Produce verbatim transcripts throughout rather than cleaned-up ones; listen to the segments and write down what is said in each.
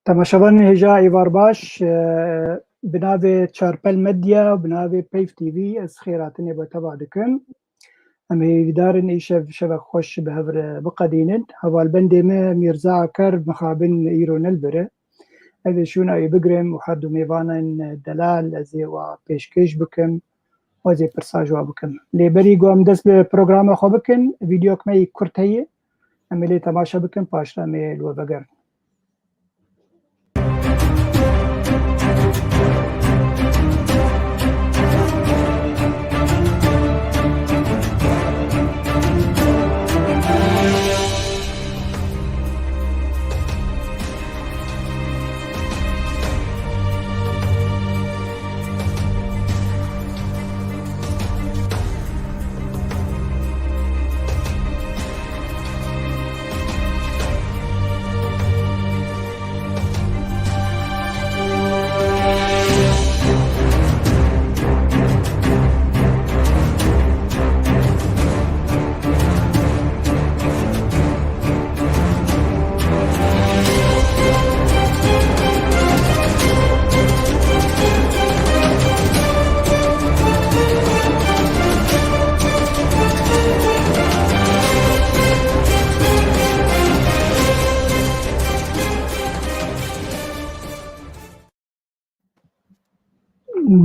Temaşevanên hêja êvar baş, e, bi navê Çarpel Medya û bi navê Peyv T V ez xêr hatinê bi teva dikim. Em hêvîdar in îşev şevek xweş bi hev re biqedînin. Hevalbendê me Mîrza Aker mixabin îro ne li vir e. Ez ê şûna wî bigrim û her du mêvanên delal ez ê wa pêşkêş bikim û ez ê pirsa ji wa bikim. Lê berî ku em dest bi programa xwe bikin, vîdeoyek me yî kurt heye. Em ê lê temaşe bikin, paşda em ê li we vegerin.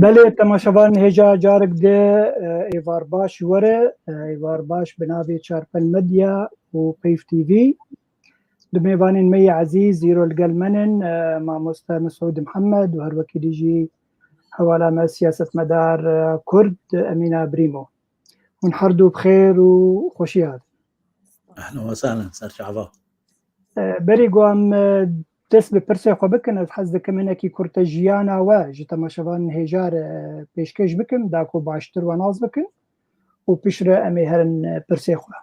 Belê, temaşevan hêja carek di, e, êvar baş ji we re, e, êvar baş bi navê Çarpel Medya û Peyv T V. Du mêvanên me yê ezîz îro li gel me nin, e, mamoste Mesûd Mihemed û her wekî dî jî hevala me siyasetmedar, e, Kurd Emîna Brîmo. Hûn her du bi xêr û xweşî hatin. Ehlen we sehlen, ser çava. E, berî ku em, e, dest bi pirsê xwe bikin, ez hez dikim hinekî kurte jiyana we ji temaşevanên hêja re, e, pêşkêş bikim, da ku baştir we nas bikin û piştre em ê herin, e, pirsê xwe.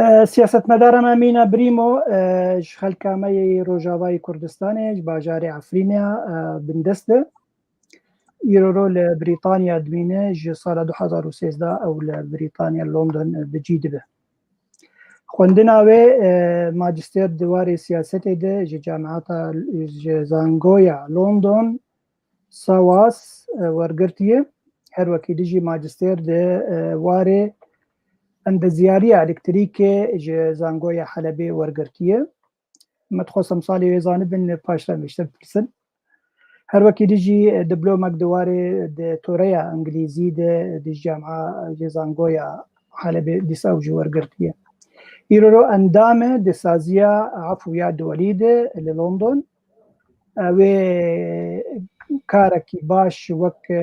E, siyasetmedara me Mîna Brîmo, e, ji xelka me yê Rojavayê Kurdistanê, ji bajarê Efrînê, e, bindest e. Îro ro li Brîtanya dimîne, ji sala du hezar û sêzdeh ew li Brîtanya London bi cî dibe. Xwendina wê, e, majistêr di warê siyasetê de ji camiyata, ji zangoya London, Sawas, e, wergirtiye. Her wekî dî jî majistêr di, e, warê endezyariya elektrîkê ji zangoya Helebê wergirtiye. Me dixwest em salê wê zanibin, paşta em ji te bipirsin. Her wekî dî jî diplomek di warê di toreya Îngilîzî de di Camiya ji Zangoya Helebê dîsa ew jî wergirtiye. Îro ro endam e di saziya Efû Yad Welî de li London. Ew ê karekî baş wek,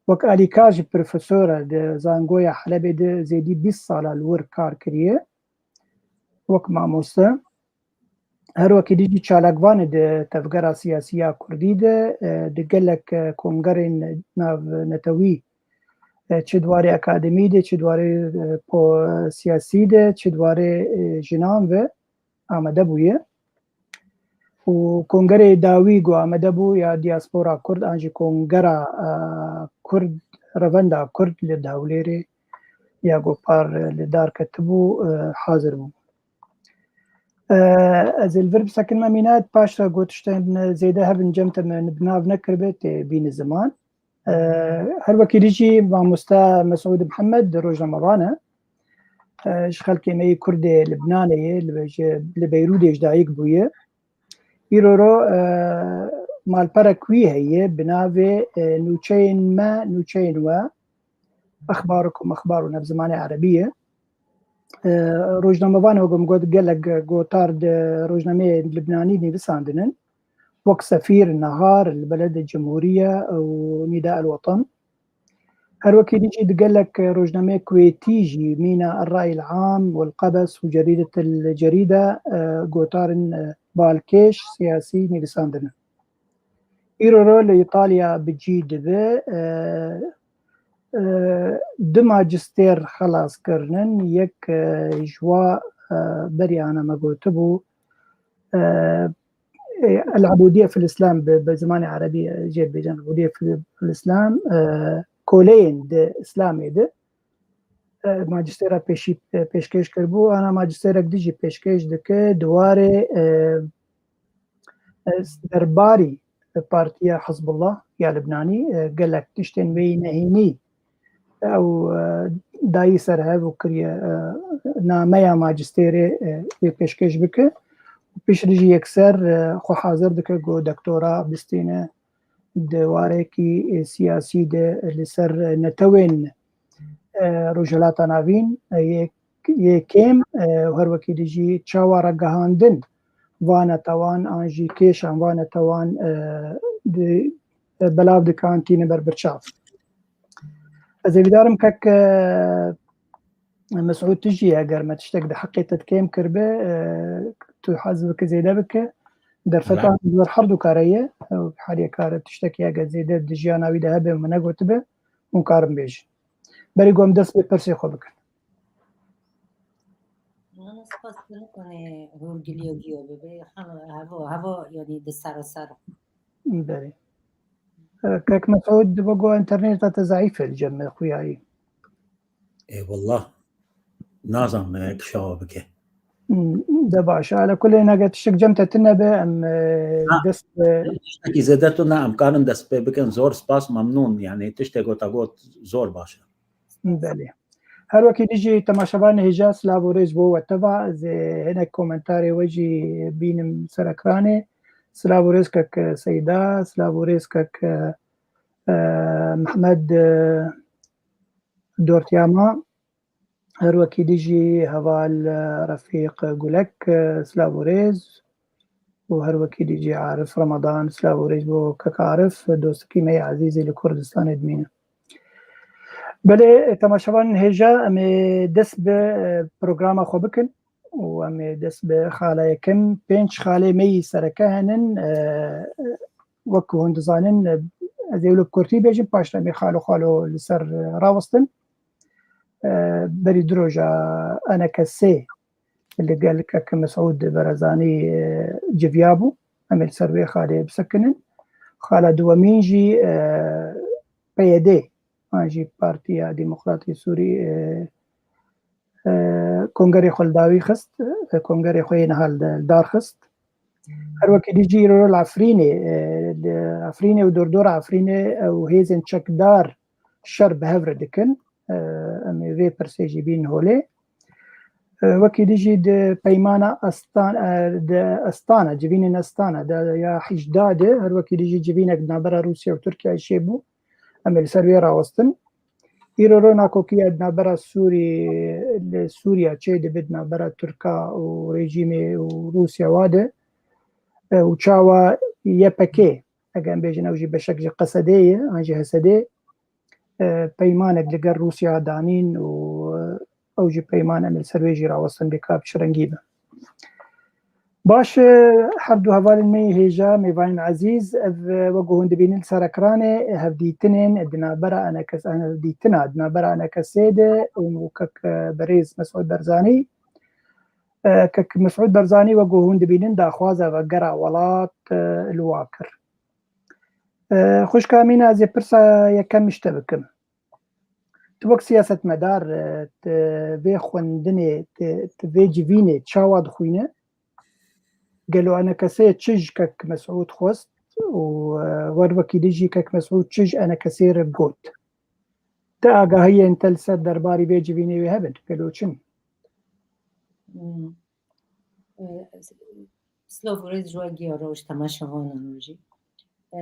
wek alîkar ji profesor e di Zangoya Helebê de zêdî bîst sala li wir kar kiriye wek mamoste. Her wekî dî jî çalakvan e di tevgera siyasî ya Kurdî de, e, di gelek, e, kongerên navnetewî, e, çi di warê akademî de, çi di warê, e, po-, siyasî de, çi di warê, e, jinan ve amade bûye. Û kongerê dawî ku amade bû ya diaspora Kurd an jî kongera, e, Kurd, revenda Kurd li Dewlêrê ya ku par li dar ketibû, e, hazir bû. E, ez ê li vir bisekinim Emîne, paş re ku tiştên zêde hebin cem te min bi nav nekiribe tê bîne ziman. E, her wekî dî jî mamoste Mesûd Mihemed di rojnamevan e. E, ji xelkê me yê Kurdê Libnanê ye, li, ji, li Beyrûdê ji dayik bûye. Îro ro, e, malperek wî heye bi navê, e, Nûçeyên Me, Nûçeyên We, Exbarukum Exbaruna bi zimanê erebî ye. E, rojnamevan, wek min got, gelek gotar di rojnameyê libnanî nivîsandinin. Wek Sefîr, Nehar, El Beled, El Cumhuriye û Nida El Watan. Her wekî dî jî di gelek rojnameyê Kuwêtî jî mîna El Ra'y El Am, El Qebes û Cerîdet El Cerîde, e, gotarên, e, balkêş, siyasî nivîsandine. Îro ro li Îtalya bi cî dibe, e, e, du majistêr xelas kirinin, yek, e, ji wa, e, berî ana me gotibû, e, e, El Ubûdiye fil Îslam bi, bi zimanê erebî, e, jê dibêjin, El Ubûdiye fil, fil Îslam, e, koleyên di Îslamê de. e, majistêra pêşî, e, pêşkêş kiribû, ana majistêrek din jî pêşkêş dike di warê, e, e, derbarî partiya Hizbullah ya Libnanî, e, gelek tiştên wê yî nehînî ew, e, dayî ser hev û kiriye, e, nameya majistêrê, e, wê pêşkêş bike. Piştre jî yekser, e, xwe hazir dike ku doktora bistîne di warekî, e, siyasî de li ser, e, netewên, e, Rojhilata Navîn, e, yê, yê kêm, e, û her wekî dî jî çawa ragihandin van netewan an jî kêşan van netewan, e, di, e, belav dikan tîne ber birçav. Ez hêvîdar im kek, e, Mesûd, tu jî eger me tiştek di heqê te kêm kiribe, e, tu hez bike zêde bike. Derfeta Bela. Ji ber her du kare ye. Ew her yek kare tiştekî eger zêde di jiyana wî de hebe min negotibe, hûn karin bêjin. Berî ku em dest bi pirsê xwe bikin. Ana spas kirin ku hûrgiliya giya bibe. Hema heva, heva, yanî di sera ser. Belê. E, kek Mesûd, dibe ku interneta te zeîf e li cem xuyayî. Ê, wallah, nazanim kişawa bike. Hmm, de baş e. Ala kulê nege tiştek cem te tune be, em, e, Ha, dest, e, tiştekî zêde tune, em karin dest pê bikin. Zor spas, memnûn. Yani tiştek ku te got zor baş e. Belê. Her wekî dî jî temaşevanê hêja silav û rêz bo we teva. Ez ê hinek komentarê we jî bînim ser ekranê. Silav û rêz kek Seyda, silav û rêz kek, e, Mehmed, e, Dortiyama. Her wekî dî jî heval, e, Refîq Gulek, e, silav û rêz. Û her wekî dî jî Arif Ramadan, silav û rêz bo kek Arif, dostekî me yê ezîzê li Kurdistanê dimîne. Belê, temaşevanên hêja, em ê dest bi, e, programa xwe bikin û em ê dest bi xala yekem, pênc xalê me yî sereke henin, e, wek ku hûn dizanin, e, ez ê wilo bi kurtî bêjim, paşta em ê xalo xalo li ser, e, rawestin. E, berî du roja enekesê li gel kek Mesûd Barzanî, e, civiya bû. Em ê li ser wê xalê bisekinin. Xala duwemîn jî, e, P Y D, an jî Partiya Demokratî Sûrî, e, e, kongerê xwe li dawî xist, e, kongerê xwe yê niha li dar xist. Her wekî dî jî îro li Efrînê, e, li Efrînê û dordora Efrînê ew hêzên çekdar şer bi hev re dikin. E, em ê vê pirsê jî bînin holê. E, wekî dî jî di peymana Astan-, e, di Astana, civînên Astana de ya hîjda de, her wekî dî jî civînek di navbera Rûsya û Tirkiyeyê çêbû. Em ê li ser wê rawestin. Îro ro nakokiya di navbera Sûrî, li Sûriya çê dibe di navbera Tirka û rejîmê û Rûsya wa de. E, û çawa Y P G, eger em bêjin ew jî beşek ji Qesedê ye, an jî H S D, e, peymanek li gel Rûsya danîn û, e, ew jî peyman em li ser wê jî rawestin bê ka bi çi rengî be. Baş e, her du hevalên me yê hêja, mêvanên ezîz, ev, e, wek ku hûn dibînin li ser ekranê, e, hevdîtinên di navbera enekes-, hevdîtina di navbera enekesê de û kek, e, berêz Mesûd Barzanî, e, kek Mesûd Barzanî wek ku hûn dibînin daxwaza vegera welat, e, li wa kir. E, xwişka Emîne, ez ê pirsa yekem ji te bikim. Tu wek siyasetmedar, e, tu vê xwendinê, tu, tu vê civînê çawa dixwîne? Gelo enekesê çi ji kek Mesûd xwest û, e, wer wekî dî jî kek Mesûd çi ji enekesê re got? Ti agahiyên te li ser derbarî vê civînê wê hebin? Gelo çin? Hmm. E, silav û rêz ji we giya re û ji temaşevanan re jî. E,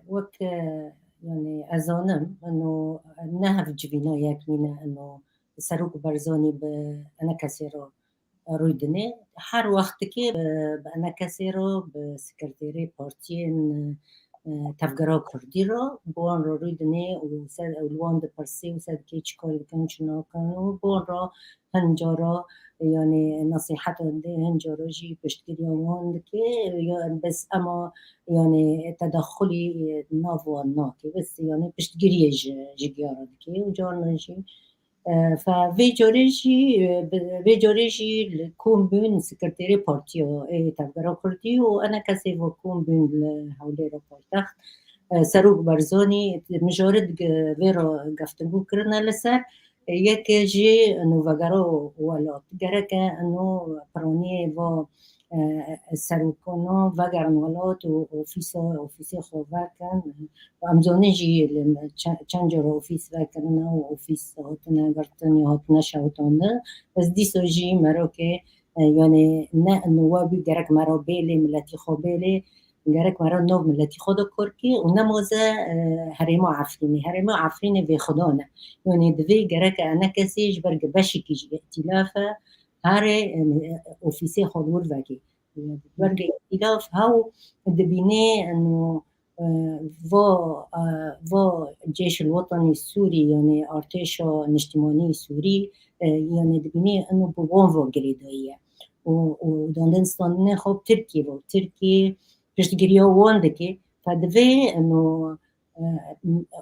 wek, e, yani ez zanim, eno ne hev civîna yek nîne, eno Serok Barzanî bi enekesê re rûy dinê. Her wextikê bi, bi enekesê re, bi sekreterê partiyên, e, tevgera kurdî re, bi wan re rûy dinê û ser, û li wan dipirsê û ser dikê çi karî dikin, çi nakin û bi wan re hin cara, yani, nesîheta didê, hin cara jî piştgiriya wan dike. Ya, bes ema, yani, tedexulî nav wan nake. Bes, yani, piştgiriyê ji, ji giya re dike. Û carna jî, e, fe vê carê jî, e, bi, vê carê jî li kom bûn sekreterê partiya, e, tevgera kurdî û enekesê ve kom bûn li Hewlêra paytext. E, Serok Barzanî, mijarê di vê re geftibû kirine li ser. Yek jî ino vegera welat. Gereke ino piraniyê va, e, serokana vegerin welat û ofîsa, ofîsê xwe vekin. Em zanîn jî li çe-, çend cara ofîs vekirine û ofîs hatine girtin ya hatine şewitandin. Bes dîsa jî merokê, e, yanî ne ino we bî gerek mera bêlê, miletî xwe bêlê, gerek mera nav miletî xwe de kar kê û nemaze, e, herêma Efrînê. Herêma Efrînê vêxwedan e. Yanî divê gereke enekesê ji ber beşekî ji îtîlaf e, herê, e, ofîsê xwe li wir vekê. Berge îtîlaf hew dibînê, eno, e, va, e, va Ceyşul Wetanî Sûrî, yanî Artêşa Niştimanî Sûrî, e, yanî dibînê eno bi wan va girêdayî ye. Û, û dandin standinê xwe Tirkiyê va. Tirkiyê piştgiriya wan dike. Fe divê eno, e,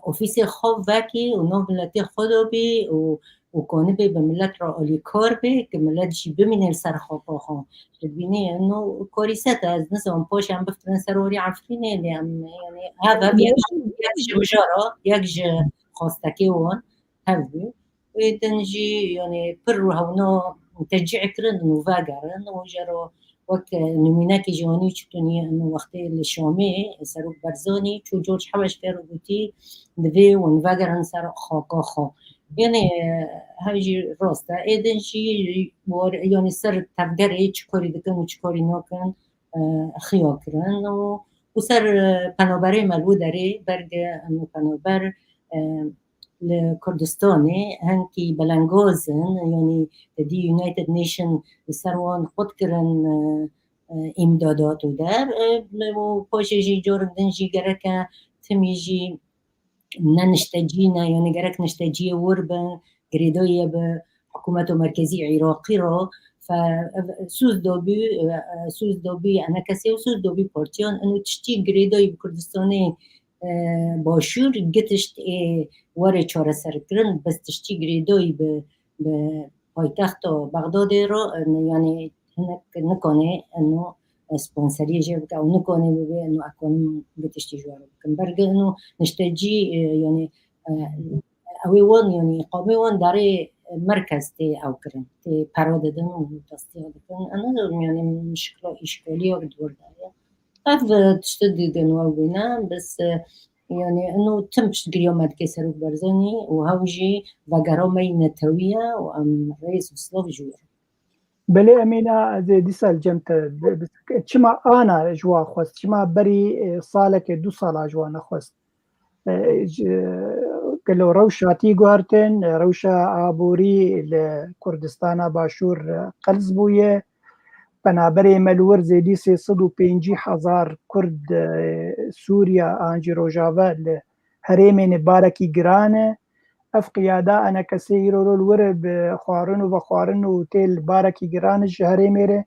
ofîsê xwe vekî û nav miletê xwe de bî û, û kanibê bi milet re alîkar bê, ki milet jî bimîne li ser xaka xwe. Ji dibînê eno karîset e, ez nizanim, paş em biftirin ser orî Efrînê, lê em, yanî hev hev yek, yek ji mijara, yek ji xwestekê wan hev bû. Ê din jî, yanî pir hewna tecî kirin û vegerin û jero wek nimûnekê jî anî çi tunî ino wextê li Şamê Serok Barzanî çû George Heweşker û gotî, divê hûn vegerin ser xaka xwe. Yanî, e, hev jî rast e. Ê din jî war, yanî ser tevgerê çi karî dikin û çi karî nakin, e, xiya kirin û, û ser, e, penaberê me li wê derê berge ino penaber, e, li Kurdistanê hinkî belengaz in, yanî di United Nation li ser wan qut kirin, e, e, îmdadat û der, e, û paşê jî carek din jî gereke timî jî ne niştecî ne, yanî gerek nişteciyê wir bin, girêdayî ye bi hikûmeta merkezî Iraqî re, fe, ev, sûz dabî, e, e, sûz dabî enekesê û sûz dabî partiyan, ino tiştî girêdayî bi Kurdistanê, e, Başûr, gitişt ê were çareserkirin, bes tiştî girêdayî bi, bi paytexta Bexdadê re, e, yanî hinek nikane ino, e, sponseriyê jê bike û nikane bibe ino ekonom gitiştî ji we re bikin. Berge ino niştecî, e, yanî, e, ew ê wan, yanî îqamê wan darê merkez tê ew kirin, tê pera didin û destiya dikin. Ez nizanim, yanî mişkila, îşkaliya bi dûr de ye. Ev, e, tiştê didin we bûne, bes, e, yanî ino tim piştgiriya me dike Serok Barzanî û hew jî vegera me yî netewî ye û em rêz û silav ji wî re. Belê Emîna, ez ê dîsa li cem te bi-, bi-, çima ana ji wa xwest, çima berî, e, salekê du sala ji wa nexwest? E, ji, gelo rewş hatî guhertin, rewşa aborî li Kurdistana Başûr, e, qels bûye. Penaberê me li wir zêdî sê sed û pêncî hezar Kurd, e, Sûriya an jî Rojava li herêmê ne barekî giran e. Ev qiyada enekesê îro li wir bi xwarin û vexwarin û tê li barekî giran ji herêmê re.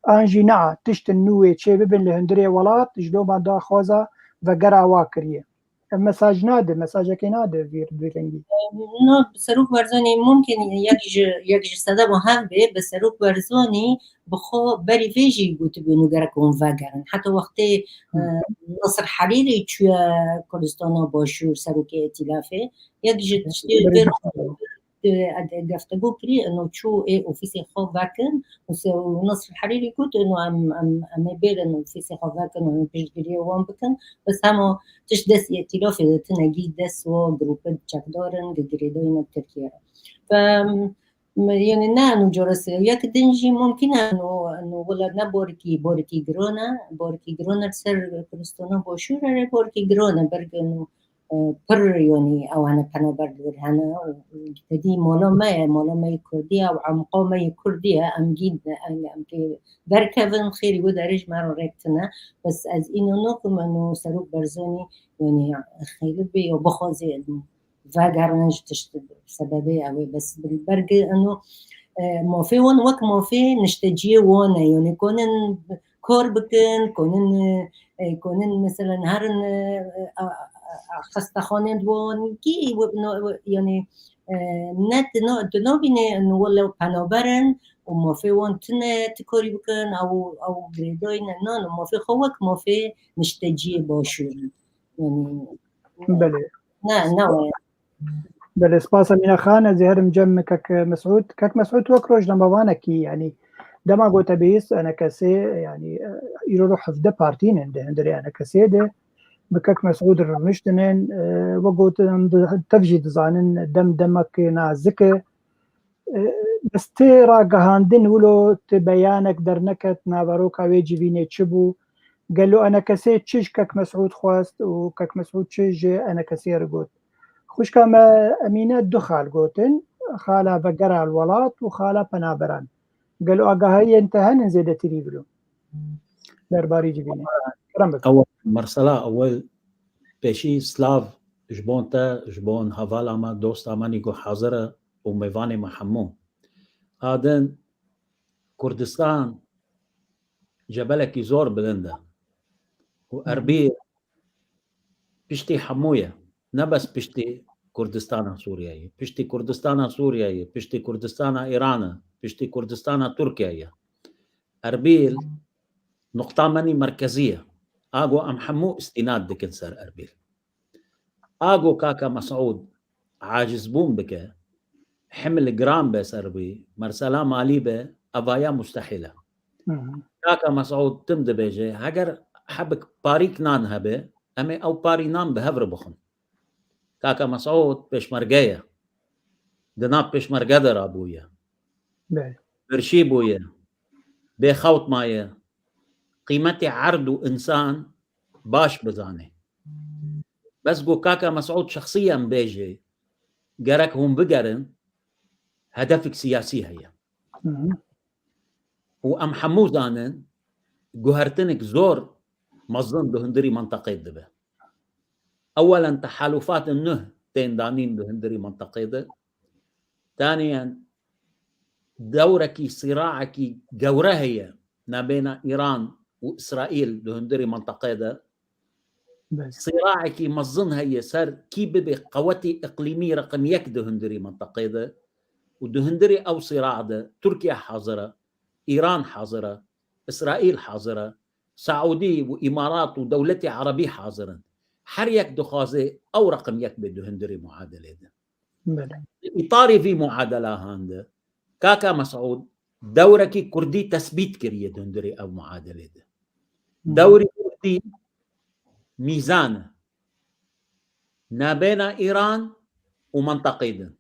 An jî na tiştin nû wê çê bibin li hundirê welat, ji doma daxwaza vegera wa kiriye. Ev mesaj nade, mesajekê nade vîr, vî rengî. No, Serok Barzanî mumkin yek ji, yek ji sedema hev bê, bi Serok Barzanî bi xwe berî vê jî gotibû û gerek hûn vegerin. Heta wextê, Hı. e, Nasir Herîrî çûye Kurdistana Başûr, serokê îtîlafê, yek ji tiştê vê e, e, geftego kirî, ino çû ê ofîsê xwe vekin û se-, û Nasr Herîrî got, ino em, em, em ê bêrin ofîsê xwe vekin û em ê piştgiriyê wan bikin. Bes hema tişt dest îtîlafê de tine, gî dest wa grûpê çekdar in, gi girêdayî ne Tirkiye re. Ve, em, yanî ne eno cara sê, yek din jî mumkin e, eno, eno wela ne borikî, borikî giran e, borikî giran e ser Kurdistana Başûr, erê borikî giran e, berge eno e, pir, yanî ew hene penaber li wir hene. Tedî mala me ye, mala me yê Kurdî ye û emqa me yê Kurdî ye. Em gî, em, em kê derkevin, xêrî wê derê ji me re rêk tine. Bes ez îno nakim, eno Serok Barzanî, yanî xêrî bê ya bixwaze vegerin ji tişt sebebê ew ê. Bes berge eno, e, mafê wan wek mafê nişteciyê wan e. Yanî konin kar bikin, konin, e, konin, meselen, herin, e, e, a, a, a, xestexanên wan kî, we, no, we, yanî, e, ne, tu no, tu nabînê, no, wele penaber in û mafê wan tune, tu karî bikin, ew, ew girêdayî ne, na, no, mafê xwe wek mafê nişteciyê Başûr in. Yanî, Belê. ne, ne we. Belê, spas Emîne Xan, ez ê herim cem Kek Mesûd. Kek Mesûd wek rojnamevanekî, yanî dema gote bihîst E N K S, yanî, e, îro ro hevdeh partî ne di hundirê E N K S de. Bi Kek Mesûd re rûniştine, e, wek gotin, em di-, tev jî dizanin, dem demek nazik e. E, bes tê ragihandin wilo ti beyanek derneket, naveroka wê civînê çi bû? Gelo E N K S çi ji Kek Mesûd xwest û Kek Mesûd çi ji E N K S re got? Xwişka me Emîne du xal gotin, xala vegera li welat û xala penaberan. Gelo agahiyên te henin zêdetirî wilo derbarî civînê? Kerem bike. Ew, Mersela, ewil pêşî silav ji bon te, ji bon hevala me, dosta me nîgo hazir e û mêvanê me hemû. A din, Kurdistan cebelekî zor bilind e û Hı hı. Erbîl piştî hemû ye. Ne bes piştî Kurdistana Sûriyeyê, piştî Kurdistana Sûriyeyê, piştî Kurdistana Îranê, piştî Kurdistana Tirkiyeyê. Erbîl nuqta menî merkezî ye. Ago em hemû îstînad dikin ser Erbîl. Ago kaka Mesûd acizbûn bike, himl giran be ser wî, mersela malî be, evaya mustehîl e. Hı hı. Kaka Mesûd tim dibêje, heger hebik parîk nan hebe, em ê ew parî nan bi hev re bixwin. Kaka Mesûd pêşmerge ye. Di nav pêşmerge de rabûye. Belê. Birçî bûye. Bêxewt maye. Qîmetê erd û însan baş bizane. Bes ku kaka Mesûd şexsiyen bêje, gerek hûn bigerin, hedefek siyasî heye. Hı hı. Û em hemû zanin, guhertinek zor mezin di hundirî menteqê dibe. Ewelen tehalûfatên nuh tên danîn di hundirî menteqê de. Taniyen dewrekî, sîraekî gewre heye nabêna Îran û Îsraîl di hundirî menteqê de. Belê. Sîraekî mezin heye ser kî bibe qewetî îqlîmî reqim yek di hundirî menteqê de. Û di hundirî ew sîra de Tirkiye hazir e, Îran hazir e, Îsraîl hazir e, Saûdî û Îmarat û dewletê Erebî hazir in. Her yek dixwaze ew reqim yek be di hundirî muadelê de. Belê. Di îtarê vî muadelahan de, kaka Mesûd dewrekî Kurdî tesbît kiriye di hundirê ev muadelê de. Hı. Dewrî Kurdî mîzan e. Nabêna Îran û menteqê din.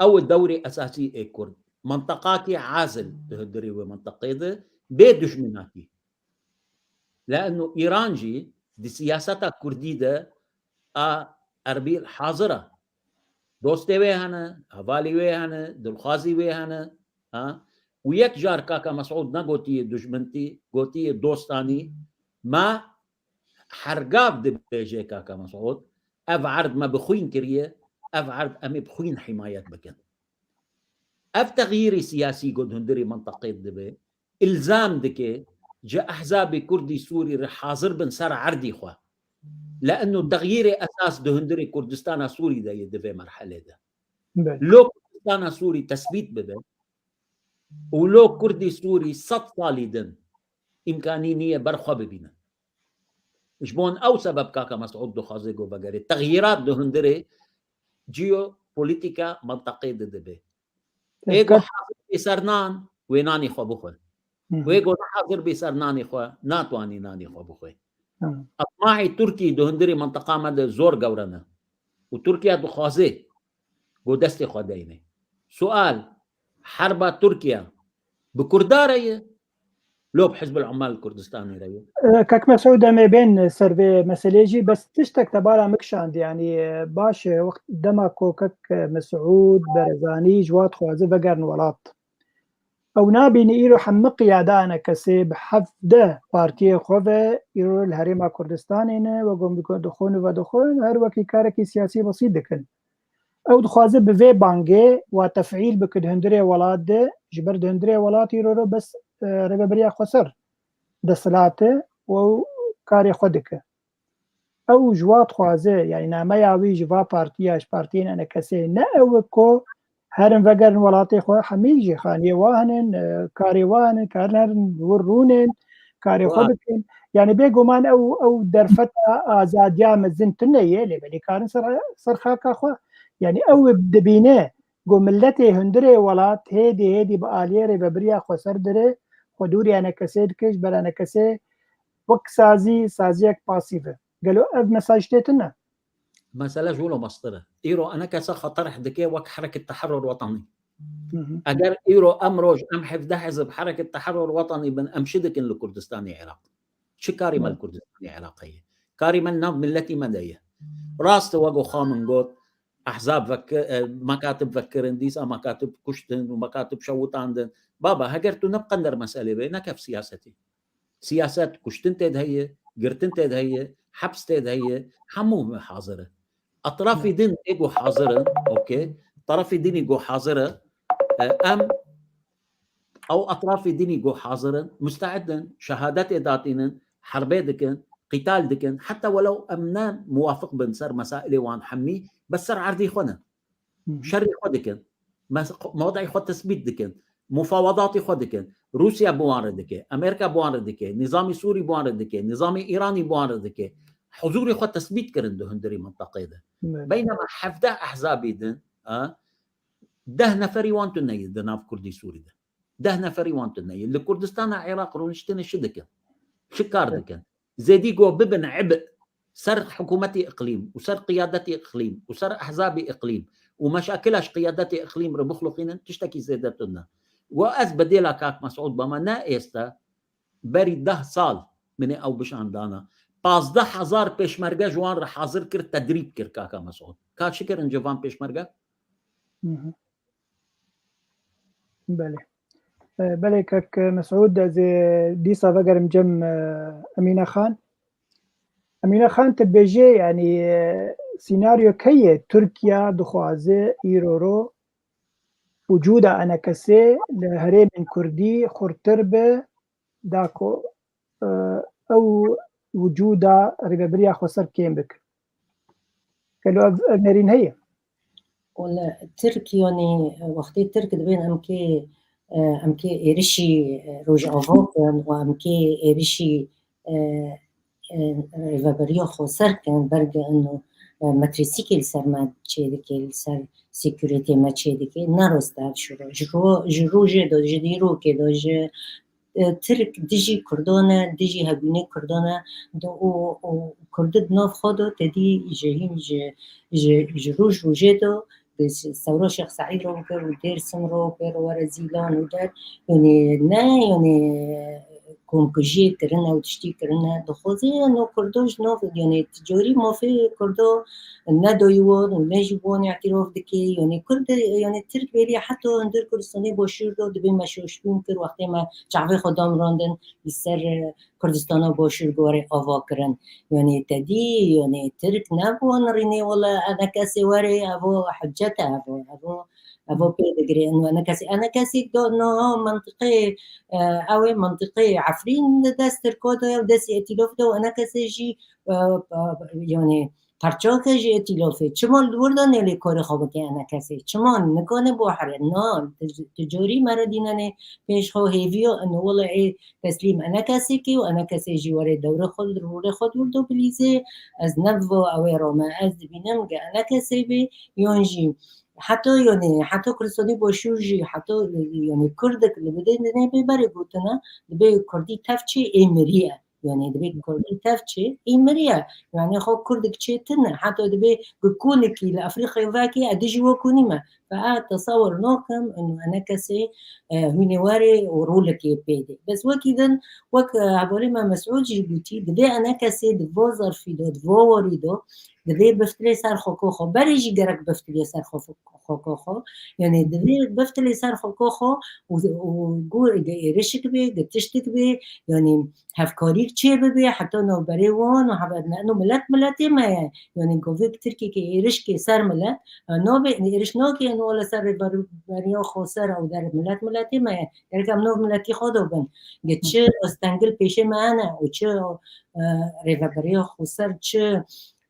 Ew e dewrê esasî ê Kurd. Menteqakî azil di hundirê wê menteqê de bê dijminakî. Leno Îran jî di siyaseta Kurdî de a Erbîl hazir e. Dostê wê hene, hevalî wê hene, dilxwazî wê hene. Ha? Û yek car kaka Mesûd negotiye dijmintî, gotiye dostanî. Ma hergav dibêje kaka Mesûd, ev erd me bi xwîn kiriye, ev erd em ê bi xwîn hîmayet bikin. Ev texyîrê siyasî ku di hundirê menteqê dibe, îlzam dike ji ehzabê Kurdî Sûrî re hazir bin ser erdî xwe. Leno texyîrê esas di hundirê Kurdistana Sûrî de ye di vê merhelê de. Belê. Lo Kurdistana Sûrî tesbît bibe û lo Kurdî Sûrî sed salî din îmkanî niye ber xwe bibînin. Ji bon ew sebeb kaka Mesûd dixwaze ku vegerê. Texyîrat di hundirê jeopolitîka menteqê de dibe. Ê ku hazir bê ser nan, wê nanê xwe bixwe. Hı hı. Wê ku ne hazir bê ser nanê xwe, natwanî nanê xwe bixwe. Hı. Etmahê Tirkî di hundirê menteqa me de zor gewre ne. Û Tirkiye dixwaze ku destê xwe deyne. Sual, herba Tirkiye bi Kurda re ye, lo bi Hizbul Ummal Kurdistanê re ye? E, Kek Mesûd, em ê bên ser vê meselê jî, bes tiştek te bala min kişand, yanî, e, baş e, wext dema ku Kek Mesûd Barzanî ji wa dixwaze vegerin welat. Ew nabîne îro hemî qiyada E N K S'ê bi hevdeh partiyê xwe ve îro li Herêma Kurdistanê ne, wek ku dixwin û vedixwin, her wekî karekî siyasî besît dikin. Ew dixwaze bi vê bangê wa tefîl bike di hundirê welat de, ji ber di hundirê welatî îro ro bes, e, rêveberiya xweser desthilat e û ew karê xwe dike. Ew ji wa dixwaze, yanî nameya wî ji va partiya, ji partiyên E N K S'ê ne ew e ku herin vegerin welatê xwe, hemî jî xaniyê wa hene, e, karê wa hene, karin herin wir rûnên, karê xwe bikin. Yani bêguman ew, ew derfeta azadiya mezin tune ye, lê belê karin ser, ser xaka xwe. Yani ew dibîne ku milletê hundirê welat hêdî hêdî bi aliyê rêvebiriya xweser dire, xwe dûrî enekesê dike, ji ber enekesê wek sazî, saziyek pasîv e. Gelo ev mesaj tê tune? Mesele ji wilo mestir e. Îro enekese xwe terh dike wek hereket teherrur wetanî. Hı hı. Eger îro em roj em hevdeh hizb hereket teherrur wetanî bin, em çi dikin li Kurdistanê Iraq? Çi karî me li Kurdistanê Iraq heye? Karî me nav miletî me de ye. Rast e, wek xwe min got, ehzab vekir, e, mekatib vekirin, dîsa mekatib kuştin û mekatib şewitandin. Baba, heger tu ne bi qender meselê bê, nekev siyasetê. Siyaset, kuştin tê de heye, girtin tê de heye, heps tê de heye, hemû hazir e. Etrafî din ê ku hazir in, okey, terefî dinî ku hazir e, e, em ew etrafî dinî ku hazir in, musteed in, şehadetê datînin, herbê dikin, qîtal dikin, heta welew em ne muwafiq bin ser mesailê wan hemî, bes ser erdî xwe ne. Hı hı. Şerî xwe dikin. Mes-, mewdeyê xwe tesbît dikin. Mufawedatê xwe dikin. Rûsya bi wan re dike. Amerîka bi wan re dike. Nîzamê Sûrî bi wan re dike. Nîzamê Îranî bi wan re dike. Huzûrê xwe tesbît kirin di hundirî minteqê de. Evet. Beynema hevdeh ehzabî din, a, deh neferî wan tune ye di nav Kurdî Sûrî de. Deh neferî wan tune ye. Li Kurdistana Iraq rûniştinê çi dikin? Çi kar dikin? Zêdî go bibin ib ser hikûmetê iqlîm û ser qiyadetê iqlîm û ser ehzabê iqlîm û meşakila ji qiyadetê iqlîm re bixloqînin, tiştekî zêde tune. Wa ez bedêla kak Mesûd bama ne êsta, berî deh sal min ê ew bişandana. Pazdeh hezar pêşmerge ji wan re hazir kir, tedrîb kir kaka Mesûd. Ka çi kirin ji van pêşmerge? Hı hı. Belê. E, belê kek Mesûd, ez ê dîsa vegerim cem, e, Emîne Xan. Emîne Xan, tu bêjê, yanî, e, sînaryo key ye? Tirkiye dixwaze îro ro wicûda enekesê li herêmên kurdî xurtir be, da ku, e, ew wicûda rêvebiriya xweser kêm bike. Gelo ev, ev nerîn heye? Wele Tirk, yanî, wextê Tirk dibên em kê, em kê êrişî, e, Rojava kin û em kê êrişî, e, e, rêveberiya xweser kin, berge ino, e, metrîsîkê li ser me çêdike, li ser sekûritê me çêdike. Ne rast e ev şûro. Ji ro-, ji rojê de, ji dîrokê de, ji, e, Tirk dijî Kurdan e, dijî hebûnê Kurdan e, di, û, û Kurdi di nav xwe de tedî ji hîn, ji, ji, ji roj rojê de, bi Sewra Şêx Seîd re bikir û Dêrsim re, pê re were Zîlan û der, yanî ne, yanî komkujiyê kirine û tiştî kirine, dixwaze no Kurdo ji nav, yanî ticarî mafê Kurdo nedayî wan û ne jî wan îtîraf dike, yanî Kurd, yanî Tirk bêrî heta hundir Kurdistanê Başûr de dibê me şaşbîn kir, wextê me çavê xwe damirandin li ser, e, Kurdistana Başûr gore ava kirin. Yanî tedî, yanî Tirk ne bi wan rînê wele enekesê were, evo hicet e, evo, evo, evo pê digire. Eno enekesê, enekesê do no mentiqê, e, ew ê mentiqê Efrîn di dest Tirko de, ew destê Etîlof de, û enekesê jî, e, e, yanî parçake ji Etîlofê. Çima li wir de nêlê korê xwe bike enekesê? Çima nikane bo here? Na, tu, tu corî me re dînenê pêş xwe hêviya, eno wele ê teslîm enekesê ke û enekesê jî were dewre xwe, rûrê xwe dûr do bilîzê. Ez ne bi vo ew ê rome, ez dibînim ge enekesê bê, yon jî heta, yanî heta Kurdistanê Başûr jî, heta, yanî Kurdek li bidê dinê bê berê gotina, dibê Kurdî tev çê ê mirî ye. Yanî dibê Kurdî tev çê ê mirî ye. Yanî xwe Kurdek çê tune. Heta dibê ku konikî li Efrîqya vekê, e dijî we konî me. Fe e tesewir nakim, eno enekesê, e, hûnê were û rolekê pê de. Bes wekî din, wek, e, hevalê me Mesûd jî gotî, divê enekesê di vo zerfî de, di vo warî de, divê biftilê ser xwe ko xwe. Berê jî gerek biftilê ser xwe xwe ko xwe. Yanî divê biftilê ser xwe ko xwe û, û gu-, ge êrişik bê, ge tiştik bê, yanî hevkarîk çê bibe, heta navberê wan û heve-, ne, no milet miletê me ye. Yanî govêk Tirkiyekê êrişkê ser milet, e, nabê, êriş nake, no li ser rêveberiya xweser ew der milet miletê me ye. Gerek em nav miletî xwe de bin. Ge çi stengil pêşê me hene û çi, e, rêveberiya xweser, çi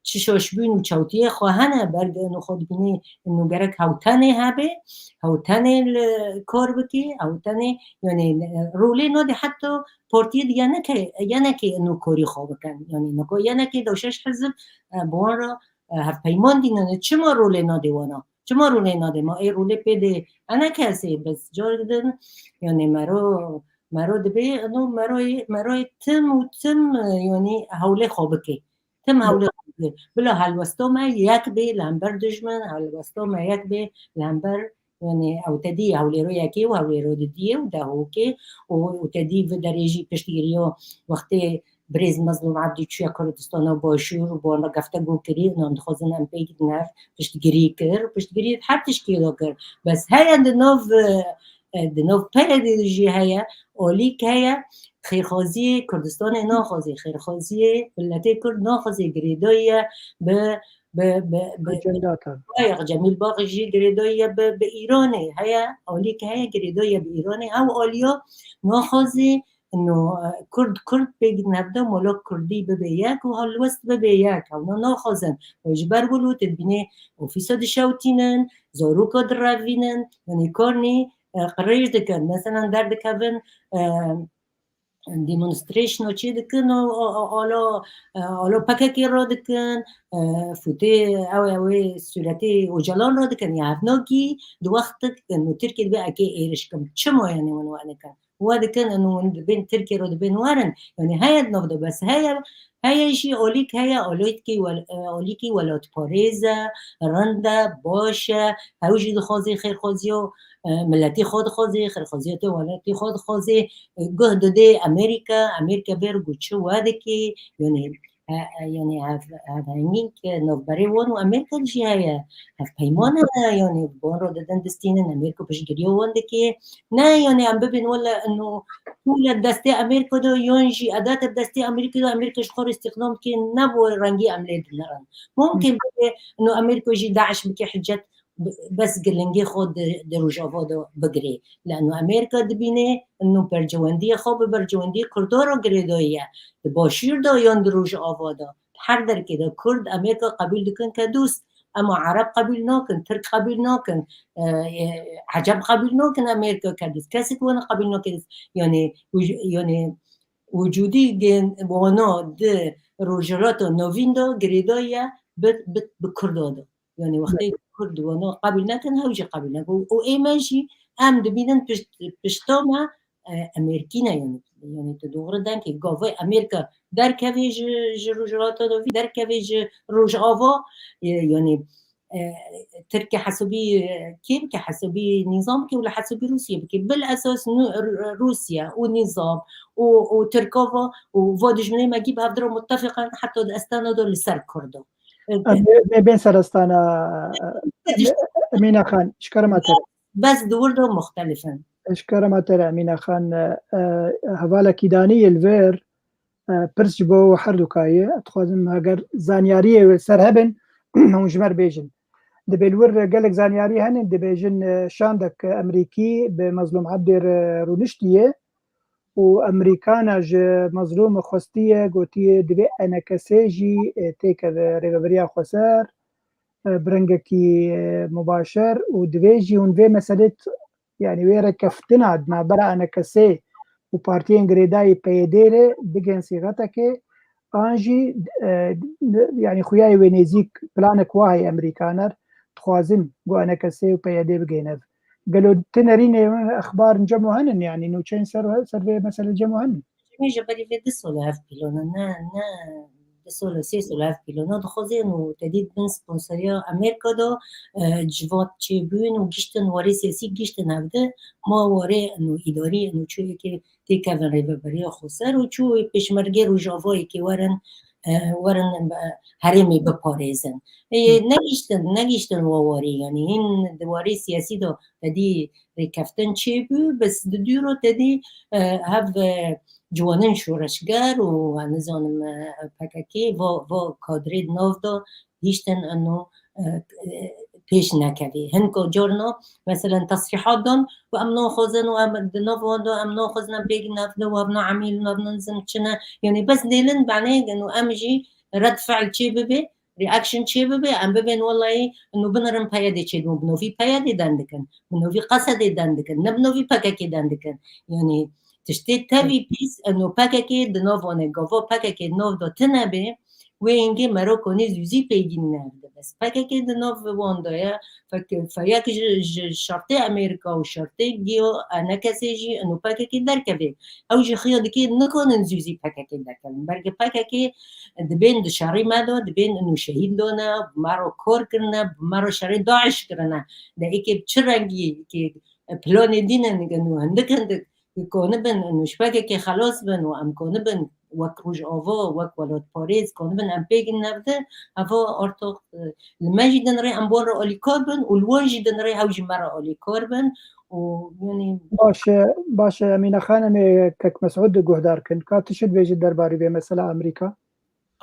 çi şaşbûn û çewtiyê xwe hene, ber ino xwe dibînî ino gerek hew tenê hebe, hew tenê li kar bike, hew tenê, yanî, e, rolê nade heta partiyê di yenekê, yenekê ino karî xwe bikin. Yanî niko yenekê de şeş hizib, e, bi wan re, e, hevpeyman dînin. Çima rolê nade wana? Çima rolê nade? Ma ê rolê pê dê enekesê bes car gidin, yanî mero, mero dibê, ino meroyê, meroyê tim û tim, e, yanî hewlê xwe bike. Tim hewlê xwe bike. Bila helwesta me yek bê li hember dijmin, helwesta me yek bê li hember, yanî ew te dî hewlêro yekê û hewlêro didiyê û dehokê û, û te dî vi derê jî piştgiriya wextê birêz Mezlûm Ebdî çûye Kurdistana Başûr û bi wan re geftegû kirî, û em dixwazin em pêk di nav piştgirî kir, piştgirî her tişkî de kir. Bes heye di nav, e, di nav P Y D'ê de jî heye, alîk heye, xêrxwaziyê Kurdistanê naxwazê, xêrxwaziyê miletê Kurd naxwazê, girêdayî ye bi, bi, bi, bi, Ecendatan. Bayax Cemîl Baxî jî girêdayî ye bi, bi Îranê, heye, alîk heye girêdayî ye bi Îranê. Ew aliya naxwazê ino, e, Kurd, Kurd pêk di nav de mala Kurdî bibe yek û helwest bibe yek. Ewna naxwazin. Û ji ber wilo tu dibînê ofîsa dişewtînin, zaroka direvînin, yanî kar nî, e, qirêj dikin. Meselan derdikevin, e, demonstrationo çê dikin û, û, û ala, e, ala P K K radikin, e, fûtê ew, ew ê sûretê Ocalan radikin. Ya hevnakî di wextik ino Tirkiye dibe ekê êriş kim. Çima yanî wan wan dikin? Wa dikin, ino hûn dibên Tirkiye re dibên werin. Yanî heye di nav de bes heye, heye jî alîk heye, alîkî wel-, e, alîkî welatparêz e, rind e, baş e, ew jî dixwazê xêrxwaziya, e, miletî xwe dixwazê, xêrxwaziya te welatî xwe dixwazê, e, guh didê Amerîka, Amerîka vê re got çi we dikê, yanî, e, e, yanî hev-, hevhengîn ke navberê wan û Amerîka jî heye, hevpeyman heye, yanî bi wan re didin distînin, Amerîka piştgiriya wan dike. Ne, yanî em bibên wele ino pûle destê Amerîka de, yan jî edate destê Amerîka de, Amerîka ji xwe re îstîxdam dike, ne bo rengî em lê dinerin. Mumkin bibe ino Amerîka jî DAIŞ bike hicet, b-, bes gilingê xwe di, di Rojava de bigirê. Lê ino Amerîka dibîne ino berjewendiyê xwe bi berjewendiyê Kurda re girêdayî ye. Di Başûr de yan di Rojava de. Her derkê de Kurd Amerîka qebûl dikin ke dost. Ema Ereb qebûl nakin, Tirk qebûl nakin, e, e, Ecem qebûl nakin Amerîka ke dost. Kesek wan qebûl nake dost. Yanî, wî-, yanî wicûdî gên wana di Rojhilata Navîn de girêdayî ye bi, bi, bi Kurda de. Yanî wextê Kurd wana qebûl nekin, hew jî qebûl nekin. Û, û ê me jî em dibînin pişt, pişta me, e, Amerîkî ne, yanî, yanî tu doğru denkê gavê Amerîka derkevê ji, ji Rojhilata Navîn, derkevê ji Rojava, e, yanî, e, Tirkiye hesabî, e, kê bike, hesabî nîzam bike û li hesabî Rûsya bike. Bil esas nû-, R-, Rûsya û nîzam û, û Tirkava û va dijminê me gî bi hevdira muttefiqan heta di estana de li ser Kurdo. E, Em ê, ê bên ser estana, e, Emîne Xan, ji kerema te. Bes di wir de muxtelif in. Ji kerema te re, Emîne Xan, e, e, hevalekî danî yê li vir, e, pirs ji bo herdûka ye. Dixwazim heger zanyariyê wê ser hebin, hûn ji me re bêjin. Dibê li wir gelek zanyarî hene, dibêjin, e, şandek Emerîkî bi Mezlûm Ebdê re rûniştiye û Emerîkana ji Mezlûm xwestiye, gotiye divê enekesê jî, e, têkeve Rêveberiya Xweser, e, bi rengekî, e, mubaşer û divê jî hûn vê meselê t-, yanî wê rêkeftina di navbera enekesê û partiyên girêdayî P Y D'ê re bigên sîxetekê, an jî, e, yanî xuyayê wê nêzîk planek wa heye Emerîkaner dixwazin ku enekesê û P Y D bigihîne ev. Gelo ti nerînê exbar cem we henin, yanî nûçeyên ser, ser vê meselê cem we henin? Cemê ji berî vê du sal e ev pîlana, ne, ne du sal e, sê sal e ev pîlana dixwazin û tedî bin sponsoriya Amerîka de, e, civat çêbûn û giştin warê siyasî giştin hevdi, ma warê ino îdarî ino çûyekê têkevin Rêveberiya Xweser û çû pêşmergê Rojavayê ke werin, e, werin, e, herêmê biparêzin. E, negihîştin, negihîştin wa warê, yanî hîn di warê siyasî de tedî rêkeftin çêbû, bes di dû re tedî, e, hev, e, ciwanên şoreşger û, e, nizanim, e, P K K, va, va kadrê di nav de hiştin eno, e, e, pêş nekevê. Hinka carna, meselen, tesrîhat dan ku em naxwazin û em di nav wan de em naxwazin em pêk navne û em na emîl û em na nizim çi ne. Yanî bes dêlin benê û em jî red fiil çê bibe, reaction çê bibe, em bibên wellahî û binirin P Y D çê dibin, bi novî P Y D den dikin, bi novî Qesedê den dikin, ne bi novî P K K den dikin. Yanî tiştê tevî pîs, eno P K K di nav wan e, gava P K K di nav de tune be, wê hingê mero konî zûzî pêgîn nerde. Bes P K K di nav wan de ye, fek-, feyak ji, ji şertê Amerîka û şertê giyo, enekesê jî eno P K K derkeve. Ew jî xiya dike nikanin zûzî P K K derkevin. Belkî P K K dibên di şerî me de, dibên eno şehîd dane, bi me re kor kirine, bi me re şerê DAIŞ kirine. De êkê bi çi rengî, êkê planê dî ne, eno hindik hindik konibin, eno ji P K K xelas bin û em konibin wek Rojava, wek welatparêz, konibin em pêgîn nerde, heva ortox, e, li me jî dinirê em wan re alîkar bin û li wan jî dinirê hew jî me re alîkar bin û, yanî Baş e, baş e, Emîne Xan, em ê kek Mesûd guhdar kin. Ka tu çi dibêjî derbarî vê mesela Amerîka?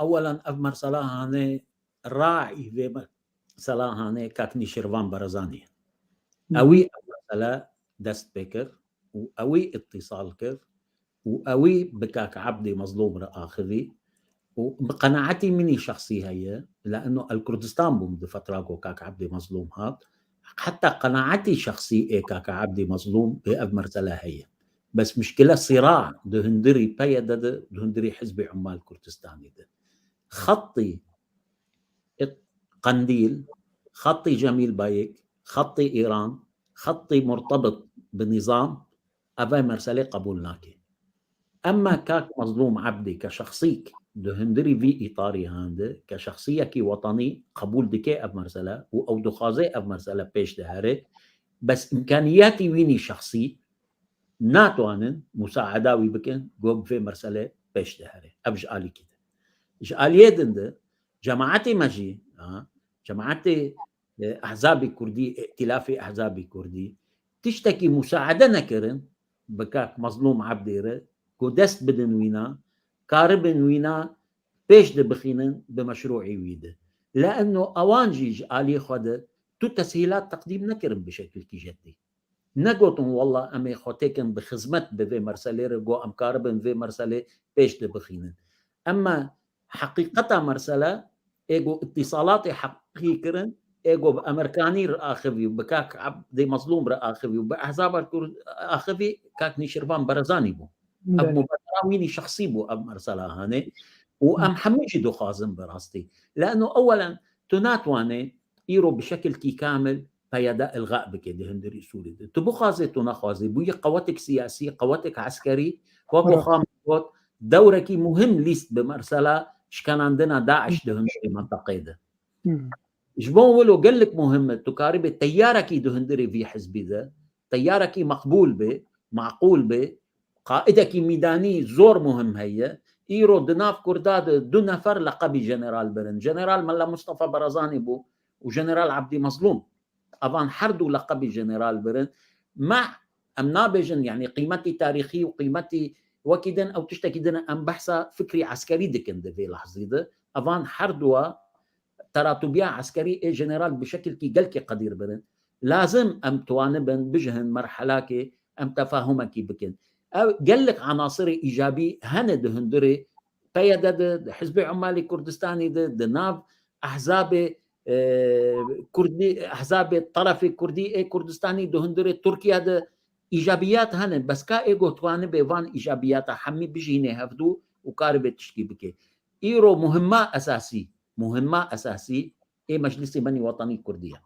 Ewelen ev mersela hanê, raî vê mersela hanê kak Nîşirvan Barazanî. Hı hı. Ewî ev mesele dest pê kir û ewî îtîsal kir û ewî bi kak Ebdî Mezlûm re axivî û bi qenaetî min î şexsî heye, li eno El Kurdistan bûm di fetra ku kak Ebdî Mezlûm hat, heta qenaetî şexsî ê kak Ebdî Mezlûm bê ev mersele heye. Bes mişkile sîra di hundirî P Y D de, di hundirî Hizbê Ummal Kurdistanî de. Xettî Qendîl, xettî Cemîl Bayik, xettî Îran, xettî murtebit bi nîzam, ev meselê qebûl nake. Emma kak Mezlûm Ebdî ke şexsîk di hundirî vî îtarî hende, ke şexsiyekî wetanî qebûl dike ev mesele û ew dixwaze ev mesele pêş de here, bes îmkaniyetî wînî şexsî natwanin musaeda wî bikin, go bi vê meselê pêş de here. Ev ji alîkî de. Ji aliyê din de cemaetê me jî, ha, cemaetê, e, ehzabê kurdî, îtilafê ehzabê kurdî, tiştekî musaede nekirin bi kak Mezlûm Ebdê re, ku dest bidin wîna, karibin wîna pêş de bixînin bi meşrûî wî de. Li eno ewan jî ji aliyê xwe de tu teshîlat teqdîm nekirin bi şekilkî jedî. Negotin, "Wallah, em ê xwe têkin bi xizmet bi vê merselê re, go em karibin vê merselê pêş de bixînin." Emma heqîqeta mersele, ê go îtîsalatê heqî kirin, ê go bi Amerkanî re axivî û bi kak Ebdê Mezlûm re axivî û bi ehzaba Kurd axivî, kak Nîşirvan Barazanî bû. Ev Belê. Mubadera wînî şexsî bû ev mersela hanê û Hı. em hemû jî dixwazin bi rastî. Leno ewelen tu natwanê îro bi şekilkî kamil P Y D îlga bike di hundirî Sûrî de. Tu bixwazê, tu nexwazê, bûye qewetek siyasî, qewetek eskerî, wek Bira. Xwe min got, dewrekî muhim lîst bi mersela şkenandina DAIŞ di hundirî mintaqê de. Hmm. Ji bo wilo gelek muhim e, tu karibê teyarekî di hundirê vî hizbî de, teyarekî meqbûl be, maqûl be, qaidekî mîdanî zor muhim heye. Îro di nav Kurda de du nefer leqebî jeneral birin. Jeneral Mela Mustafa Barazanî bû û Jeneral Ebdî Mezlûm. Evan her du leqebî jeneral birin. Me, em nabêjin, yanî qîmetî tarîxî û qîmetî wekî din ew tiştekî din, em behsa fikrî eskerî dikin di vê lehzî de. Evan her dua teratûbiya eskerî ê jeneral bi şekilkî gelkî qedîr birin. Lazim em twanibin bijihin merhelakê, em tefahumekî bikin. Ev gelek enasirê îcabî hene di hundirê P Y D de, di Hizbê Umalê Kurdistanî de, di nav ehzabê, e, Kurdî, ehzabê terefê Kurdî ê Kurdistanî di hundirê Tirkiye de îcabiyat hene. Bes ka ê go twanibê van îcabiyata hemî bijînê hevdû û karibê tişkî bike. Îro muhimma esasî, muhimma esasî ê Meclisê Menî Wetanî Kurdî ye.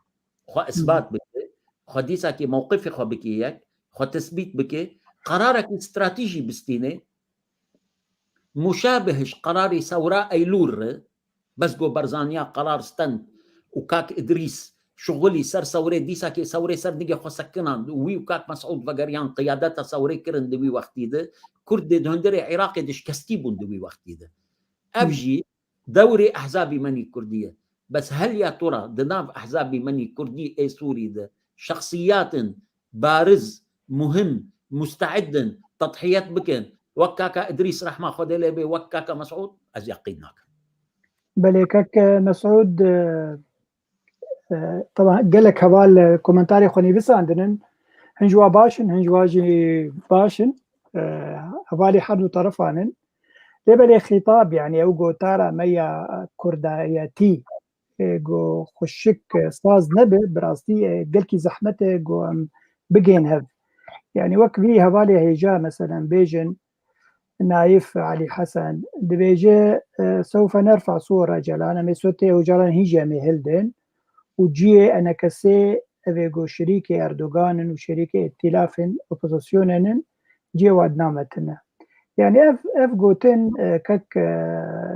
Xwe isbat bike, xwe dîsakê mewqifê xwe bike yek, xwe tesbît bike, qerarekî stratejî bistîne, muşabih ji qerarê sewra Eylûl re, bes go Barzaniya qerar stend û kak Idrîs şuxulî ser sewrê, dîsakê sewrê ser nigê xwe sekinand û wî û kak Mesûd vegeriyan qiyadeta sewrê kirin di wî wextî de, Kurd dê di hundirê Iraqê de şikestî bûn di wî wextî de. Ev Hı. jî dewrê ehzabî menî Kurdî ye. Bes heliya tura di nav ehzabî menî Kurdî ê Sûrî de şexsiyatin bariz, muhim, musteid in, tedhiyet bikin, wek kaka Idrîs rehma Xwedê lê bê, wek kaka Mesûd, ez yeqîn nakim. Belê kek Mesûd, e, e, teba gelek heval, e, komentarê xwe nivîsandinin. Hin ji wa baş in, hin ji wa jî baş in. E, hevalê her du terefan in. Lê belê xîtab, yanî ew gotara me ya, e, kurdayetî, ku xweşik, e, saz nebe, bi rastî, e, gelkî zehmet e ku em bigên hev. Yani wek vî hevalê hêja, meselen, bêjin Naif Elî Hesen, dibêje, e, "Sewfe nerfa sûra Ocalan", em ê sûretê Ocalan hîn jî em ê hildin û cihê enekesê, ev ê ku şirîkê Erdogan in û şirîkê îtîlafên opozîsyonên in, cihê wan dinametine. Yani ev, ev gotin, e, kek, e,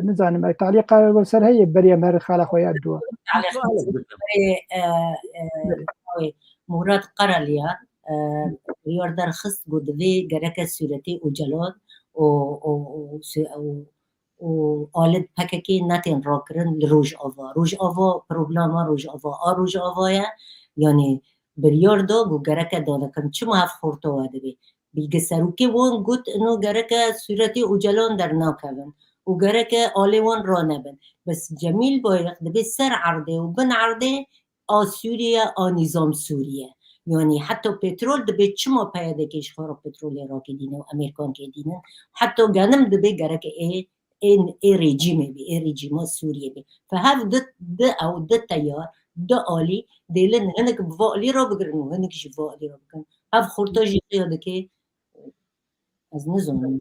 nizanim, ev talîqa we ser heye, berî em herin xala xwe ya dua. Talîq Sualek bikim. Berê, e, e, Belê. Wê Murat Karaliyar, e, biryar derxist ku divê gereke sûretê Ocalan û, û, û, û, û alî P K K netên rakirin li Rojava. Rojava, problema Rojava a Rojava ye. Yani biryar da ku gereke danekin. Çima ev xorta we dibe? Bilgeserokê wan got, ino gereke sûretê Ocalan dernakevin û gereke alê wan ranebin. Bes Cemîl Bayrak dibê ser erdê û bin erdê a Sûriye, a nîzam Sûriye. Yani heta petrol dibê, çima P Y D K ji xwe re petrolê rakidîne û Amerîkan kê dînin? Heta genim dibê gereke ê, ê, ê rejîmê bê, ê rejîma Sûriye bê. Fe hev di, di ew, di teyar, di alî dêlin, hinek bi va alî re bigirin û hinek jî va alî re bigirin. Ev xorta jî qeya dike, ez nizanim.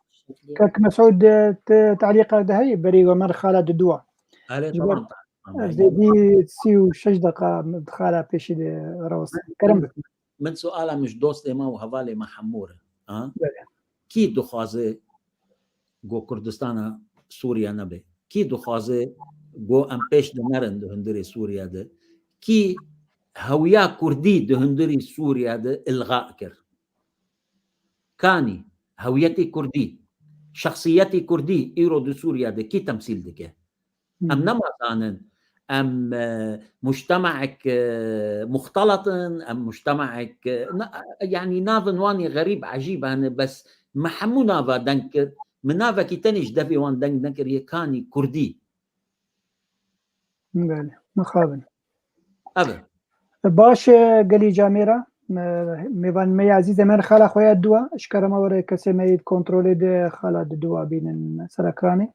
Kek Mesûd, e, te talîqa de heye, berî we me xala di dua. Erê, Ji ber tamam, tamam. Ez dê dî sî û şeş deqa min xala pêşî de rawestin. Kerem bik. Min suala min ji dostê me û hevalê me Hemûr e. Ha? Belê. Kî dixwaze ku Kurdistana Sûriye nebe? Kî dixwaze ku em pêş de nerin di hundirê Sûriye de? Kî hewiya Kurdî di hundirê Sûriye de ilga kir? Kanî, hewiyetê Kurdî, şexsiyetê Kurdî îro di Sûriye de kî temsîl dike? Em Hmm. nema zanin. Em, e, mujtemaek, e, muxtelet in, em mujtemaek, e, na-, yani navên wan ê xerîb, ecîb hene, bes me hemû nava deng kir. Min navekî tenê ji devê wan deng nekiriye, kanî Kurdî. Belê, mixabin. Ev e. Baş e, gelî camêra, e, mêvan me yê ezîz, em ên xala xwe ya dua, ji kerema we re kesê me yê kontrolê de xala di dua bînin ser ekranê.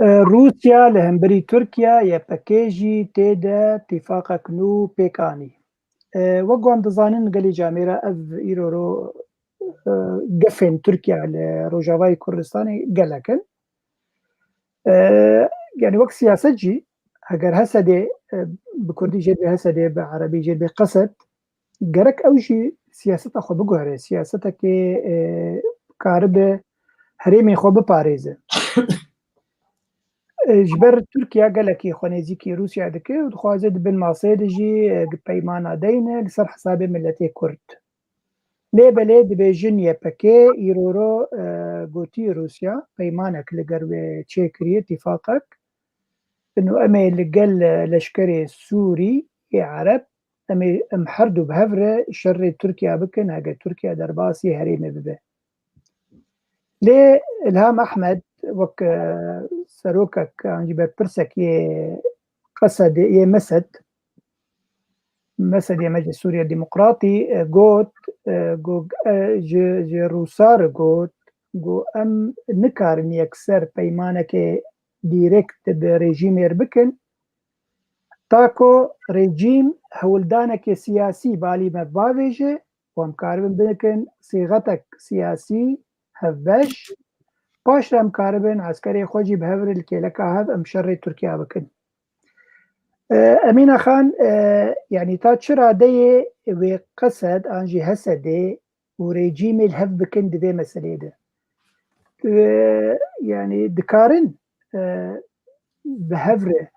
E, Rûsya li hemberî Tirkiye, Y P G jî tê de tîfaqek nû pêk anî. E, wek ku em dizanin gelî camêra ev îro ro, e, gefên Tirkiye li Rojavayê Kurdistanê gelek in. E, yani wek siyaset jî, heger H S D, e, bi kurdî jê dibê H S D, bi erebî jê dibê Qesed, gerek ew jî siyaseta xwe biguhere, siyasetekê, e, karibe herêmê xwe biparêze. E, ji ber Tirkiye gelekî xwe nêzîkî Rûsya dike û dixwaze di bin masê de jî, e, peymana deyne li ser hesabê miletê Kurd. Lê belê dibêjin Y P G îro ro, e, gotî Rûsya peymanek li gel wê çêkiriye, tîfaqek. Ino em ê li gel, e, leşkerê Sûrî yê Ereb, em ê, em her du bi hev re şerê Tirkiye bikin, hege Tirkiye derbasî herêmê bibe. Lê Ilham Ehmed wek, e, serokek an jî berpirsek yê Qesedê, yê Mesed, Mesedê me ji Sûriye Demokratî, e, got, e, got, e, ji, ji Rûsa re got, got, em nikarin yekser peymanekê dîrekt bi rejîmê re bikin, ta ku rejîm hewldanekê siyasî balî me bavêje û em karibin bikin sîxetek siyasî hevbeş, paş re em karibin eskerê xwe jî bi hev re li kêleka hev em şerê Tirkiye bikin. E, Emîne Xan, e, yanî ta çi radeyê wê Qesed an jî H S D û rejîmê li hev bikin di vê meseleyê de? E, yanî dikarin, e, bi hev re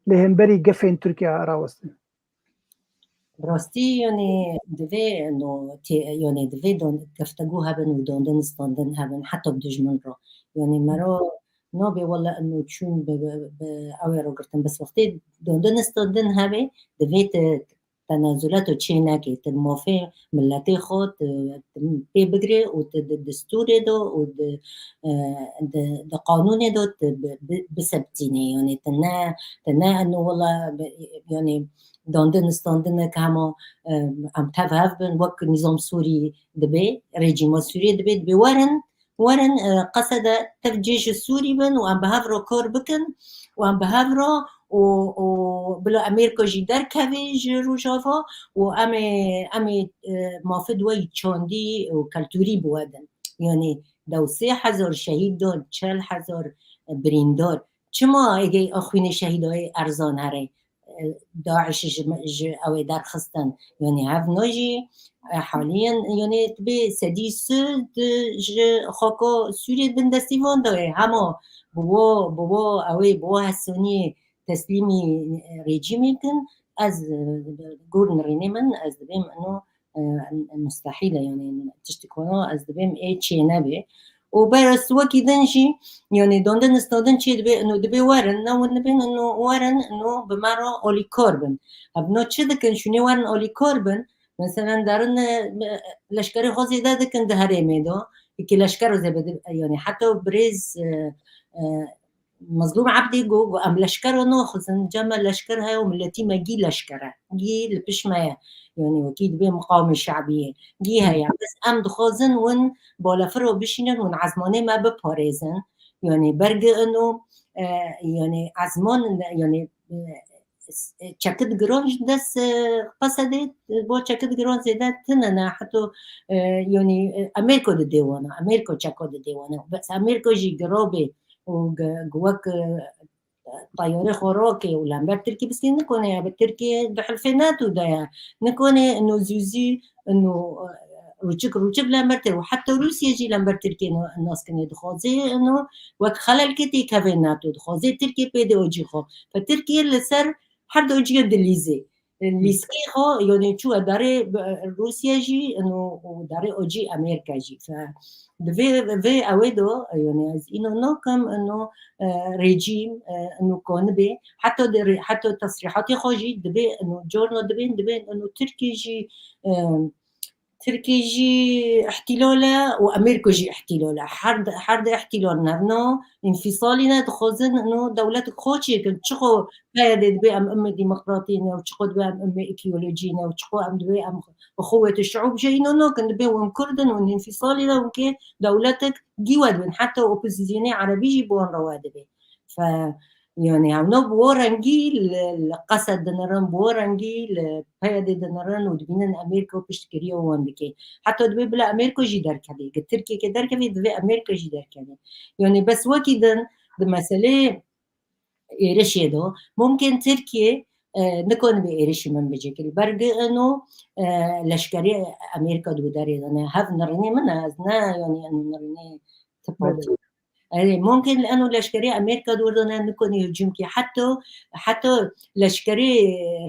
li hemberî gefên Tirkiye rawestin? Bi rastî, yanî divê no tê-, yanî divê dan-, geftegû hebin û dandin standin hebin heta bi dijmin re. Yanî mera nabê wele ino çûn bi, bi, bi ew ê ragirtin. Bes wextê dandin standin hebe, divê tu tenazulat û çê nekê, tu mafê miletê xwe tu, tu pê bigirê û tu di destûrê de û di, e, di, di qanûnê de tu bi, bi, bisebtînê. Yanî tu ne, tu ne ino wele bi, yanî dandin standinek hema, e, em tev hev bin, wek nîzam Sûrî dibe, rejîma Sûriyê dibe, dibe werin, werin, e, Qesede tev cê ji Sûrî bin û em bi hev re kar bikin û em bi hev re û, û bila Amerîka jî derkeve ji Rojava û em ê, em ê, e, mafê di we yî çandî û keltûrî bi we din. Yanî dew sê hezar şehîd dan, çel hezar birîndar. Çima êgê xwînê şehîdayê erzan here? E, DAIŞ ji, ji ew ê derxistin. Yanî hev nojî, e, haliyen, yanî, dibê sedî sê di ji xaka Sûriyê bin destî van de ye. Hema bi wo, bi wo, ew ê bi wo hesoniyê teslîmî, e, rejîmê kin, ez, e, gor nirînê min, ez dibêm ino, e, mustehîl e, yanî tiştik wano ez dibêm ê çê nebe. Û beres wekî din jî, yanî dandin istadin çê dibe, ino dibe werin, ne win nibin, ino werin, ino bi me re alîkar bin. Ev no çi dikin, şûnê werin alîkar bin, meselen derin, e, leşkerê xwe zêde dikin di herêmê de, êkî leşker zêde, yanî heta birêz, e, e, Mezlûm Ebdî got, got, em leşker naxwazin, cem me leşker heye û miletî me gî leşker e. Gî li pişt me ye. Yanî wekî dibê miqamê şebî ye. Gî heye. Bes em dixwazin win balefiro bişînin, win ezmanê me biparêzin. Yanî bergi ino, e, yanî ezman, yanî, e, çekid giran ji dest, e, Qesedê, bo çekid giran zêde tine ne. Heto, e, yanî, e, Amerîka didê wana, Amerîka çeko didê wana. Bes Amerîka jî girabê û gi-, gi-, wek, e, teyarê xwe rokê û lember Tirkî biskê nikone, ya bi Tirkî di hilfê NATO de ye. Nikone ino zû zû, ino, e, rûçik rûçik lember Tir-, û heta Rûsya jî lember Tirkî no-, nas kine, dixwaze ino wek xelelkê têkeve NATO, dixwaze Tirkî pê de ocî xwe. Fe Tirkî li ser her du ocîya dilîzê. Lîskê xwe, yanî çû darê, e, Rûsya jî, ino, û darê ocî Amerîka jî. Fe, divê, vê ewê do, yanî ez îno nakim, ino, e, rejîm, e, ino konibe, heta de re-, heta tesrîhatê xwe jî dibe, ino corno dibe, dibe, ino Tirkî jî, e, Tirkî jî îhtîlal e û Amerîka jî îhtîlal e. Her di, her di îhtîlal ne. No, înfîsalî ne, dixwazin ino dewletek xwe çêkin. Çiqo P Y D dibê em umê demokratî ne û çiqo dibê em umê îdeolojî ne û çiqo em dibê em bi quwwetê şiûb jî îno nakin, dibê hûn Kurd in, hûn înfîsalî ne, hûn kê dewletek gî we dibin. Heta opozîsyonê erebî jî bi wan re we dibê. Fe, yanî hewna bi wo rengî li, li Qesed dinirin, bi wo rengî li P Y D dinirin û dibînin Amerîka piştgiriya wan dike. Heta dibê bila Amerîka jî derkeve. Gi Tirkiyeke derkeve, divê Amerîka jî derkeve. Yanî bes wekî din di meselê êrişê de, mumkin Tirkiye, e, nikanibe êrişî min bicêke. Li ber gi ino, e, leşkerê Amerîka di derê de ne. Hev nirînê min e, ez ne, yanî ino nirînê ti Belê. partî. Erê, mumkin li eno leşkerê Amerîka di wir de ne, nikonî hicûm kê. Heta, heta leşkerê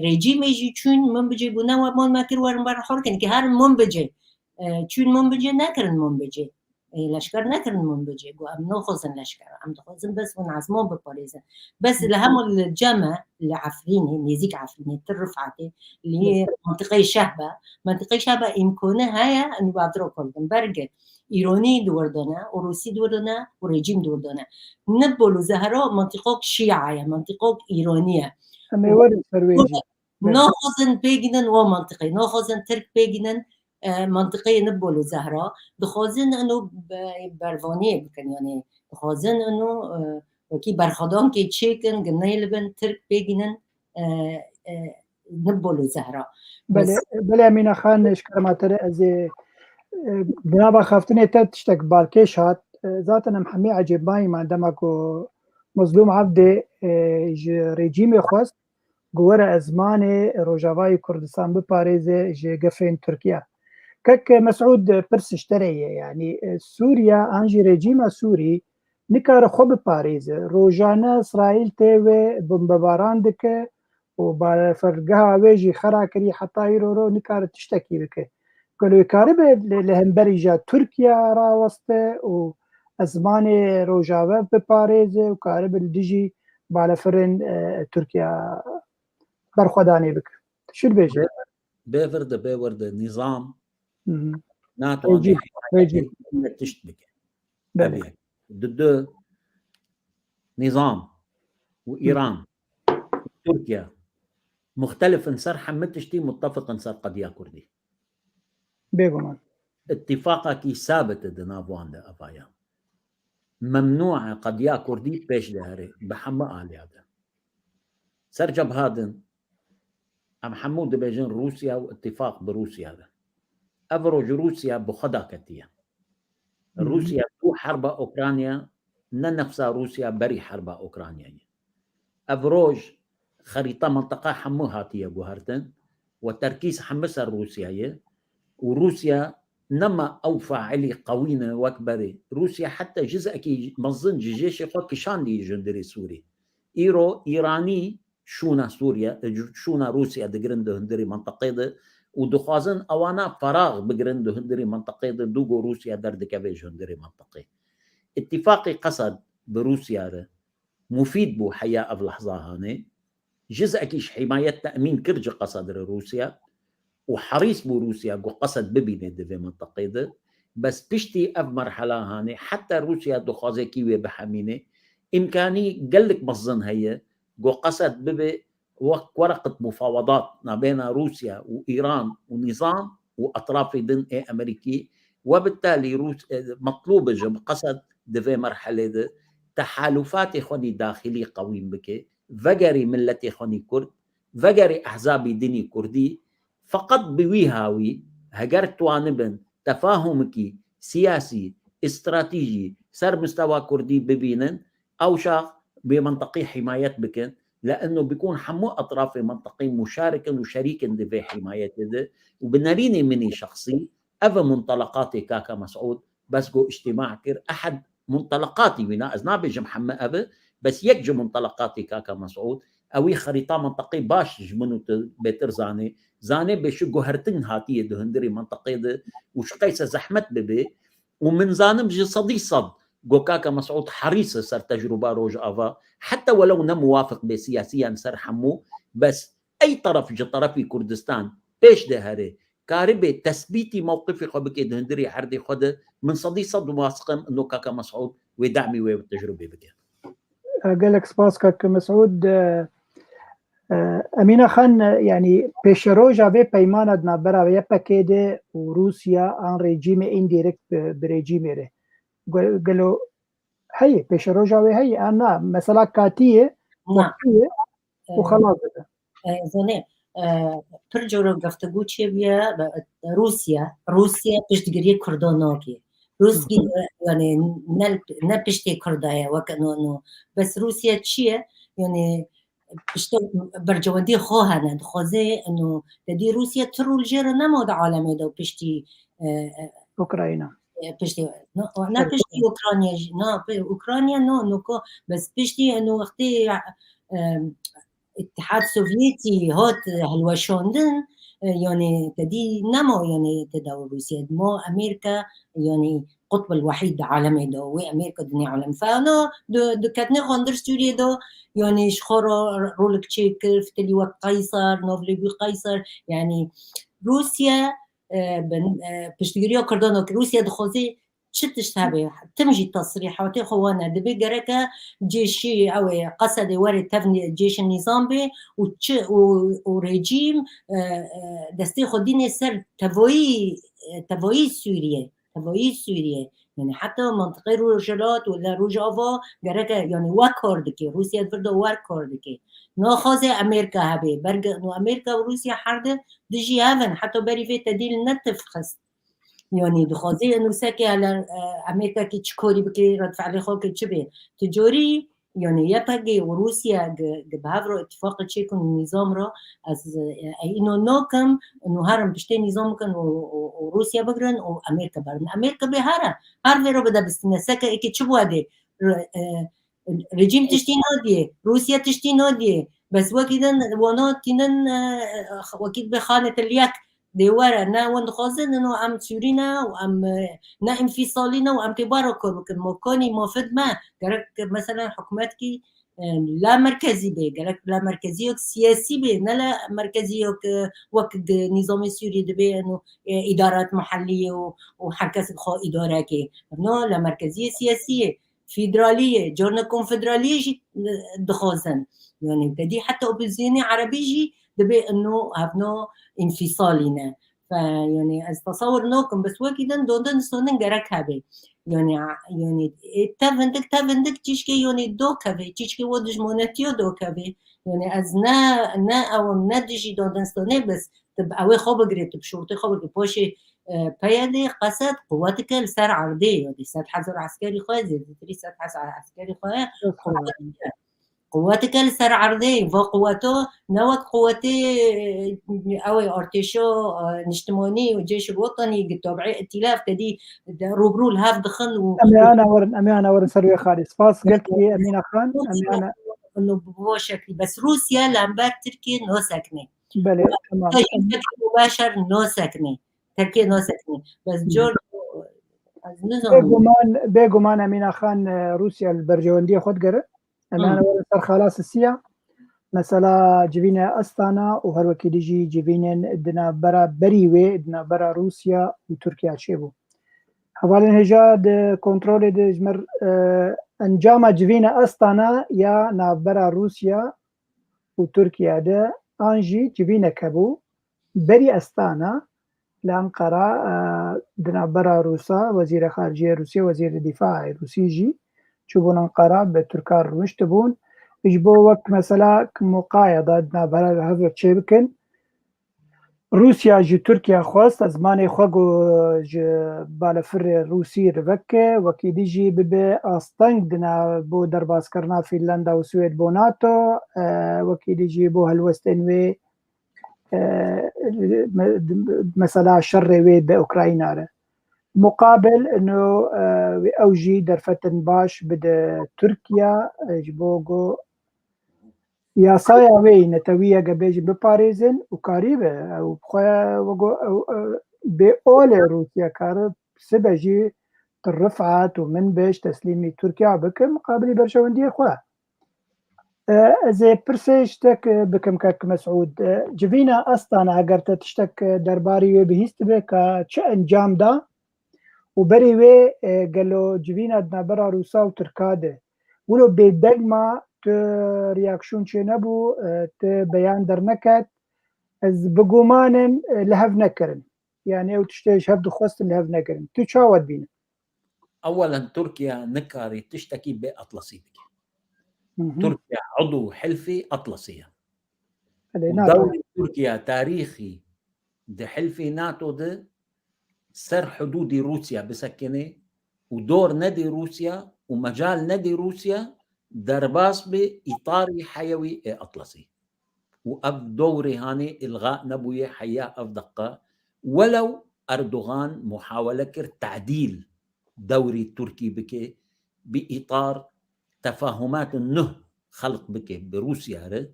rejîmê jî çûn, min bicê got, ne we mal me kir, werin ber hor kin, kê herin min bicê. E, çûn min bicê, nekirin min bicê. E, leşker nekirin min bicê. Got, em naxwazin leşker, em dixwazin bes hûn ezman biparêzin. Bes li hema li cem e, li Efrînê, nêzîk Efrînê, Tir Rifatê, li Hı. mentiqeyê Şehbe, mentiqeyê Şehbe îmkane heye, em bi ev re kurdin. Berge, Îranî di wir de ne, û Rûsî di wir de ne, û rejîm di wir de ne. Nibol û Zehra mentiqok şîa ye, mentiqok Îranî ye. Em ê werin ser wê jî. Naxwazin pêgînin wa mentiqê, naxwazin Tirk pêgînin, e, mentiqeyê Nibol û Zehra. Dixwazin ino be-, bervaniyê bikin, yanî dixwazin ino, e, wekî berxwedankê çêkin, gineyê li bin Tirk pêgînin, e, e, Nibol û Zehra. Belê, Bes belê Emîne Xan, ji kerema te re ez ê, e, di nava xeftinê te tiştek balkêş hat. E, zaten em hemî ecêbmayî me dema ku Mezlûm Evdê, e, ji rejîmê xwest ku were ezmanê Rojavayê Kurdistan biparêze ji gefên Tirkiye. Kek Mesûd, pirs ji te re ye, yanî, e, Sûriye an jî rejîma Sûrî nikare xwe biparêze. Rojane Îsraîl tê wê bombebaran dike û balafirgeha wê jî xera kirî, heta îro ro nikare tiştekî bike. Gelo wê karibe li, li hemberî ja Tirkiye raweste û ezmanê Rojava biparêze û karibe li dijî balafirên, e, Tirkiye berxwedanê bike? Tu çi dibêjî? Bê, bê vir de, bê wir de nîzam Hı hı. NATO Rejîm, rejîm. Tişt bike. Belê. Ev yek. Di du, nîzam û Hı. Îran, Tirkiye, muxtelif in ser hemî tiştî, muttefiq in ser qediya Kurdî. Bêguman. Îtîfaqekî sabit e di nav wan de, evaya. memnû e qediya Kurdî pêş de here bi hemû aliya de. Ser cebha din, em hemû dibêjin Rûsya û îtîfaq bi Rûsya de. Ev roj Rûsya bi xwe daketiye. Hı hı. Rûsya dû herba Ukrayna ne nefsa Rûsya berî herba Ukraynayê. Ev roj xerîta mintiqa hemû hatiye guhertin û terkîz hemû ser Rûsya ye û Rûsya nema ew failî qewî ne wek berê. Rûsya heta cizekî mezin ji jêşê xwe kişandî ji hundirê Sûrî. Îro Îranî şûna Sûriye, şûna Rûsya digirin di hundirê mintiqê de û dixwazin ewana ferax bigirin di hundirê mintiqê de, dû ku Rûsya derdikeve ji hundirê mintiqê. Îtîfaqê Qesed bi Rûsya re mufîd bû heya ev lehza hanê. Jizekî ji himayet temîn kir ji Qesed re Rûsya û herîs bû Rûsya ku Qesed bibîne di vê mintiqê de. Bes piştî ev merhela hanê, heta Rûsya dixwaze kî wê bihemîne, îmkanî gelek mezin heye ku Qesed bibe wek wereqet mufawedat nabêna Rûsya û Îran û nîzam û etrafê din ê Amerîkî. Webitalî Rûs-, e, metlûb e ji Qesed di vê merhelê de tehalûfatê xwe nî daxilî qewîn bike, vegerî miletê xwe nî Kurd, vegerî ehzabî dinî Kurdî, feqet bi wî hawî, heger twanibin tefahumekî siyasî, stratejî ser mistewa Kurdî bibînin, ew çax bê mintiqî himayet bikin, لأنه bikûn hemû etrafê mintiqî muşarik in û şerîk in di vê himayetê de û bi nerînê min î şexsî, ev e muntelaqatê kaka Mesûd, bes ku îctîma kir, ehed muntelaqatî wîna, ez nabêjim heme ev e, bes yek ji muntelaqatê kaka Mesûd, ewî xerîta mintiqê baş ji min û tu bêtir zanê, zanê bê şu guhertin hatiye di hundirê mintiqê de û ji qeyse zehmet bibe û min zanim ji sedî sed ku kaka Mesûd herîs e ser tecrûba Rojava, heta welew ne muwafiq bê siyasiyan ser hemû, bes ey teref ji terefî Kurdistan pêş de here, karibê tesbîtî mewqifê xwe bike di hundirê erdê xwe de, min sedî sed wasiq im ino kaka Mesûd wê demî wê tecrûbê bike. Gelek spas kak Mesûd. E, e, Emîne Xan, e, yanî pêşeroja vê peymana di navbera Y P G de û Rûsya an rejîmê îndirekt bi, bi rejîmê re. Ge-, gelo heye, pêşeroja wê heye, an na, mesela katî ye, Na. Wextî ye û E, xelas dibe. E, Zonê, e, pir coro geftegû çêbûye, e, Rûsya, Rûsya piştgiriyê Kurdan nake. Rûskî, Hı hı. e, yani ne, ne piştê Kurda ye, weke no, no. Bes Rûsya çi ye? Yani piştê bercewendiyê xwe hene, dixwaze, no, te dî Rûsya ti rol jê re nema di alemê de piştî, e, e, Ukrayna. e, piştî, no, ne Evet. piştî Ukrayna jî, na, pe-, Ukrayna, no, no, ko, bes piştî, no, wextê, e, Îtîhad Sovyetî hat hilweşandin, e, yani te dî nema, yani te dawa Rûsya. Ma Amerîka, yani qutb el wehîd di alemê de, wê Amerîka dinê alem. Fano di, di ketnê xandir Sûriyê de, yani ji xwe re rolek çêkir, fitilî wek Qeysar, navlê wî Qeysar, yani Rûsya, e, bin, e, piştgiriya Kurdan kir. Rûsya dixwaze çi tişt hebe, tim jî tesrîhatê xwe wane. Dibe gereke cêşî, ew ê Qesedê were tev nî-, cêşin nîzam bê û çi, û, û rejîm, e, e, destê xwe dînê ser tevayî, e, tevayî Sûriyê, tevayî Sûriyê. Yani heta mantiqê Rojhilat û le Rojava gereke, yani we kar dike, Rûsya vir de wer kar dike. Naxwaze Amerîka hebe, berge, no Amerîka û Rûsya her di dijî hev in, heta berî vê tedîl ne tif xist. Yani dixwaze eno seke hele, e, Amerîkakî çi korî bike, redfe'lê xwe ke çi bê. Ti corî, yani Y P G û Rûsya gi, gi bi hev re îtîfaqê çêkin û nîzam re ez, e, e, îno nakim, û herin piştê nîzam bikin û, û, û Rûsya bigirin û Amerîka berin. Amerîka bê here, her vê re bide bistine. Seke êkê çi bû edê, re-, e, Rejîm tiştî nadiyê, Rûsya tiştî nadiyê. Bes wekî din wana tînin, e, wekî bê xanê tilyek dê were, ne wan dixwazin, ino em Sûrî ne û em, e, ne înfîsalî ne û em tê bara kor bikin. Ma kanî ma fid me, gerek mesela hikûmetkî, e, la merkezî bê, gerek la merkeziyek siyasî bê, ne la merkeziyek, e, wek di nîzamê Sûrî dibê, ino, e, îdaret mehellî û, û her kes bi xwe îdare ke. No, la merkeziyê siyasî ye. Federaliyê, carna konfederaliyê jî, e, dixwazin. Yani te dî heta opozîsyonê erebî jî dibê ino hevno înfîsalî ne. Fe, yani ez tesewir nakim, bes wekî din dondin stonin gerek hebe. Yani, yani, e, te vindik, te vindik çişkê, yani, do keve, çişkê wo dijmonetiyo do keve. Yani ez ne, ne ewim, ne dijî dondin stonê, bes tu bi ewê xwe bigirê, tu bi şurtê xwe bigirê. Poşê, e, P Y D, Qesed, quwetike li ser erdê, yani, sed hezar eskerî xwe, zêdetirî sed hezar eskerî xwe, quwetike. Quwetike li ser erdê, va quweto, ne wek quwetê, ew ê artêşo, e, niştimanî û cêşil wetanî, gi tabî îtîlaf te dî de rûbirû li hev dixin û Em ê ana werin, em ê ana werin ser wê xalî. Spas gelkî Emîna Xan, em ê ana. Û bi bo şeklî. Bes Rûsya li hember Tirkiyê nosekne. Belê, tamam. Tirkiyê mubaşer nosekne. Tirkiyê nosekne. Bes Hı. cor, ez nizanim. Bêguman, bêguman Emîna Xan, e, Rûsya li berjewendiyê xwe digere. Em Hı. ê werin ser xala sisiya. Mesela civîne Astana û her wekî dî jî civînên di navbera berî wê, di navbera Rûsya û Tirkiya çêbû. Hevalên hêja di kontrolê de ji mir, e, encama civîne Astana ya navbera Rûsya û Tirkiye de an jî civînek hebû. Berî Astana li Enqera, e, di navbera Rûsa, wezîrê xariciyê Rûsya, wezîrê dîfaê Rûsî jî çûbûn Enqera, bi Tirkan rûniştibûn. Ji bo wek mesela muqayeda di navbera hev çêbikin. Rûsya ji Tirkiye xwest, ez zimanê xwe got ji balefirê Rûsî li veke, wekî dî jî bibe asteng di nav bo derbaskirina Fînlanda û Swêd bo NATO, e, wekî dî jî bo helwestên wê, e, me-, mesela şerê wê bi Ukrayna re. Muqabil ino, e, ew jî derfetin baş bide Tirkiye, e, ji bo ku yasaya wê netewî ye, ge bêjin biparêzin û karî be, ew bi xwe wego, ew, e, bê olê Rûsya kare sibe jî tu Rifat û Minbij teslîmî Tirkiya bike, muqabilî berjewendiyê xwe. E, ez ê pirsê ji te, e, bikim kek Mesûd. E, civîna Astana eger te tiştek, e, derbarî wê bihîstibe ka çi encam da û berî wê, e, gelo civîna di navbera Rûsa û Tirka de wilo bêdeng ma, tu reaksiyon çênebû, e, tu beyan derneket, ez bi guman im, e, li hev nekirin. Yani ew tiştê ji hev dixwestin li hev nekirin. Tu çawa dibînî? Ewelen Tirkiye nikarî tiştekî bê Atlasî bike. Hı hı. Tirkiye udû hilfê Atlasî ye. Belê, û NATO. Dewrê Tirkiye tarîxî di hilfê NATO de ser hudûdî Rûsya bisekinê û dor nedê Rûsya û mecal nedê Rûsya derbas bi îtarî heyewî ê Atlasî. Û ev dewrê hanê îlga nebûye heya ev deqa. Welew Erdogan muhawele kir tadîl dewrê Tirkî bike, bi îtar tefahumatên nuh xelq bike bi Rûsya re,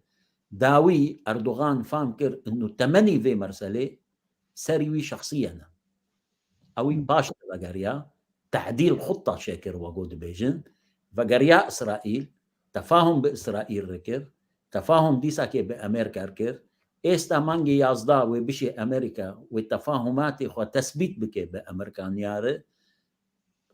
dawî Erdogan fam kir inu temenî vê merselê serî wî şexsî ye ne. Ew ê Hı. paş de vegeriya, tehdîl xutta çêkir, wego dibêjin, vegeriya Îsraîl, tefahum bi Îsraîl re kir, tefahum dîsakê bi Amerîka re kir. Êsta mangê yazdeh wê bişê Amerîka, wê tefahumatê xwe tesbît bike bi Amerîkaniya re.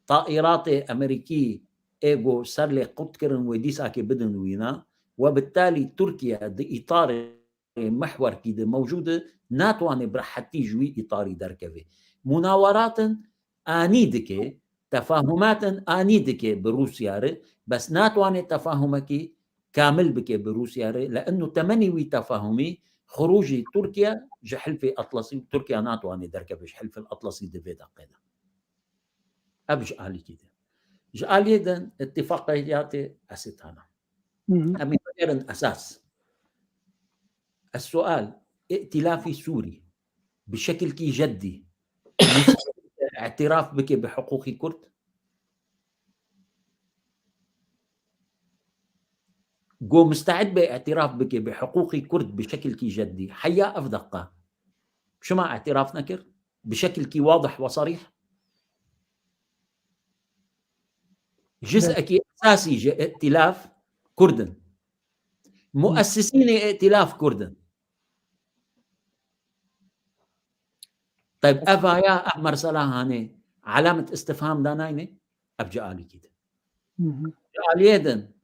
Taîratê Amerîkî ê go ser lê qut kirin, wê dîsakê bidin wîna. We bi talî Tirkiye di îtarê mihwerkî de mewcûd e, natwane bi rehetî ji wî îtarî derkeve. Munaweratên anî dike, tefahumatên anî dike bi Rûsya re, bes natwane tefahumekî kamil bike bi Rûsya re, li inu temenî wî tefahumî xurûcî Tirkiye ji hilfê Atlasî û Tirkiye natwane derkeve ji hilfê Atlasî di vê deqê de. Ev ji alîkî de. Ji aliyê din îtîfaqiyatê Esîtana. Hı hı. Em ê bigerin esas. السؤال، ائتلافی سوری بشکلکی جدی مستعد اعتراف بکه به حقوقی کرد؟ Go mistehid be îtiraf bike bi hiqûqî Kurd bi şekilkî jeddî. Heya ev deqa. Çima îtiraf nekir? Bi şekilkî wadih ve sarîh. Jiz'ekî esasî ji îtilaf Kurd in. Muessisînê îtilaf Kurd in. Teyb, ev aya, ev mersela hanê, alamet istifham da nayne, ev ci alîkî de. Hı hı. Ci aliyê din,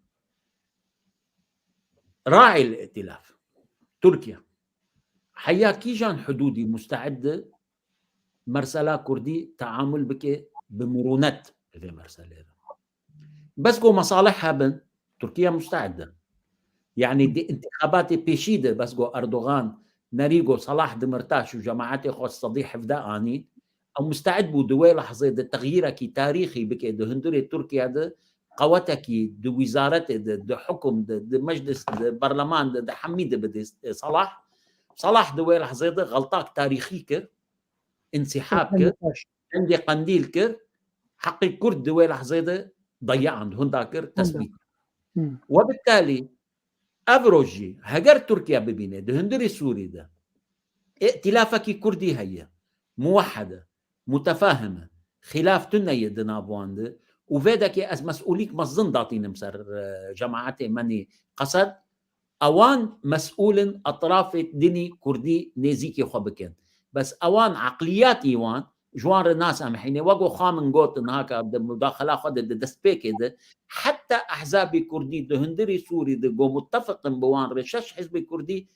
raîl îtilaf, Tirkiye, heya kîjan hudûdî musteid e mersela kurdî teamul bike bi mirûnet li vê merselê de. Bes ku mesalih hebin, Tirkiye musteid e. Yani di întixabatê pêşî de bes ku Erdogan nerî ku Salah Demirtaş û cemaetê xwe sedî hevdeh anî, ew musteid bû di wê lehzê de texyîrekî tarîxî bike di hundirê Tirkiye de, qewetekî di wîzaretê de, di hukum de, di meclis, di berleman de, di hemî de bide Salah. Salah di wê lehzê de xeltak tarîxî kir, însîhab kir, dengê qendîl kir, heqê Kurd di wê lehzê de dayand, hunda kir, tesbît. Webitalî, ev roj jî, heger Tirkiye bibîne, di hundirê Sûrî de, îtilafekî Kurdî heye, muwehhed e, mutefahim e, xîlaf tune ye di nav wan de, û vê dekê ez mesûlîk mezin datînim ser, e, cemaetê menî qesed, ewan mesûl in etrafê dinî Kurdî nêzîkê xwe bikin. Bes ewan eqliyatî wan, ji wan re nas em hînê, wek ku xa min got, niha ka di mudaxela xwe de, di destpêkê de, heta ehzabê Kurdî di hundirê Sûrî de, ku muttefiq in bi wan re, şeş hizbê Kurdî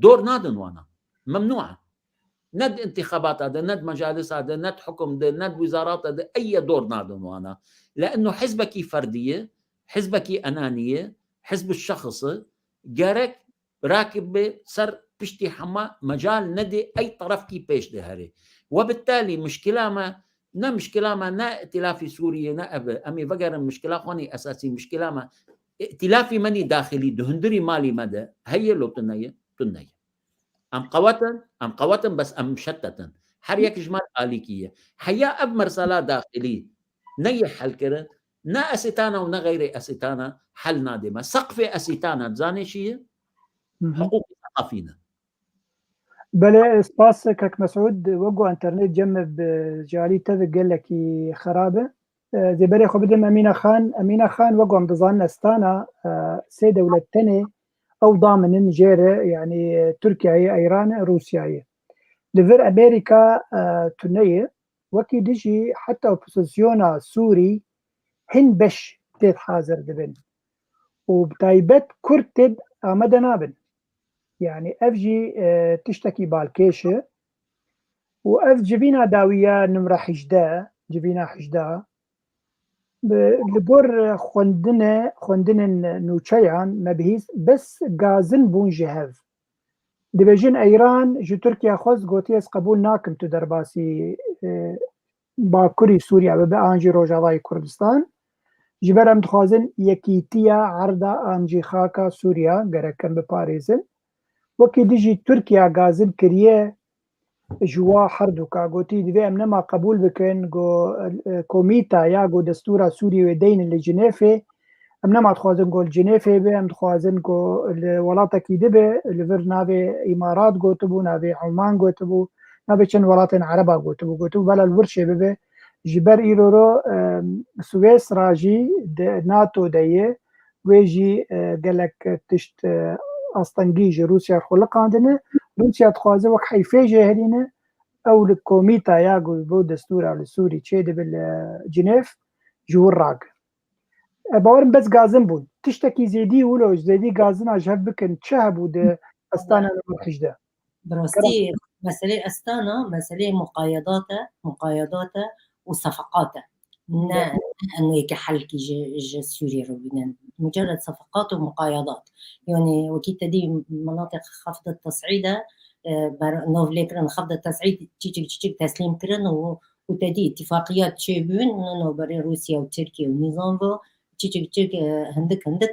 dor nadin wana. Memnû in. Ne di întixabata de, ne di mecalis de, ne di hukum de, ne di wizarata de, eye dor nadin wana. Le'enno hizbekî ferdî ye, hizbekî enanî ye, hizb şexs e, gerek rakib be ser piştî hema, mecal nedê ey terefkî pêş de herê. Webitalî mişkila me, ne mişkila me, ne îtilafî Sûriyê, ne ev e. Em ê vegerin mişkila xwe nî esasî, mişkila me îtilafî me nî daxilî di hundirî malî me de heye, lo tune ye, tune ye. Em qewet in, em qewet in, bes em muşettet in. Her yek ji me alîkî ye. Heya ev mersela daxilî neyê helkirin, ne esîtana û ne xeyrê esîtana hel nadê me. Seqfê esîtana dizanê çi ye? Hiqûqê seqafî ne. Belê, spas kek Mesûd. Wek ku înternet cem me bi ji alî te ve gelekî xerab e. E, zê berê xwe bidim Emîne Xan. Emîne Xan, wek ku em dizanin, Estana, e, sê dewlet tenê ew daminin jê re, yanî Tirkiyeyê, Eyran, Rûsyayê. Li vir Amerîka, e, tune ye. Wekî dijî heta opozisyona Sûrî hin beş têd hazir dibin. Û bi taybet Kurd têd amade nabin. Yani ev jî, e, tiştekî balkêş e. Û ev civîna dawiya nimre hejdeh, civîna hejdeh, bi, li gor xwendine, xwendinên nûçeyan me bihîst, bes gazin bûn ji hev. Dibêjin Eyran ji Tirkiye xwest, gotiye ez qebûl nakim tu derbasî, e, Bakurî Sûriye bibe, an jî Rojavayê Kurdistan. Ji ber em dixwazin yekîtiya erda an jî xaka Sûriye gerek em biparêzin. Wekî dijî Tirkiye gazin kiriye ji wa herduka, gotî divê em nema qebûl bikin ku, e, komîta ya ku destûra Sûriyê wê deynin li Cinêfê, em nema dixwazin ku li Cinêfê be, em dixwazin ku li welatekî dibe, li vir navê Îmarat gotibû, navê Oman gotibû, navê çend welatên Ereba gotibû, gotibû bela li wir çê bibe. Ji ber îro ro, e, Swêsra jî di NATO de ye, wê jî, e, gelek tişt, e, astengî ji Rûsya xwe liqandine. Rûsya dixwaze wek heyfê jêherîne, ew li komîta ya ku bo destûra li Sûrî çêdibe li Cinêv ji wir ragir. E, bawerim bes gazin bûn. Tiştekî zêdî wilo, zêdî gazina ji hev bikin, çi hebû di Estana numar hejdeh? Bi rastî meselê Estana, meselê muqayedat e, muqayedat e û sefeqat e. Ne, ne enwê ke helkî ji, ji Sûriyê re bînin. Mucerred sefeqat û muqayedat. Yani wekî te dî minatê xefde tesîd e, e, ber-, nov lê kirin xefde tesîd, çiçik çiçik teslîm kirin û, û te dî îtîfaqiyat çêbûn, no, no, berê Rûsya û Tirkiye û nîzan ve, çiçik çiçik, e, hindik hindik,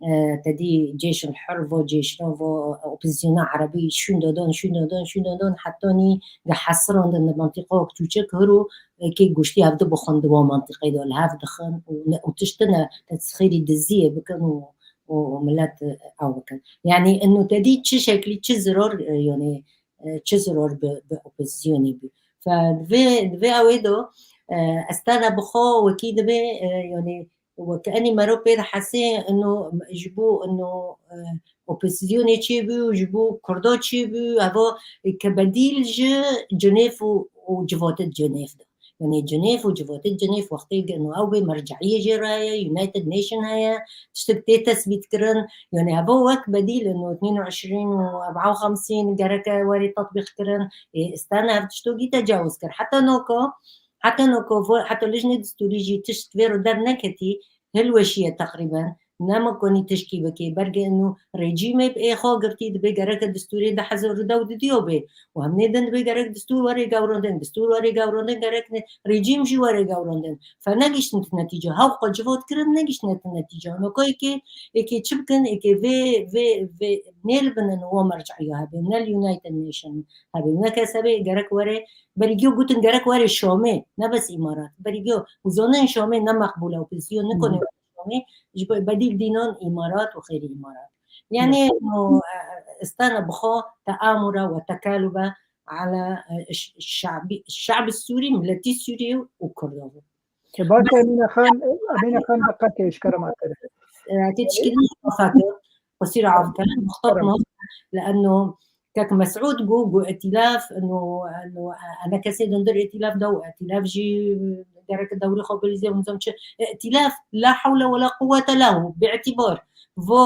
e, te dî cêşin hur vo, cêşin vo, opozisyona erebî şûn dodon, şûn dodon, şûn dodon, heta nî ge hesirandin li mantîqawek çûçik hir û, e, kê goştî hev dibixwin di wan mantîqê de li hev dixin û ne, û tişt tune, te xêrî diziyê bikin û, û, û millet, e, ew bikin. Yani ino te dî çi şeklî, çi ziror, e, yani, e, çi ziror bi, bi opozisyonê bû. Fe divê, divê ew ê do, e, Estana bi xwe wekî divê, e, yani, wek enî mero pê dihesê, ino ji bo ino, e, opozisyonê çêbû, ji bo Kurda çêbû, eva ke bedîl ji Cinêv û, û civatê Cinêv de. Yani Cenêv û civatê Cenêv wextê ino ew bê merciyê jê re heye, United Nation heye, tiştek tê tesbît kirin. Yani heva wek bedîl ino اثنين وعشرين û أربعة وخمسين gereke werê tetbîq kirin. Ê, îstana ev tiştokî tecawuz kir. Heta noko, heta noko, vo-, heta lijnê distûrî jî tişt vê re derneketî, hilweşiye teqrîben. Nema konî tişkî bikê. Berge ino rejîmê bi ê xwe girtî dibe gereke distûrê du hezar û deh û didiyo bê. Û hemnê din dibe gerek distûr were gawrandin. Distûr were gawrandin gerek ne, rejîm jî were gawrandin. Fe negiştin tu netîce. Hewqa civat kirin negiştine tu netîce. Ano ko êkê, êkê çi bikin? Êkê vê, vê, vê nêlibin ino wa merciya hebe. Ne li United Nation hebe. Ne kes hebe gerek were. Berî giyo gotin gerek were Şamê. Ne bes Îmarat. Berî giyo. Û zonin Şamê ne meqbûl e. Opozisyon nikone Şamê, ji be-, bedîl dînan Îmarat û xêrî Îmarat. Yani, no, e, istana bixwe teamura ve tekalube ala, e, ş-, şabi, şabi Sûrî, milletî Sûrî û Kurda bû. Baş e, Emîne Xan, Emîne Xan, deqekê ji kerema te re. E, tê tişkîlî afake, qusîr afake, muxtatma, لأنه Kek Mesûd got, got, îtîlaf, no, no, ene kesê dindir îtîlaf da û îtîlaf jî gerek dewrê xwe bilîzê û nizam çi. Îtîlaf, la hewle we la quwwete lehu, bi îtîbar. Vo,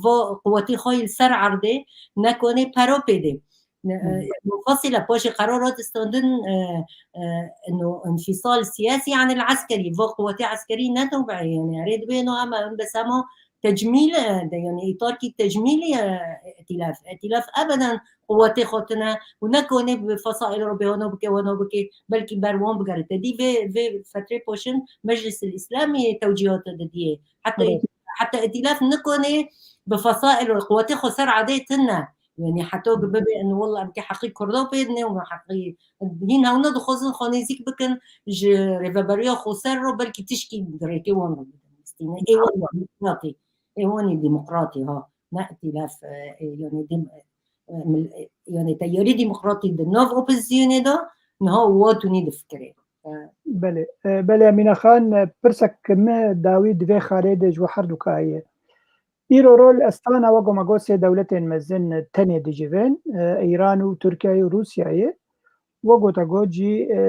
vo quwetê xwe yê li ser erdê, nekone pero pê dê. Ne, e, Hmm. Fasîla paşê qerara distandin, e, e, no, infîsal siyasî anil eskerî, vo quwetê eskerî ne tewbe, yani, erê dibê no em, em bes hema tecmîl, e, de, yani, îtarkî tecmîlî, e, îtîlaf. Îtîlaf ebeden quwetê xwe tune û nekonê bi fesaîl re bêhano bike, wano bike, belkî ber wan bigere. Te dî vê, vê fetrê paşin Meclis el Îslamî tewcîhata didiyê. Heta, Evet. Heta îtîlaf nikonê bi fesaîl re quwetê xwe ser adê tune. Yani, heta ku bibe, en, wallah, em ke heqî Kurda pê dine û heqî hîn hewna dixwazin xwe nêzîk bikin ji rêveberiya xweser re, belkî tişkî di rêkê wan re bidin. Stîne. Ê wan demokratî, ê wan ê demokratî ha. Ne îtîlaf, e, ê, yani, dem-, e, mil-, e, yani, teyarê demokratî di nav opozisyonê de niha wa tunî difikirê. E, Belê, e, belê, Emîne Xan, e, pirsek min dawî di vê xalê de ji we herduka heye. Îro rol estana wek me got sê dewletên mezin tenê dicivên, e, Îran û Tirkiyeyê û Rûsyayê. Wek gota got jî, e,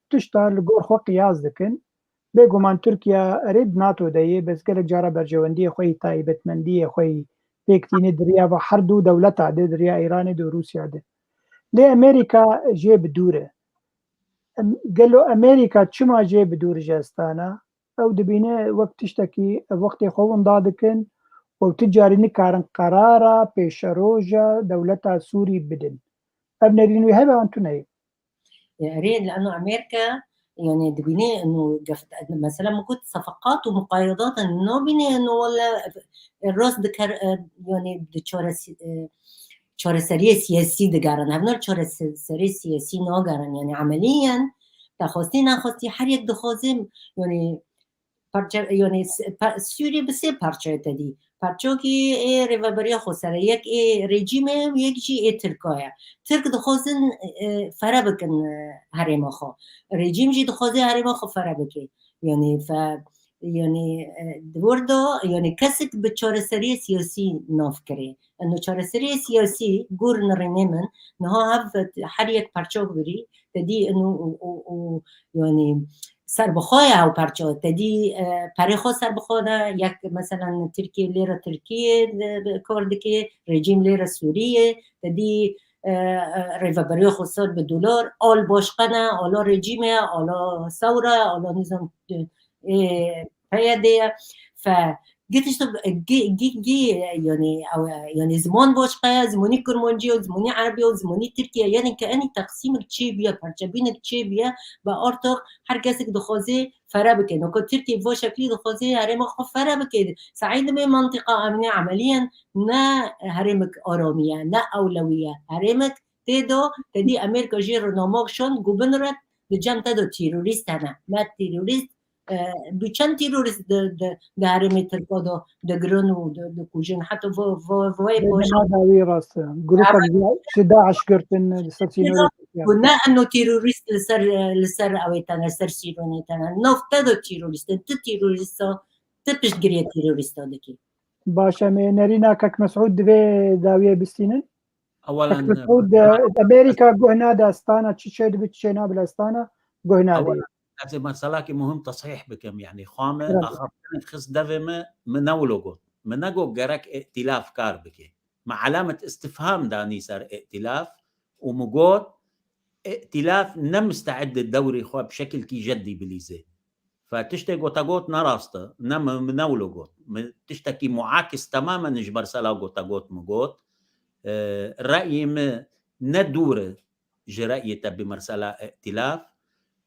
tişta li gor xwe qiyas dikin. Bêguman Tirkiye erê di NATO de ye, bes gelek cara berjewendiyê xwe yî, taybetmendiyê xwe yî pêk tîne di riya ve her du dewleta de, di riya Îranê de û Rûsya de. Lê Amerîka jê bi dûr e. Em, gelo Amerîka çima jê bi dûr ji estana? Ew dibîne wek tiştekî ev wextê xwe winda dikin û tu carî nikarin qerara pêşeroja dewleta Sûrî bidin. Ev nerîn wî hebe an tune ye? Erê, lano Amerîka, yani, dibîne ino gef-, mesela min got sefeqat û muqayedat nabîne ino wele rast diker, e, yani, di çaresi-, e, çareseriyê siyasî digerin. Hevna çareseriyê siyasî nagerin. Yani, emeliyen, te xwestî nexwestî her yek dixwaze, yani, parça, yani, s-, pa-, Sûrî bi sê parçayê te dî. Parçokî ê rêveberiya xweser e, yek ê rejîm e û yek jî ê Tirka ye. Tirk dixwazin, e, fere bikin, e, herêma xwe. Rejîm jî dixwaze herêma xwe fere bike. Yani, fe-, yani, e, di wir de, yani, kesek bi çareseriyê siyasî nav kirê. Eno çareseriyê siyasî, gor nirînê min, niha hev her yek parçok birî, te dî eno û, û, û, yani, serbixwe ye ew parça. Te dî, e, perê xwe serbixwe ne, yek, meselen, Tirkiye lê re Tirkiye, e, kar dike, rejîm lê re Sûriye, te dî, e, e, rêveberiya xweser bi dolar, al başqe ne, ala rejîm e, ala sewre, ala nizam, e, e, P Y D ye. Fe, gitiş tu, gi, gi, gi, yani, ew, yani, ziman başqe ye, zimanî kurmancî ye, zimanî erebî ye, zimanî tirkî ye, yani, ke enî teqsîmek çêbûye, parçebînek çêbûye, be artık her kesek dixwaze fere bike. Noka Tirkiye va şeklî dixwaze herêma xwe fere bike. Saîd be mentiqa emnî emeliyen ne herêmek aramî ye, ne ewlewî ye. Herêmek tê de, te dî Amerîka jê re name kişand, got binire, di cem te de terorîst hene. Me terorîst, e, bi çend terorîst di, di, di herêmê Tirka de digirin û di, dikujin. Heta vo, vo, vo, vo, Dema dawî rast e. Grupa ji, ji DAIŞ girtin, li ser sînorê Tirkiye. Û ne eno terorîst li ser, li ser ew ê tene, ser sîronê tene. Nav te de terorîst e. Tu terorîst e. Tu piştgiriyê terorîsta dikî. Baş e, em ê nerîna Kek Mesûd divê dawiyê bistînin. Ewelan, Kek Mesûd, e, Amerîka guh nade estana, çi çê dibe, çi çê nabe li estana. guh nadê. Ewela ez ê meselakî muhim tesîh bikim, yanî xwe me axaftinê xist devê me, min ne wilo got. Min negot gerek îtîlaf kar bike. Min elemet îstifham danî ser îtîlaf û min got, îtîlaf ne misteid e dewrê xwe bi şekilkî jeddî bilîze. Fe tiştê ku te got ne rast e, ne min, min ne wilo got. Min tiştekî muakis temamen ji mersela ku te got min got. E, reyê min ne dûr e ji reyê te bi mersela îtîlaf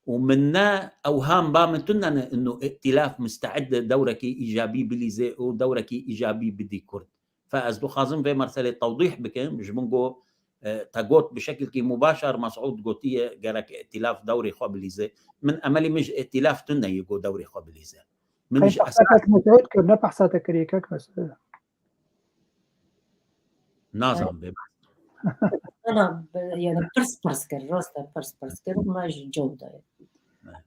û min ne ewham ba min tune ne ino îtîlaf misteid e dewrekî îcabî bilîze û dewrekî îcabî bidî Kurd. Fe ez dixwazim vê meselê tewdîh bikim, ji min got, e, te got bi şekilkî mubaşer Mesûd gotiye gerek îtîlaf dewrê xwe bilîze. Min emelî min ji îtîlaf tune ye ku dewrê xwe bilîze. Min Qey ji esas behsek Mesûd kir, ne behsa te kiriye kek Mesûd. Nazam bê. Ana, be-, yani pirs pirs kir, rast e, pirs pirs kir, ma ji cewda ye.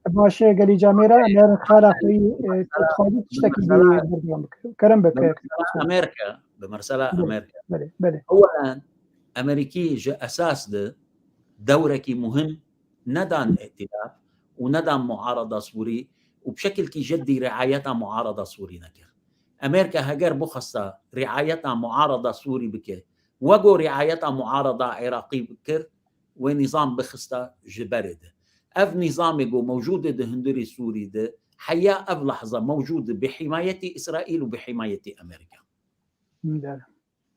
Baş e, gelî camêra, em ê xala xwe yî, e, tu dixwazî tiştekî dî berdewam bike. Kerem bike. Bi mersela Amerka, bi mersela Belê, Amerka. Belê, belê. Ewelen, Amerîkî ji esas de dewrekî muhim nedan îtîlaf û nedan muarada Sûrî û bi şekilkî jeddî riayeta muarada Sûrî nekir. Amerka heger bixwesta riayeta muarada Sûrî bike, wego riayeta muarada Iraqî kir, wê nîzam bixista ji berê de. Ev nîzamê ku mewcûd e di hundirê Sûrî de, heya ev lehza mewcûd e bi himayetî Îsraîl û bi himayetî Amerka. Belê.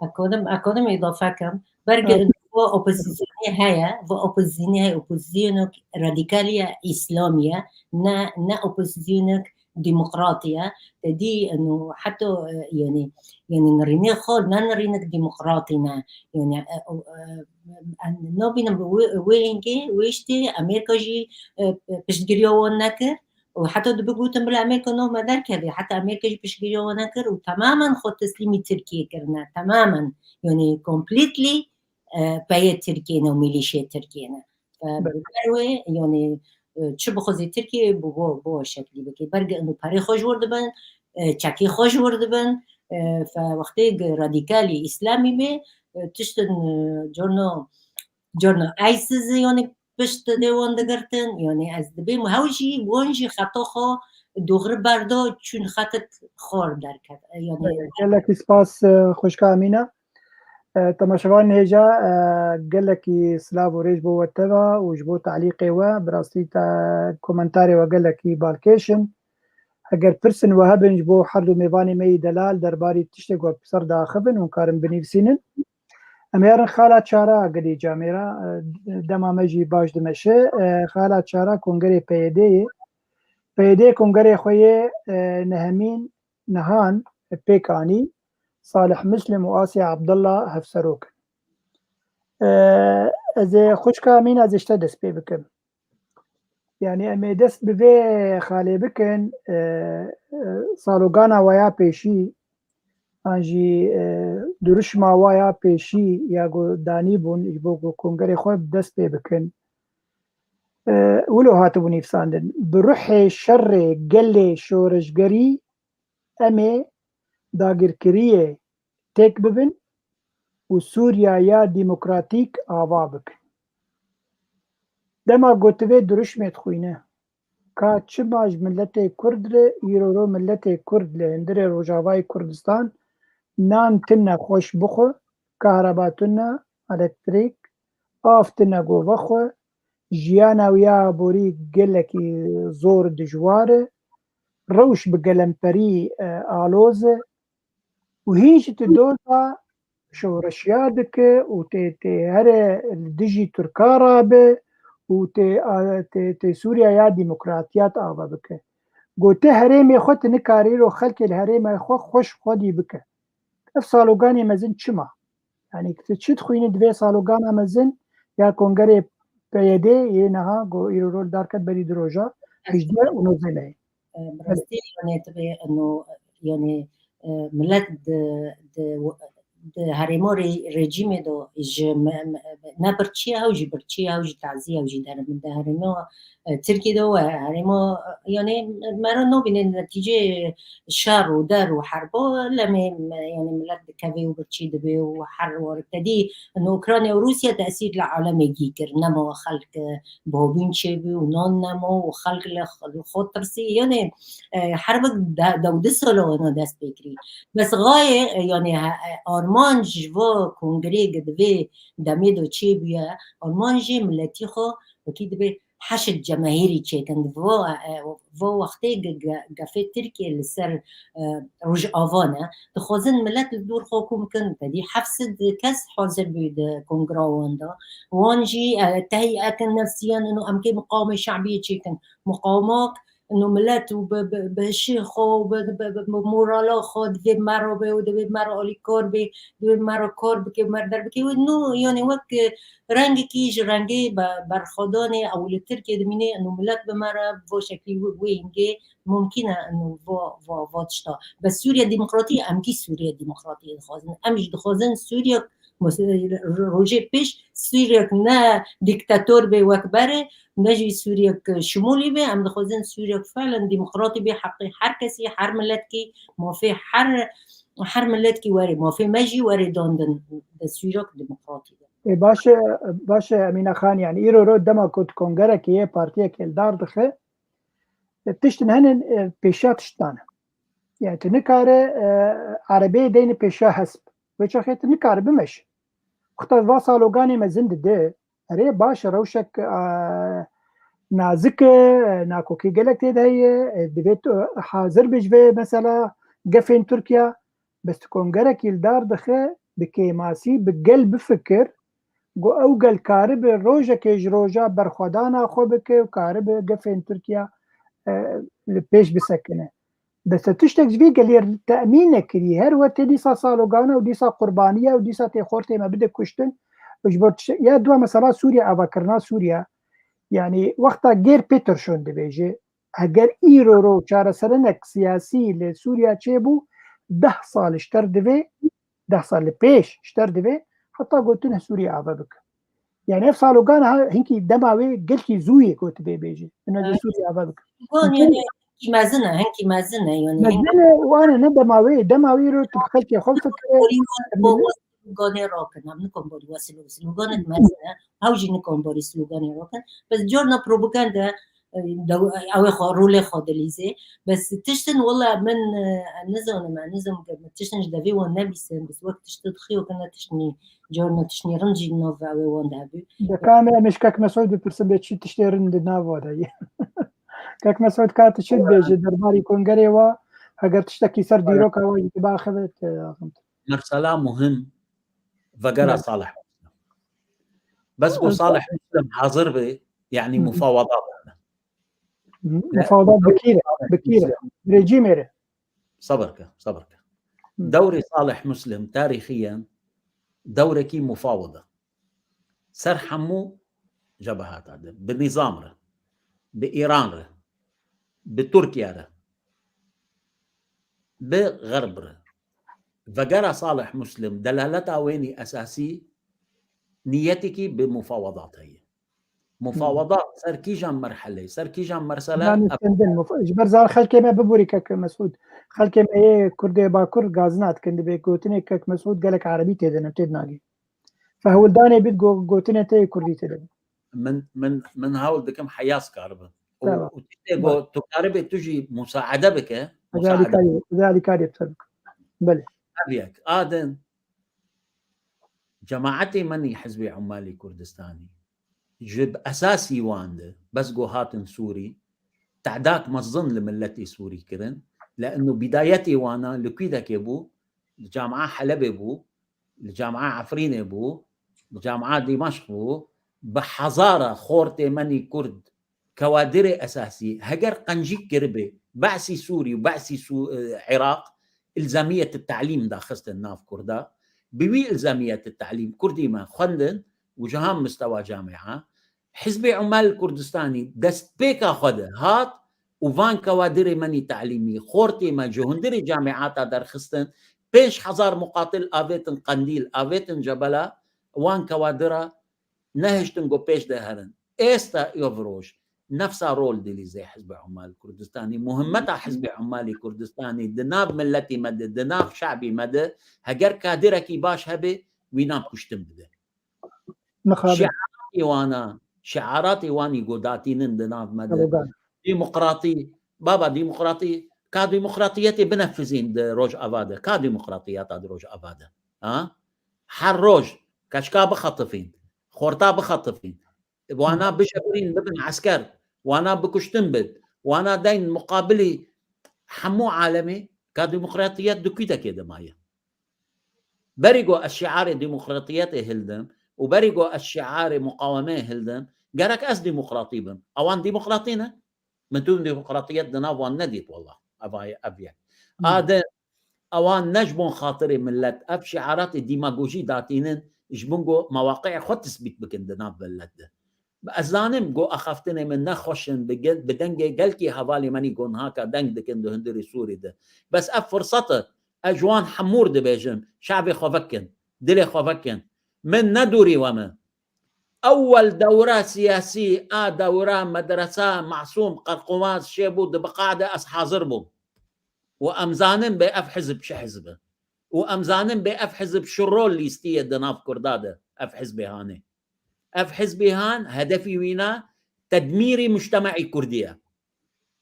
Ekodim, ekodim îdafe kim. Berge Evet. Bu opozisyonê heye, bu opozisyonê heye, opozisyonok radikal ye, îslamî ye, ne, ne opozisyonok demokratî ye. Te dî, eno, heta, e, yani, yani nirînê xwe, ne nirînek demokratî ne. Yani, e, o, e, em nabînim wê, wê hingê, wê işte Amerîka jî, e, piştgiriya wan nekir. Û heta dibe gotin bila Amerîka nav me derkeve, heta Amerîka jî piştgiriya wan nekir û temamen xwe teslîmî Tirkiyê kirine, temamen, yani completely, e, peyê Tirkiyê ne û milîşê Tirkiyê ne. E, Belê. Bi ber wê, yani, e, çi bixwazî Tirkiyê bi bo, bo şeklî bike. Berge û perê xwe ji wir dibin, e, çekî xwe ji wir dibin, e, fe wextê radikalî îslamî bê, e, tiştin, e, corno, corno ISIS, yani, pişt dê wan digirtin, yani ez dibêm hew jî wan jî xeta xwe dûxir berdo çûn xetik xor derket. Yani Gelekî spas, e, xwişka Emîne. E, temaşevanên hêja, e, gelekî silav û rêz bo we teva û ji bo talîqê we, bi rastî te komentarê we gelekî balkêş in. Heger pirsin we hebin ji bo her du mêvanê me yî delal derbarî tiştê ku bi ser diaxivin hûn karin binivîsînin. Em ê herin xala çara gelî camêra, e, dema me jî baş dimeşe. E, xala çara kongerê PYD'ê yê. PYD kongerê xwe yê, e, nehemîn nihan pêk anî. Salih Muslim û Asya Abdullah hevserok in. E, ez ê xwişka Emîn ez ê ji te dest pê bikim. Yani em ê dest bi vê xalê bikin, e, e, salogana we ya pêşî, an jî, e, duruşma we ya pêşî ya ku danîbûn ji bo ku kongerê xwe bi dest pê bikin. E, wilo hatibû nivîsandin. Bi ruhê şerê gelê şoreşgerî em ê dagirkiriyê têk bibin û Sûriya ya demokratîk ava bikin. Dema ku tu vê dirûşmê dixwîne, ka çima ji miletê Kurd re, îro ro miletê Kurd li hundirê Rojavayê Kurdistan nan tune xweş bixwe, kahreba tune, elektrîk, av tune ku vexwe, jiyana wî ya aborî gelekî zor dijwar e, rewş bi gelemperî, e, aloz e, û hîn jî tu doza şoreşiya dike û tê, tê here li dijî Tirka rabe û tê, a, tê, tê Sûriya ya demokratiyat ava bike. Got, tu herêmê xwe tu nikarî îro xelkê li herêmê xwe xweş xwedî bike. Ev saloganê mezin çima? Yani tu çi dixwînî di vê salogana mezin ya kongerê PYD'ê yê niha ku îro rol darket berî du roja, hejdeh û nozdeh Meyê? E, bi rastî, yani, tabii, eno, yani, e, millet di, di, di herêma rê-, rejîmê de ji me-, me-, ne birçî ye, ew jî birçî ye, ew jî tazî ye, ew jî derim. Di herêma, e, Tirkiyê de we herêma, e, yanî me re nabîne netîcê şer û der û herba, lemê me-, yanî milet dikeve û birçî dibe û her warik te dî, ino Ukrayna û Rûsya tesîr li alemê gî kir. Nema xelk, e, babîn çêbû û nan nema û xelk li, li xwe tirsî. Yanî, e, herbik de-, dewdeh sala wana dest pê kirî. Bes xayê, e, yanî he-, e, armanc ji va kongrê gi di vê demê de çêbûye, armanc jê miletî xwe wekî dibê heşd cemahîrî çêkin. Di va, e, va wextê ge-, ge-, gefê Tirkiye li ser, e, Rojava ne. Dixwazin milet li dor xwe kom bikin. Tedî heft sed kes hazir bû di kongra wan de. Wan jî, e, tehî ekin nefsiyan ino em kê miqawimê şe'biyê çêkin. Miqawimak ino milet û bi, bi, bi hişê xwe û bi, bi, bi, bi morala xwe divê me re be û divê me re alîkar be, divê me re kar bike, me re derbike. Û ino, yanî wek, e, rengekî ji rengê be-, berxwedanê ew li Tirkiye dimîne, ino milet bi me re bi vê şeklî wê, wê hingê mumkîn e, ino va, va, va tişta. Bes Sûriye Demokratî, em kî Sûriye Demokratî dixwazin. Em jî dixwazin Sûriye, mes-, rojê pêş Sûriyek ne dîktator bê wek berê, ne jî Sûriyek şimûlî bê. Em dixwazin Sûriyek felen demokratî bê, heqê her kesî, her miletkî, mafê her, her miletkî were, mafê me jî were dandin di Sûriyek demokratî de. E, baş e, baş e, Emîne Xan, yani îro ro dema ku tu kongerekê yê partiyekê li dar dixe, e, tiştin henin, e, pêşiya tiştan e. Yani tu nikare, e, erebeyê deyni pêşiya hesp. Wê çaxê tu nikare bimeş. Wexta va saloganê mezin dide, erê baş e, rewşek, e, nazik e, nakokî gelek tê de heye, e, divê tu hazir bî ji vê mesela gefên Tirkiye. Bes tu kongerekî li dar dixe, bi kêmasî, bi gel bifikir, ku ew gel karibe rojekê ji roja berxwedana xwe bike û karibe gefên Tirkiye, e, li pêş bisekine. Bes te tiştek ji vî gelê temîn nekirî. Her wextê dîsa salogana û dîsa qurbaniye û dîsa tê xortê me bide kuştin. Û ji bo tişt-, ya dua mesela Sûriye, avakirina Sûriye. Yani wexta gêr Peterson dibêje, heger îro ro çareserinek siyasî li Sûriye çêbû, deh sal ji ter divê, deh sal li pêş ji ter divê, heta gotin Sûriye ava bike. Yani ev salogan ha hinkî dema wê gelkî zû yê got bê bêjî. Ina ji Evet. Sûriye ava bike. Wan yani hinkî mezin e, hinkî mezin e yani. Mezin e, wan e, ne dema wê, dema wê ro tu xelkê xwe fikire. Borî wan, bo-, bo-, sloganê rakin, em nikon borî wa slo-, sloganek mezin e. Ew jî nikon borî sloganê rakin. Bes carna propaganda, e, dew-, ew ê xwe, rolê xwe dilîzê. Bes tiştin wela min, e, nizanim, e, nizanim ke min tiştin ji devê wan nebîsin, bes wek tiştê dixiyo kine tiştnî, carna tiştnî rind jî nav ew ê wan de hebû. Deka me em ji Kek Mesûd bipirsin bê çi tiştê rind di nav wa de ye. Kek Mesûd ka tu çi dibêje derbarî kongerê wa, heger tiştekî ser dîroka wa jî tu biaxive, te axim. Mesela muhim vegera Evet. Salih Muslim. Bes ku Evet. Salih Muslim hazir be, yani Hı hı. Mufawedat. Hı, Ne? Mufawedat bikîre, Salih bikîre. Muslim. Rejîmê re. Sabir ke, sabir ke. Hı. Dewrê Salih Muslim tarixiyen dewrekî mufawede. Ser hemû cebehata de, bi nîzam re, bi Îran re, bi Tirkiye re, bi Xerb re. Vegera Salih Muslim, delaleta wênî esasî niyetekî bi mufawedat heye. Mufawedat ser kîjan merhelê, ser kîjan mersele? Daniştindin, muf-, ji ber zar xelkê me biborî Kek Mesûd. Xelkê me yê Kurdê Bakur gazina dikin, dibê gotinê Kek Mesûd gelek erebî tê de ne, tê de nagê. Fehwildanê bit go-, gotinê te yê Kurdî tê de. Min, min, min hewl dikim heyas karibin. Û, Tamam. û tiştê go, Tamam. tu karibê tu jî musaede bike, Ez musaede. alîkarî, ez alîkarî bi te bikim. Belê. Ev yek. A din, cemaetê me nî Hizbê Umalî Kurdistanî. Ji esasî wan de, bes go hatin Sûrî, te'dat mezin li miletê Sûrî kirin. Li ino bîdayetê wana li kwîdekê bû, li Camia Helebê bû, li Camia Efrînê bû, li Camia Dîmeşq bû, bi hezara xortê me nî Kurd, kewadirê esasî, heger qencî kiribê, Be'sî Sûrî û Be'sî Sû-, e, Iraq, ilzemiyet telîm daxistin nav Kurda. Bi wî ilzemiyet telîm Kurdî me xwendin û ji han mistewa camia, Hizbê Umal Kurdistanî destpêka xwe de hat û van kewadirê me nî telîmî, xortê me ji hundirê camiata derxistin, Pênc hezar muqatil avêtin Qendîl, avêtin Cebela, wan kewadira nehiştin ku pêş de herin. Êsta ev roj nefsa rol dilîzê Hizbê Umma li Kurdistanî, muhimmeta Hizbê Umma li Kurdistanî di nav miletî me de, di nav şabî me de, heger kadirekî baş hebe, wî nav kuştin bide. Mixabin. Şiaratê wana, şiaratê wanî ku datînin di nav me de. Erogan. Demokratî, baba demokratî, ka demokratiyetê binefizîn di Rojava de. Ka demokratiyeta di Rojava de. Ha? Her roj, keçka bixetifîn, xorta bixetifîn. Wana bijebirîn bibin esker, wana bikuştin bin, wana deyn muqabilî hemû alemê, ka demokratiyet di kûtekê de maye. Berî ku ez şiarê demokratiyetê hildim û berî ku ez şiarê muqawemeyê hildim, gerek ez demokratî bim. Ewan demokratî ne? Min tu demokratiyet di nav wan nedît, wallah. Ev aye, ev ye. Hmm. Adi, ewan ne ji bon xatirê millet, ev şiaratê demagojî datînin, ji bin ku mewaqi'ê xwe tisbît bikin di nav millet de. Ez zanim ku axaftinê min ne xweş in, bi ge-, bi dengê gelkî hevalê menî ku niha ka deng dikin di hundirê Sûrî de. Bes ev firsat e, ez ji wan hemûr dibêjim, şevê xwe vekin, dilê xwe vekin. Min ne dûrî we min. Ewel dewra siyasî, a dewra medresa Masûm Qerqumaz çêbû, di biqa de ez hazir bûm. Û em zanin bê ev hizb çi hizb e. Û em zanin bê ev hizb çi rol lîstiye di nav Kurda de, ev hizbê hanê. Ev hizbê han hedefî wîna tedmîrî mujtemeî Kurdî ye.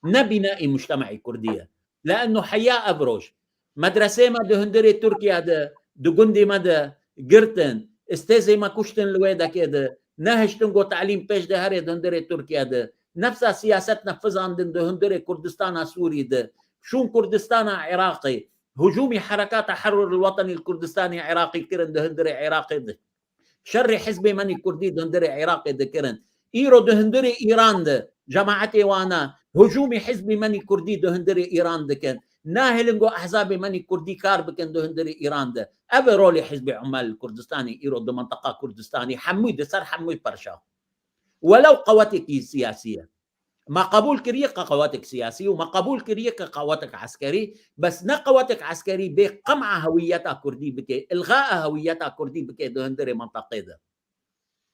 Ne bînaî mujtemeî Kurdî ye. Le'enno heya ev roj medresê me di hundirê Tirkiye de, di gundê me de girtin, îstêzê me kuştin li wê dekê de, nehiştin ku telîm pêş de here di hundirê Tirkiye de, nefsa siyaset nefizandin di hundirê Kurdistana Sûrî de, şûn Kurdistana Iraqê, hicûmî Herekata Herûr el Wetenî li Kurdistanê Iraqê kirin di hundirê Iraqê de. Şerê hizbê menî Kurdî di hundirê Iraqê dikirin. Îro di hundirê Îran de cemaetê wana hicûmî hizbê menî Kurdî di hundirê Îran dikin. Nahêlin ku ehzabê menî Kurdî kar bikin di hundirê Îran de. Ev e rolê Hizbê Umma li Kurdistanê îro di mintiqa Kurdistanê hemû di ser hemû perşa. Welew qewetekî siyasî ye. Me qebûl kiriye ke qewetek siyasî û me qebûl kiriye ke qewetek eskerî, bes ne qewetek eskerî bê qem'a hewiyeta Kurdî bike, ilxa'a hewiyeta Kurdî bike di hundirê mintiqê de.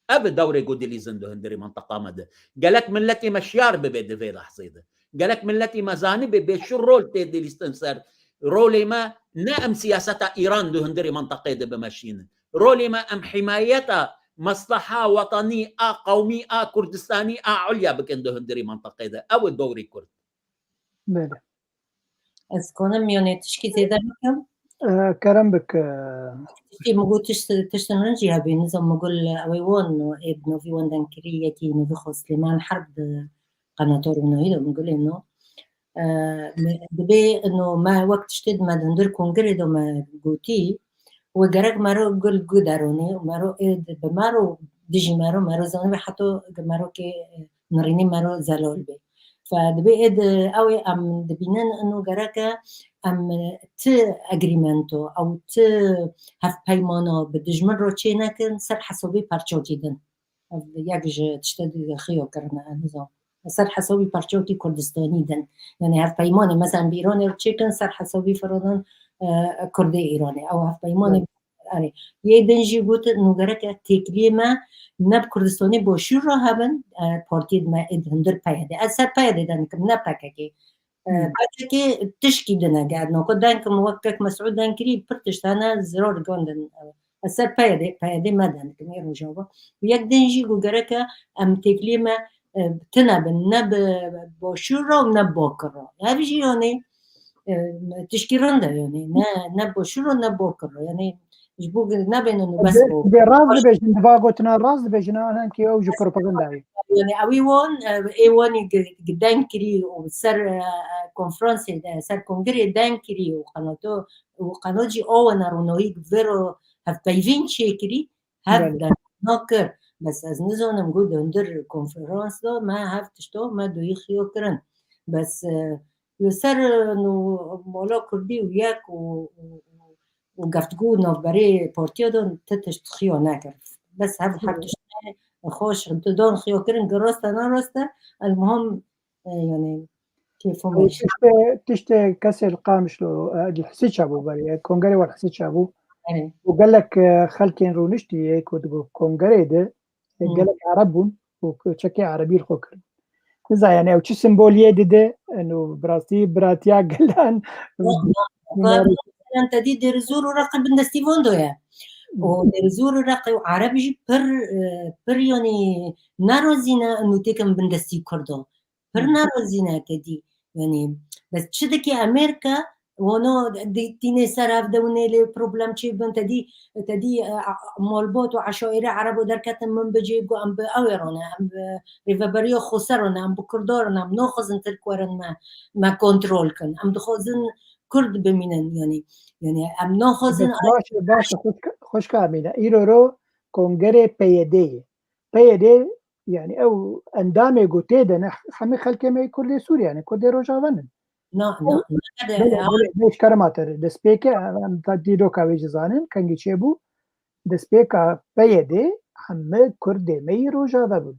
Ev e dewrê ku dilîzin di hundirê mintiqa me de. Gelek miletê me şiyar bibe di vê lehzê de. Gelek miletê me zanibê bê çi rol tê dilîstin ser rolê me, ne em siyaseta Îran di hundirê mintiqê de bimeşînin. Rolê me em himayeta mesleha wetanî a qewmî a Kurdistanî a ulya bikin di hundirê mintiqê de. Ew e dewrê Kurd. Belê. Ez konim, yanî tişkî zêde bikim? E, kerem bik, e. Tiştî min got tişt, tiştin rin jî hebî, nizam min gul ew ê won ê bi novî wendeng kirî, yekî novî xwe Silêman Herb di qenata Rûnahî de min gulê no. E, me, dibê no me wek tiştê di me di hundir kongrê de me gotî, wê gerek mero gul guderonê, mero ê di, bi mero dijî mero, mero zanibê heta mero kê, e, nirînî mero zelal bê. Fe dibê ê di, ew ê em dibînin ino gereke em ti agreemento ew ti hevpeymana bi dijmin re çê nekin ser hesabê perçakî din. Ev yek ji tiştê di xiyo kirine, ez nizam. Ser hesabî perçakî Kurdistanî din. Yani hevpeymanê, mesela bi Îranê re çêkin ser hesabî fironan, e, Kurdê Îranê. Ew hevpeymanê, erê. Yê din jî got, nû gereke têkiliyê me ne bi Kurdistanê Başûr re hebin, e, partiyê me ê di hundir P Y D. Ez ser P Y D de nikim, ne P K K. E, Hmm. P K K tişkî din e, ger noko deng kim wek kek Mesûd deng kirî, pir tişt hene zirar gandin. Ez ser P Y D, P Y D me deng kim ê Rojava. Yek din jî ku gereke em têkiliyê me, e, tune bin, ne bi Başûr re û ne Bakur re. Ev jî yanî, e, tişkî rind e yanî. Ne, ne Başûr re ne Bakur re. Yanî ji bo nebêne nûbes bo. Dibê rast dibêjin, diva gotina rast dibêjin, an hin ki ew ji propagandayê. Yani ew ê wan, e, ê wanî gi-, gi-, deng kirî û ser, e, konferansê de, ser kongrê deng kirî û qanato, û qanot jî awana rûnahî vê ro hevpeyvîn çêkirî, hev Belê. deng nakir. Bes ez nizanim, got di hundir konferans de me hev tişto me doyî xiyo kirin. Bes, e, li ser, e, nû mala kurdî û yek û, û, û û geftgû navberê partiya de ti tişt xiya nekir. Bes hev her Hı. tişt xweş di dan xiya kirin, gi rast e, ne rast e, el muhim, e, yani, Tiştê, tiştê kesê li Qamişlo, e, li Hisiça bû berê, kongerê wan Hisiça bû. Û gelek, e, xelkên rûniştî yê ku digo kongerê de, e, gelek Ereb bûn û çekê Erebî li xwe kirin. Niza yani ew çi simboliyê dide, eno bi rastî biratiya gelan. Te dî Dêrizor û Reqe bindestî van do ye. Û Dêrizor û Reqe û Ereb jî pir, e, pir yani nerozîne eno têkin bindestî Kurdo. Pir nerozîne te dî. Yani, bes çi dike Amerîka, wano di-, tîne ser hev de û nêlê problem çê bin, te dî, te dî, e, a-, malbat û eşaîrê Erebo derketin min bicê, got, em bi ew ê rone, em bi rêveberiya xweser rone, em bi Kurda rone, em naxwazin Tirk werin me, me kontrol kin. Em dixwazin Kurd bimînin, yani, yani, em naxwazin. Baş e, baş e, xwişka, xwişka Emîne. Îro ro kongerê P Y D'ê ye. P Y D, yani ew endamê ku tê de ne, hemî xelkê me yê Kurdê Sûriyê ne, Kurdê Rojava nin. Na, na, na, belê, belê, belê, ji kerema te re. Destpêke, em, em ta dîroka wê jî zanin, kengî çêbû. Destpêka P Y D hemî Kurdê me yê Rojava bûn.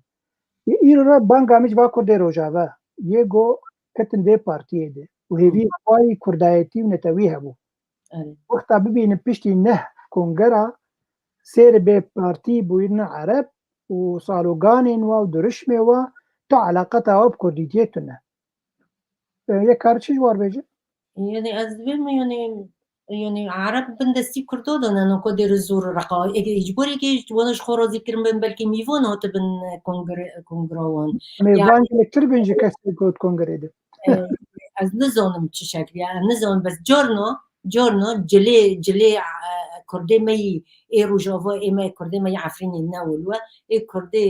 Yê îro re banga min ji va Kurdê Rojava, yê ku ketin vê partiyê de. Û hêvî xwe yî kurdayetî û netewî hebû. Wexta bibînin piştî neh kongera sêr bê partî bûyîne Ereb û saloganên wa û dirişmê wa, tu eleqeta wa bi kurdîtiyê tune. E, yek kar çi ji war bêje? Yani ez dibêm yani, yani Ereb bindestî Kurdo de ne, no ku Dêrizor û Reqa. Eke îcborê ke ji wana ji xwe razî kirin bin, belkî mîvan hatibin kongre-, kongra wan. Mêvan gelektir bin ji kesê got kongrê de. E, ez nizanim çi şekilî, ez nizanim, bes carno, carno cilê, cilê, e, Kurdê me yî ê Rojava, ê me Kurdê me yî Efrînê ne wilo, ê Kurdê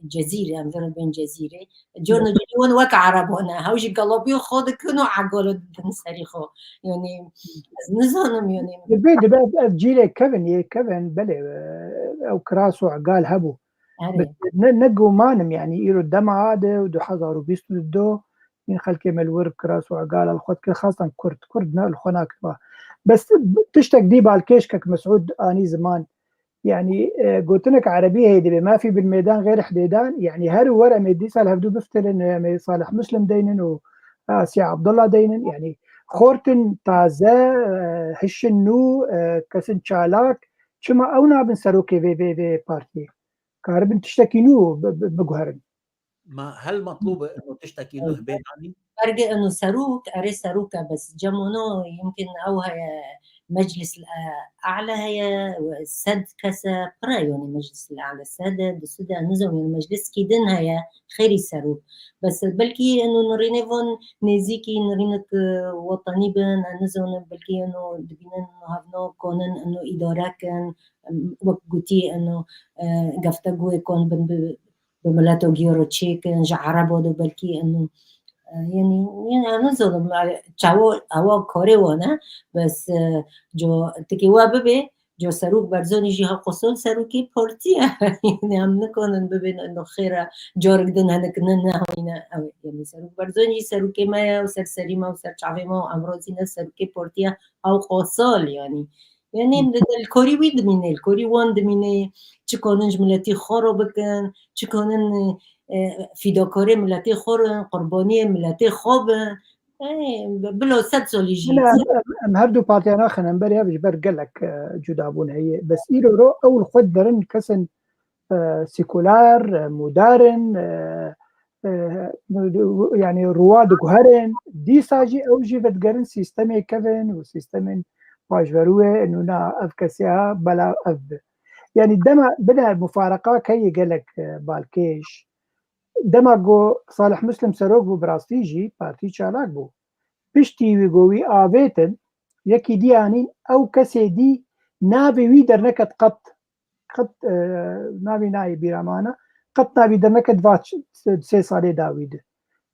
Cezîrê, em vêrin bên Cezîrê. Carno cilê wan wek Erebo ne, hew jî galabiyo xwe dikin û egalo didin serî xwe. Yani, ez nizanim, yani. Dibe, dibe ev, ev cîlê kevin, yê kevin, belê, e, ew kiras û egal hebû. Erê. Bes ne, ne gumanim, yani, îro dema ade û du hezar û bîst û du, Hîn xelkê me li wir kiras û egala li xwe dikir, xastan Kurd, Kurd ne li xwe nakiriba. Bes tiştek dî balkêş kek Mesûd anî ziman. Yani, e, gotinek erebî heye dibê, "Ma fî bil mêdan xeyr hidêdan", yani her wer em ê dîsa li hevdû biftilin, em ê Salih Muslim deynin û, e, Asiya Abdullah deynin, yani xortin taze, e, hişin nû, e, kesin çalak, çima ew nabin serokê vê, vê, vê partiyê? Karibin tiştekî nû bi-, bi-, biguherin. Ma hel metlûb e ino tiştekî nû hibê danîn? Berge ino serok, erê serok e, bes cem ino yimkin ew heye meclis, e, e'le heye, sed kes e, pir e, yani meclis e'le sed e, du sed e, nizam yani mecliskî din heye, xêrî serok. Bes belkî ino nirînê van nêzîkî nirînik, e, wetanî bin, e, nizanim belkî ino dibînin hevno konin ino îdare kin, em, wek gotî ino, e, geftegoyê kon bin bi bi mileto giya re çêkin, ji Erebo de belkî eno, e, yani, yani, ez nizanim, e, çawa, ewa karê wan e, bes, e, co, tikê wa bibê, co Serok Barzanî jî ha qosol serokê partî ye. Yani, em nikanin bibên eno xêr e, carik din hinek ne, nehayne, ew, yani, Serok Barzanî jî serokê me ye, û ser serî me, û ser çavê me, û emrozî ne serokê partî ye, ha qosol, yani. Yani, li, li korî wî dimîne, li korî wan dimîne, çi kanin ji miletî xwe re bikin, çi kanin, e, fîdakarê miletê xwe bin, qurbaniyê miletê xwe bin. Yani, bila sed salî jî. Em, em, em her du partiya naxin hemberî ev ji ber gelek, e, cudabûn heye. Bes îro ro ew li xwe diderin kesên e, sekuler, e, modern, e, e, yani ruwa diguherin, dîsa jî ew jî vedigerin sîstemê kevin û sîstemên paşverûyê, nûna ev kesê ha bela ev bi. Yani dema bide mufareqa keyê gelek, e, balkêş. Dema ku Salih Muslim serok bû, bi rastî jî partî çalak bû. Piştî wî ku wî avêtin, yekî dî anîn, ew kesê dî navê wî derneket qet. Qet, e, navî nayê bîra me, ana qet navî derneket va ç-, sê salê dawî de.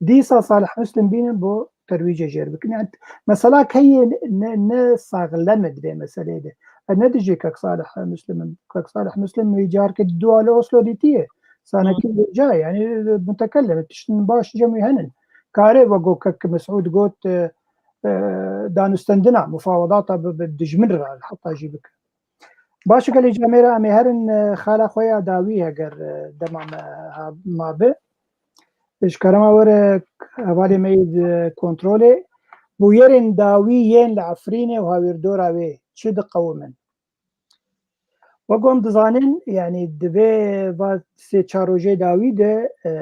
Dîsa Salih Muslim bînin bo terwîcê jêr bikin. Yani, mesela heye ne, ne saxlem e di vê meseleyê de. E, ne dijî Kek Salih Muslim in. Kek Salih Muslim wî carkê di dua li Oslo dîtiye. Sanekî ca, yani, mutekellim, tiştin baş cem wî henin. Kare ve go Kek Mesûd got, e, e, danûstendina, mufawedata bi, bi dijmin re heta jî bikin. Baş e, gelê camêra em ê herin, e, xala xwe ya dawî heger, e, dema me ha-, mabe. Ji kerema were hevalê me yê di kontrolê. Bûyerên dawî yên li Efrînê û hawîrdora wê çi diqewimin? Wek hûn dizanin, yanî di vê va sê çar rojê dawî de, e,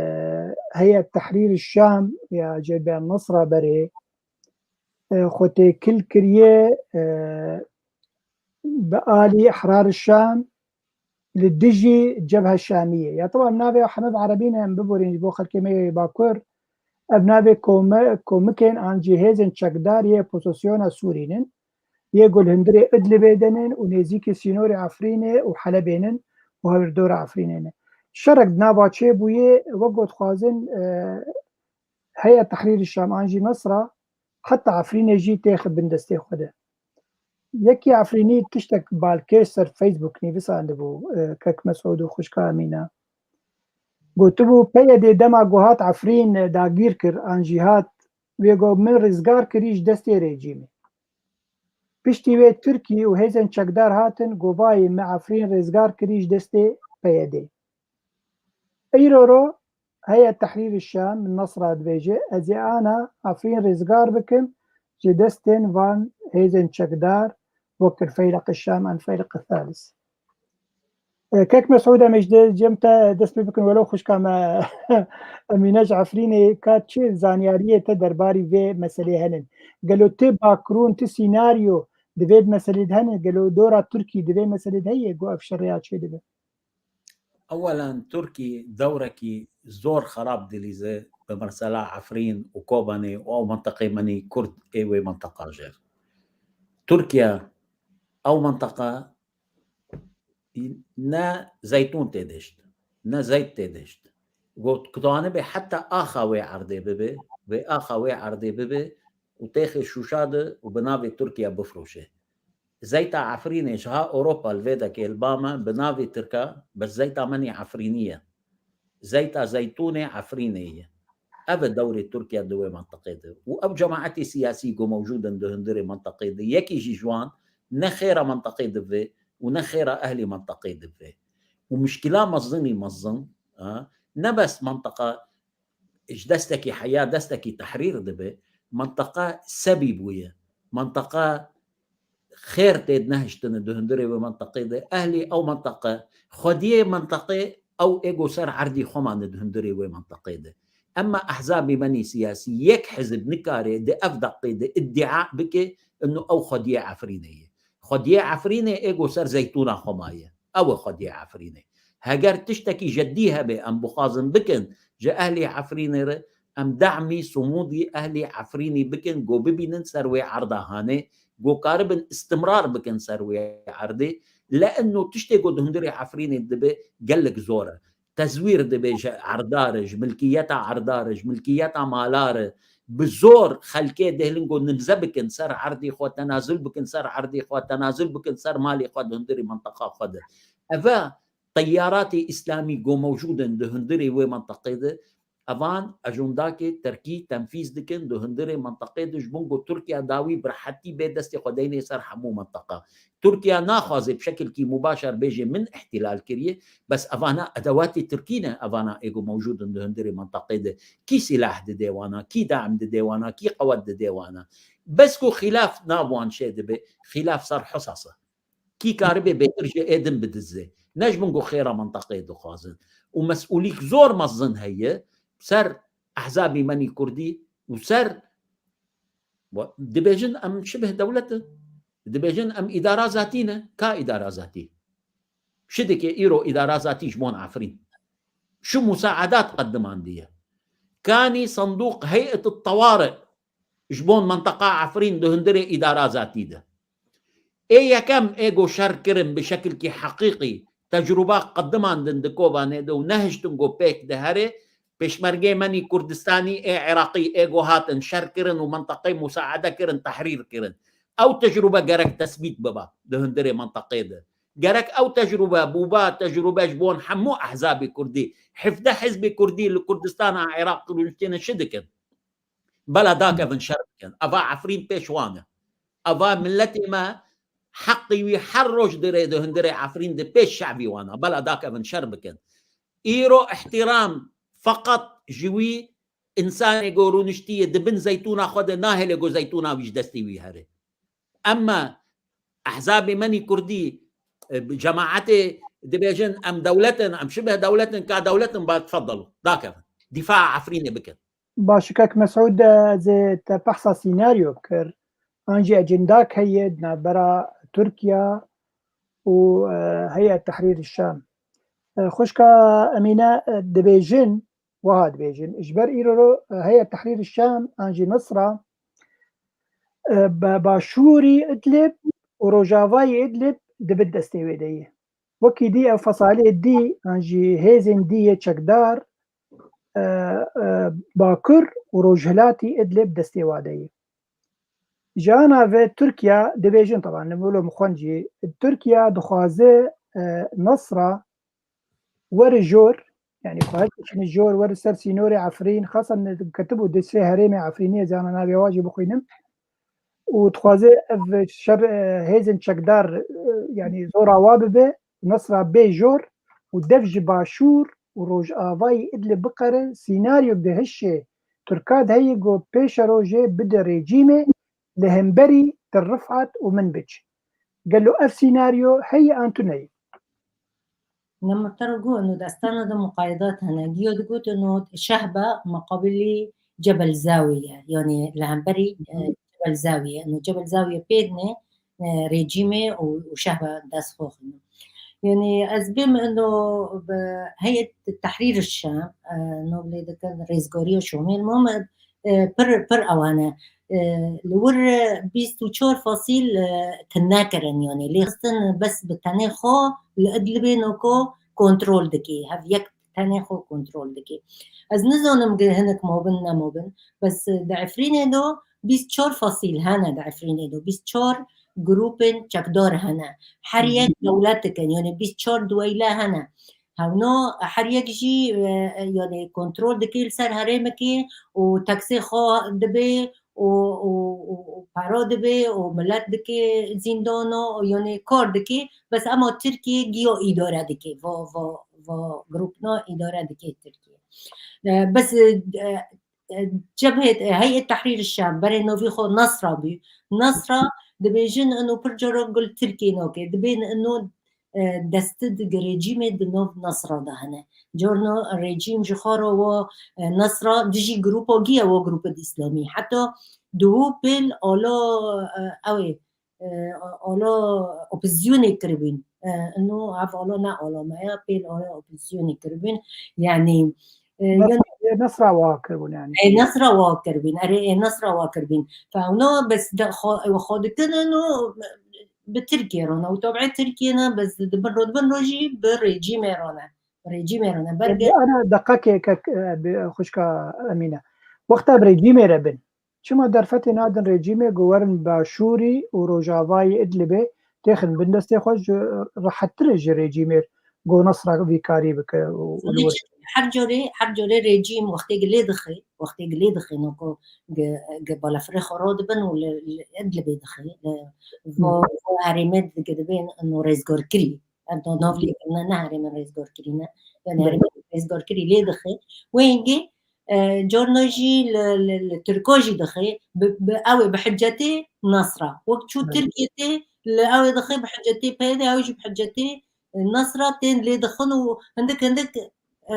Heyet Tehrîr Şam ya Cebhe Nusra berê, e, xwe têkil kiriye, e, bi alî Ehrar Şam li dijî Cebhe Şamiyê. Ya, tewam navê heme bi erebî ne, em biborîn ji bo xelkê me yê Bakur. Ev navê kome-, komikên an jî hêzên çekdar yê opozisyona Sûrî nin. Yê ku li hundirê Idlibê de nin û nêzîkî sînorê Efrînê û Helebê nin û hewrdora Efrînê ne. Şerek di nava çêbûyê, wek ku dixwazin, e, Heyet Tehrîr Şam an jî Nusra heta Efrînê jî têxe bin destê xwe de. Yekî Efrînî tiştek balkêş ser Facebook nivîsandibû, e, kek Mesûd û xwişka Emîna. Gotibû, P Y D dema ku hat Efrîn dagîr kir, an jî hat, wê got, min rizgar kirî ji destê rejîmê. Piştî wê Tirkî û hêzên çekdar hatin, got, vayê me Efrîn rizgar kirî ji destê P Y D. Îro ro Heyet Tehrîr Şam, Nasra dibêje, ez ê ana Efrîn rizgar bikim ji destên van hêzên çekdar, wekir Feyleq Şam an Feyleq Thalis. E, Kek Mesûd, em ê ji de cem te dest pê bikin, welo xwişka me Emîne ji Efrînê, ka çi zanyariyê te derbarî vê meselê henin? Gelo ti bakrûn, ti sînaryo di vê meselê de hene? Gelo dora Tirkî di vê meselê de heye, ku ev şerê ya çêdibe? Ewelen Tirkî dewrekî zor xerab dilîze bi mesela Efrîn û Kobanê û ew menteqê menî Kurd ê wê menteqa jêr. Tirkiye ew menteqa ne zeytûn tê dişt, ne zeyt tê dişt. Got, ku danibe heta axa wê erdê bibe, wê axa wê erdê bibe û têxê Şûşa de û bi navê Tirkiye bifroşe. Zeyta Efrînê ji ha Ewropa li vê dekê li ba me bi navê Tirka, bes zeyta me nî Efrînî ye. Zeyta zeytûnê Efrînê ye. Ev e dewrê Tirkiye di wê menteqê de. Û ew cemaetê siyasî ku mewcûd in di hundirê menteqê de, yekî jî ji wan ne xêra menteqê divê û ne xêra ehlî menteqê divê. Û mişkila mezinî mezin, ha, ne bes menteqa ji destekî heya destekî tehrîr dibe, menteqa sebî bûye. Menteqa xêr tê nehiştine di hundirê wê menteqê de. Ehlî ew menteqe, xwediyê menteqê ew ê ku ser erdî xwe mane di hundirê wê menteqê de. Emma ehzabî menî siyasî, yek hizib nikare di ev deqê de îdîa bike inu ew xwediyê Efrînê ye. Xwediyê Efrînê ê ku ser zeytûna xwe maye. Ew e xwediyê Efrînê. Heger tiştekî jedî hebe em bixwazin bikin ji ehlî Efrînê re, em demî, sumûdî ehlî Efrînî bikin, ku bibînin ser wê erda hanê, ku karibin istimrar bikin ser wê erdê. Le ino tiştê ku di hundirê Efrînê dibe gelek zor e. Tezwîr dibe ji erda re, ji milkiyeta erda re, ji milkiyeta mala re, bi zor xelkê dihêlin ku nimze bikin ser erdê xwe, tenazul bikin ser erdê xwe, tenazul bikin ser malê xwe di hundirê menteqa xwe de. Eve teyaratê îslamî ku mewcûd in di hundirê wê menteqê de, evan ajondakê terkî tenfîz dikin di hundirê menteqê de, ji bo ku Tirkiye dawî bi rehetî bê destê xwe deynê ser hemû menteqa. Tirkiye naxwaze bi şekilkî mubaşer bêje min îhtîlal kiriye, bes evana edewatê Tirkî ne, evana ê ku mewcûd in di hundirê menteqê de. Kî sîlah didê wana, kî dam didê wana, kî qewet didê wana? Bes ku xîlaf nav wan çê dibe, xîlaf ser Husas e. Kî karibê bêtir ji ê din bidizê? Ne ji bin ku xêra menteqeyê dixwazin. Û mesûlîk zor mezin heye ser ehzabî menî kurdî û ser, dibêjin em şibih dewlet in. Dibêjin em îdara zatî ne. Ka îdara zatî? Şidikê îro îdara zatî ji bon Efrîn. Şu musaedat qedimandiye. Kanî sendûq heyet tewari ji bon menteqa Efrîn di hundirê îdara zatî de. Ê yekem ê go şer kirin bi şekilkî heqîqî, tecrûba qedimandin di Kobanê de û nehiştin go pêk dihere, pêşmergê menî Kurdistanî ê Iraqî ê go hatin şer kirin û menteqê musaede kirin, tehrîr kirin. Ew tecrûbe gerek tesbît biba di hundirê menteqê de. Gerek ew tecrûbe bûba tecrûbe ji bon hemû ehzabê Kurdî. Hevdeh hizbê Kurdî li Kurdistana Iraq rûniştîne çi dikin? Bela dakevin şer bikin. Eva Efrîn pêş wan e. Eva miletê me heqî wî her roj dirê di hundirê Efrîn di pêş şevî wan e. Bela dakevin şer bikin. Îro ihtiram feqet ji wî însanê ku rûniştiye di bin zeytûna xwe de nahêle ku zeytûna wî ji destê wî here. Ema ehzabê menî kurdî, e, cemaetê dibêjin, em dewlet in, em şibeh dewlet in, ka dewlet in, ba tfedelu, dakevin. Dîfaa Efrînê bikin. Baş, kak Mesûd, ez ê te behsa sînaryo bikir. An jî ecindak heye di navbera Tirkiye û, e, Heyet Tehrîr Şam. E, xwişka Emîne, e, dibêjin, wiha dibêjin, ji ber îro, e, Heyet Tehrîr Şam an jî Nusra, e, be-, başûrî Idlib û rojavayê Idlib di bin destê wê de ye. Wekî dî ev fesalê dî an jî hêzên dî yê çekdar, e, e, bakur û rojhilatî Idlib destê wa de ye. Ji ana ve Tirkiye dibêjin, teban li wilo min xwend jî, Tirkiye dixwaze, e, Nasra were jor, yanî xwaze çine jor, were ser sînorê Efrîn, xasan ketibû di sê herêmê Efrînê, ez ana navê wa jî bixwînim. Û dixwaze ev şer, e, hêzên çekdar, e, yanî zora wa bibe, Nasra bê jor û dev ji başûr û rojavayî Idlib biqere, sînaryok di hişê Tirka de heye ku pêşerojê bide rejîmê li hemberî Tir Rifat û Minbic. Gelo ev sînaryo heye an tune ye? Nemir te re got, ino destana de muqayedat hene. Giyo digot, ino Şehba muqabilî Cebel Zawiye, yanî li hemberî, e, Cebel Zawiye. Ino Cebel Zawiye pêdine, e, rejîmê û, û Şehba dest xwe xwîne. Yanî ez bêm ino bi Heyet Tehrîr Şam, e, ino lê dikin rêzgariya Şamê, li me, e, pir, pir ew hene. E, li wir, e, bîst û çar fasîl, e, tune kirin, yanî lê xistin bes bi tenê xwe li Idlibê noko kontrol dikê, hev yek tenê xwe kontrol dikê. Ez nizanim ge hinek mabin nemabin, bes, e, di Efrînê de bîst çar fasîl hene, di Efrînê de bîst çar grûpên çekdar hene. Her yek dewlet dikin, yanî bîst çar duweyle hene. Hewna her yek jî, e, e, yanî kontrol dikê li ser herêmekê û teksê xwe dibe û, û, û, û para dibe û milet dike zîndana û yanî kar dike, bes ema Tirkiye giya îdare dike, va, va, va grûpna îdare dike Tirkiye. E, bes, e, e, Cebhê, e, Heyet Tehrîr Şam, berê novî xwe Nasra bû. Nasra dibêjin ino pir cara gul Tirkiye nake, dibên ino e, destid gi rejîmê di nav Nasra de hene. Carna rejîm ji xwe re wa, e, Nasra dijî grûpa giya wa grûpid îslamî. Heta duhû pêl ala, e, ew ê, e, ala opozîsyonê kiribîn. E, ino ev ala ne ala me ya, pêl ala opozîsyonê kiribîn. Yanî, e, Nasra, yan- e, Nasra wa kiribûn yanî. E, Nasra wa kiribîn. Erê, e, Nasra wa kiribîn. Fe ino bes de xwe, xwe dikin ino bi Tirkiye re ne û tabiê Tirkiye ne, bes di bin ro, di bin ro jî bi rejîmê re ne. Rejîmê re ne. Berge Ana deqekê kek, e, bi xwişka Emîne. Wexta bi rejîmê re bin, çima derfetê nadin rejîmê ku werin başûrî û rojavayê Idlibê têxin bin destê xwe ji rehettir e ji rejîmê ku Nasra vî karî bike û, û li wir. Her carê, her carê rejîm wextê gi lê dixe, wextê gi lê dixe, no ku gi, gi balafirê xwe radibin û li, li Idlibê dixe, li vo, vo herêmê dike dibên no rêzgarkirî. Ev da nav lê kirine ne herêmên rêzgarkirî ne. Yani herêmên rêzgarkirî lê dixe. Wê hingê, e, carna jî li, li, li Tirka jî dixe. Bi, bi, ew ê bi hicetê Nasra. Wek çû Tirkiye tê, li ew ê dixe bi hicetê P Y D, ew jî bi hicetê, e, Nasra tên lê dixin û hindik, hindik, e,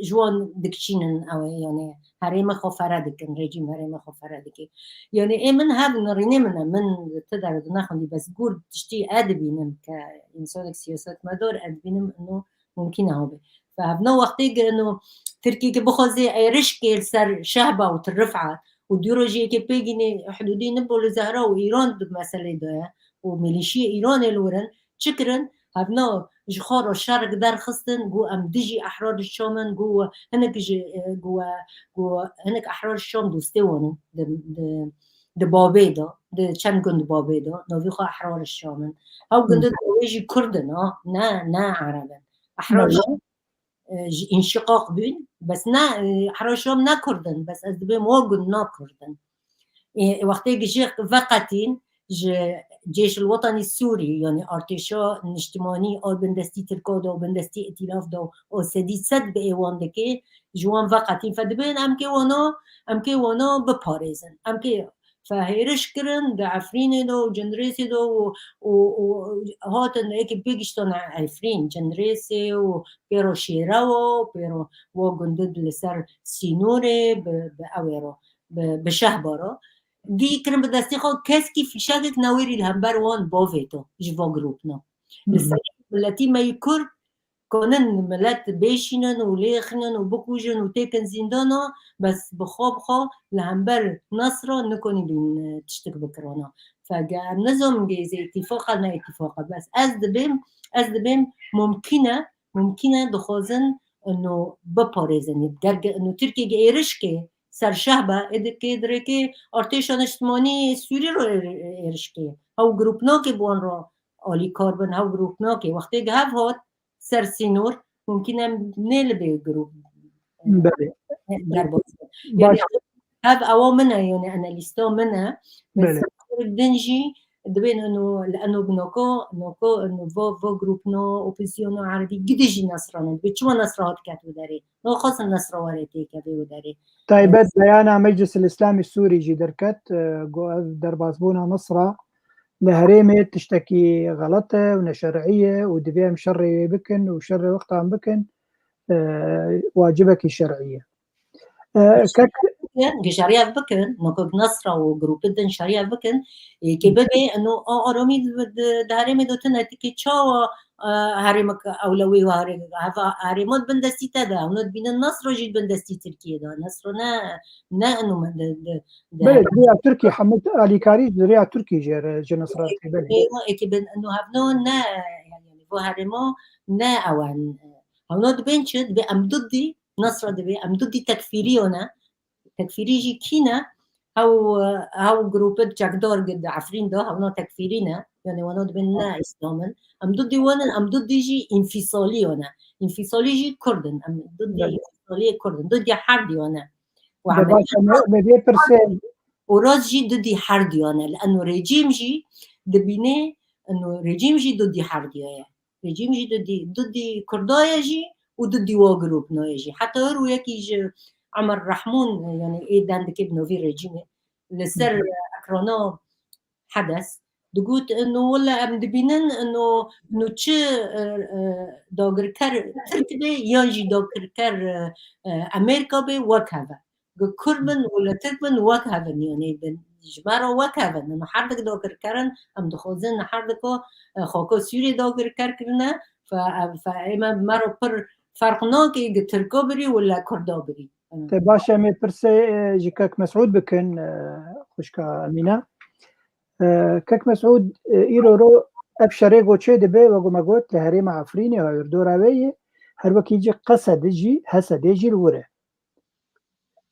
ji wan dikişînin ew ê, yani herêmê xwe fere dikin, rejîm herêmê xwe fere dike. Yani ê min hev nirînê min e, min ti dere di nexwendî, bes gor tiştî ez dibînim ke însanek siyasetmedar ez dibînim ino mumkîn e hobe. Fe hevna wextê ge ino Tirkiyeke bixwaze êrişkê li ser Şehba û Tir Rifat û dû rojiyekê pê gînê hidûdî nibo li Zehra û Îran di meselê de ye û milîşiyê Îranê li wir in, çi kirin? Hevna ji xwe re şerek derxistin, got em dijî Ehrar Şam in, got hinek ji, e, got, got hinek Ehrar Şam dostê wan in di, di, di Babê de, di çend gund Babê de, navê xwe Ehrar Şam in. Ew gundê Babê jî Kurd in, ha, ne, ne Ereb in. Ehrar Şam, e, ji înşiqaq bûn, bes ne, e, Ehrar Şam ne Kurd in, bes ez dibêm wa gund ne Kurd in. Ê, wextê gijê veqetîn ji Cêş el Wetanî Sûrî, yanî artêşa niştimanî a bindestî Tirka de û bindestî Îtîlaf de û sedî sed bi êwan dike, ji wan veqetîn. Fe dibên em kê wana, em kê wana biparêzin. Em kê fe hêriş kirin di Efrînê de û Cindirêsê de û, û, û hatin êkê bigiştana Efrîn, Cindirêsê û pêro Şêrewa û pêro wa gundin li ser sînorê bi, bi ewê re, bi, bi Şehba re. Dî kirin bi destê xwe, keskî fîşekek newêrî li hember wan bavêto ji va grûpna. Li Hı hı. ser miletî me yî Kurd, konin milet bêşînin û lêxinin û bikujin û têkin zîndana, bes bi xwe bi xwe li hember Nesra nikonî bîn, e, tiştik bikirana. Fege em nizanim gê zê îtîfaq e, ne îtîfaq e. Bes ez dibêm, ez dibêm mumkîn e, mumkîn e dixwazin ino biparêzin. Ger ge-, ino Tirkiye ge êriş ke ser Şehba, ê dikê dirêkê artêşa niştimanî Sûrî ro ê-, êriş ke. Hew grûp nake bi wan re alîkar bin, hew grûp nake. Wextê ge hev hat ser sînor, mumkîn e nê li bê grûp, e, Belê. derbas bin. Baş. Yanî hev ewa min e, yanî analîsta min e. Belê. Ser din jî dibên ino, li eno bi noko, noko, ino vo, vo grûpno, opozîsyona erebî gidî jî Nesra ne. Dibê çima Nesra hat ket û derê? Naxwazin Nesra were têkeve û derê. Taybet beyana Meclis el Îslamî Sûrî jî derket, e, got ev derbasbûna Nesra li herêmê tiştekî xelet e û neşer'î ye û divê em şerê wê bikin û şerê wextan bikin, e, wacibekî şer'î ye. E, kek Gişarî ev bikin, nokok Nesra û grûpê din şerî ev bikin, ê, kê bibê, eno, a, aramî di, di, di herêmê de tune, tikê çawa, e, herêmek ewlewî ware, heva herêma di bin destî te de, hewna dibînin Nesra jî di bin destî Tirkiyê de, Nesra ne, ne eno me de, de, de Belê, di rêya Tirkî, hemû alîkarî di rêya Tirkî jê re ji Nesra tê, belê. Ê, ê, kê bin, eno hevno ne, yanî, vo herêma ne ewen. Hewna dibên çi? Dibê em dudî, Nesra dibê, em dudî tekfîrî ne. Tekfîrî jî kî ne? Hew, hew grûpê çekdar di Efrîn de, hewna tekfîrî ne. Yanî wana dibên ne Îslam in. Em dudî wan in, em dudî jî înfîsalî ne. Înfîsalî jî Kurd in. Em dudî Belê. înfîsalî Kurd in. Dudî her diyo ne. Û Be Amerîka baş, em ê, me vê pirsê. Û rast jî dudî her diyo ne. Li eno rejîm jî dibînê, eno rejîm jî dudî her diyo ye. Rejîm jî dudî, dudî Kurda ye jî û dudî wa grûpno ye jî. Heta her û yekî ji Emer Rehmûn, yanî ê dendikê bi novî rejîmê, li ser Hı hı. ekrana Hedes digot, ino wele em dibînin, ino, ino çi, e, e, dagirker Tirk be, yan jî dagirker, e, e, Amerîka be, wek hev e. Gi Kurd bin, wele Tirk bin, wek hev in, yanî bin, ji me re wek hev in. Em her dik dagirker in, em dixwazin her dika, e, xaka Sûriyê dagirker kirine, fe, fe ê me, me re pir ferq nake, gi Tirka birî, wele Kurda birî. Te baş, em ê pirsê, e, ji kek Mesûd bikin, e, xwişka Emîne. E, kek Mesûd, e, îro ro ev şerê go çê dibe, wek me got, li herêma Efrînê, hawirdora wê ye, her wekî jî Qesedê jî, Hesedê jî li wir e.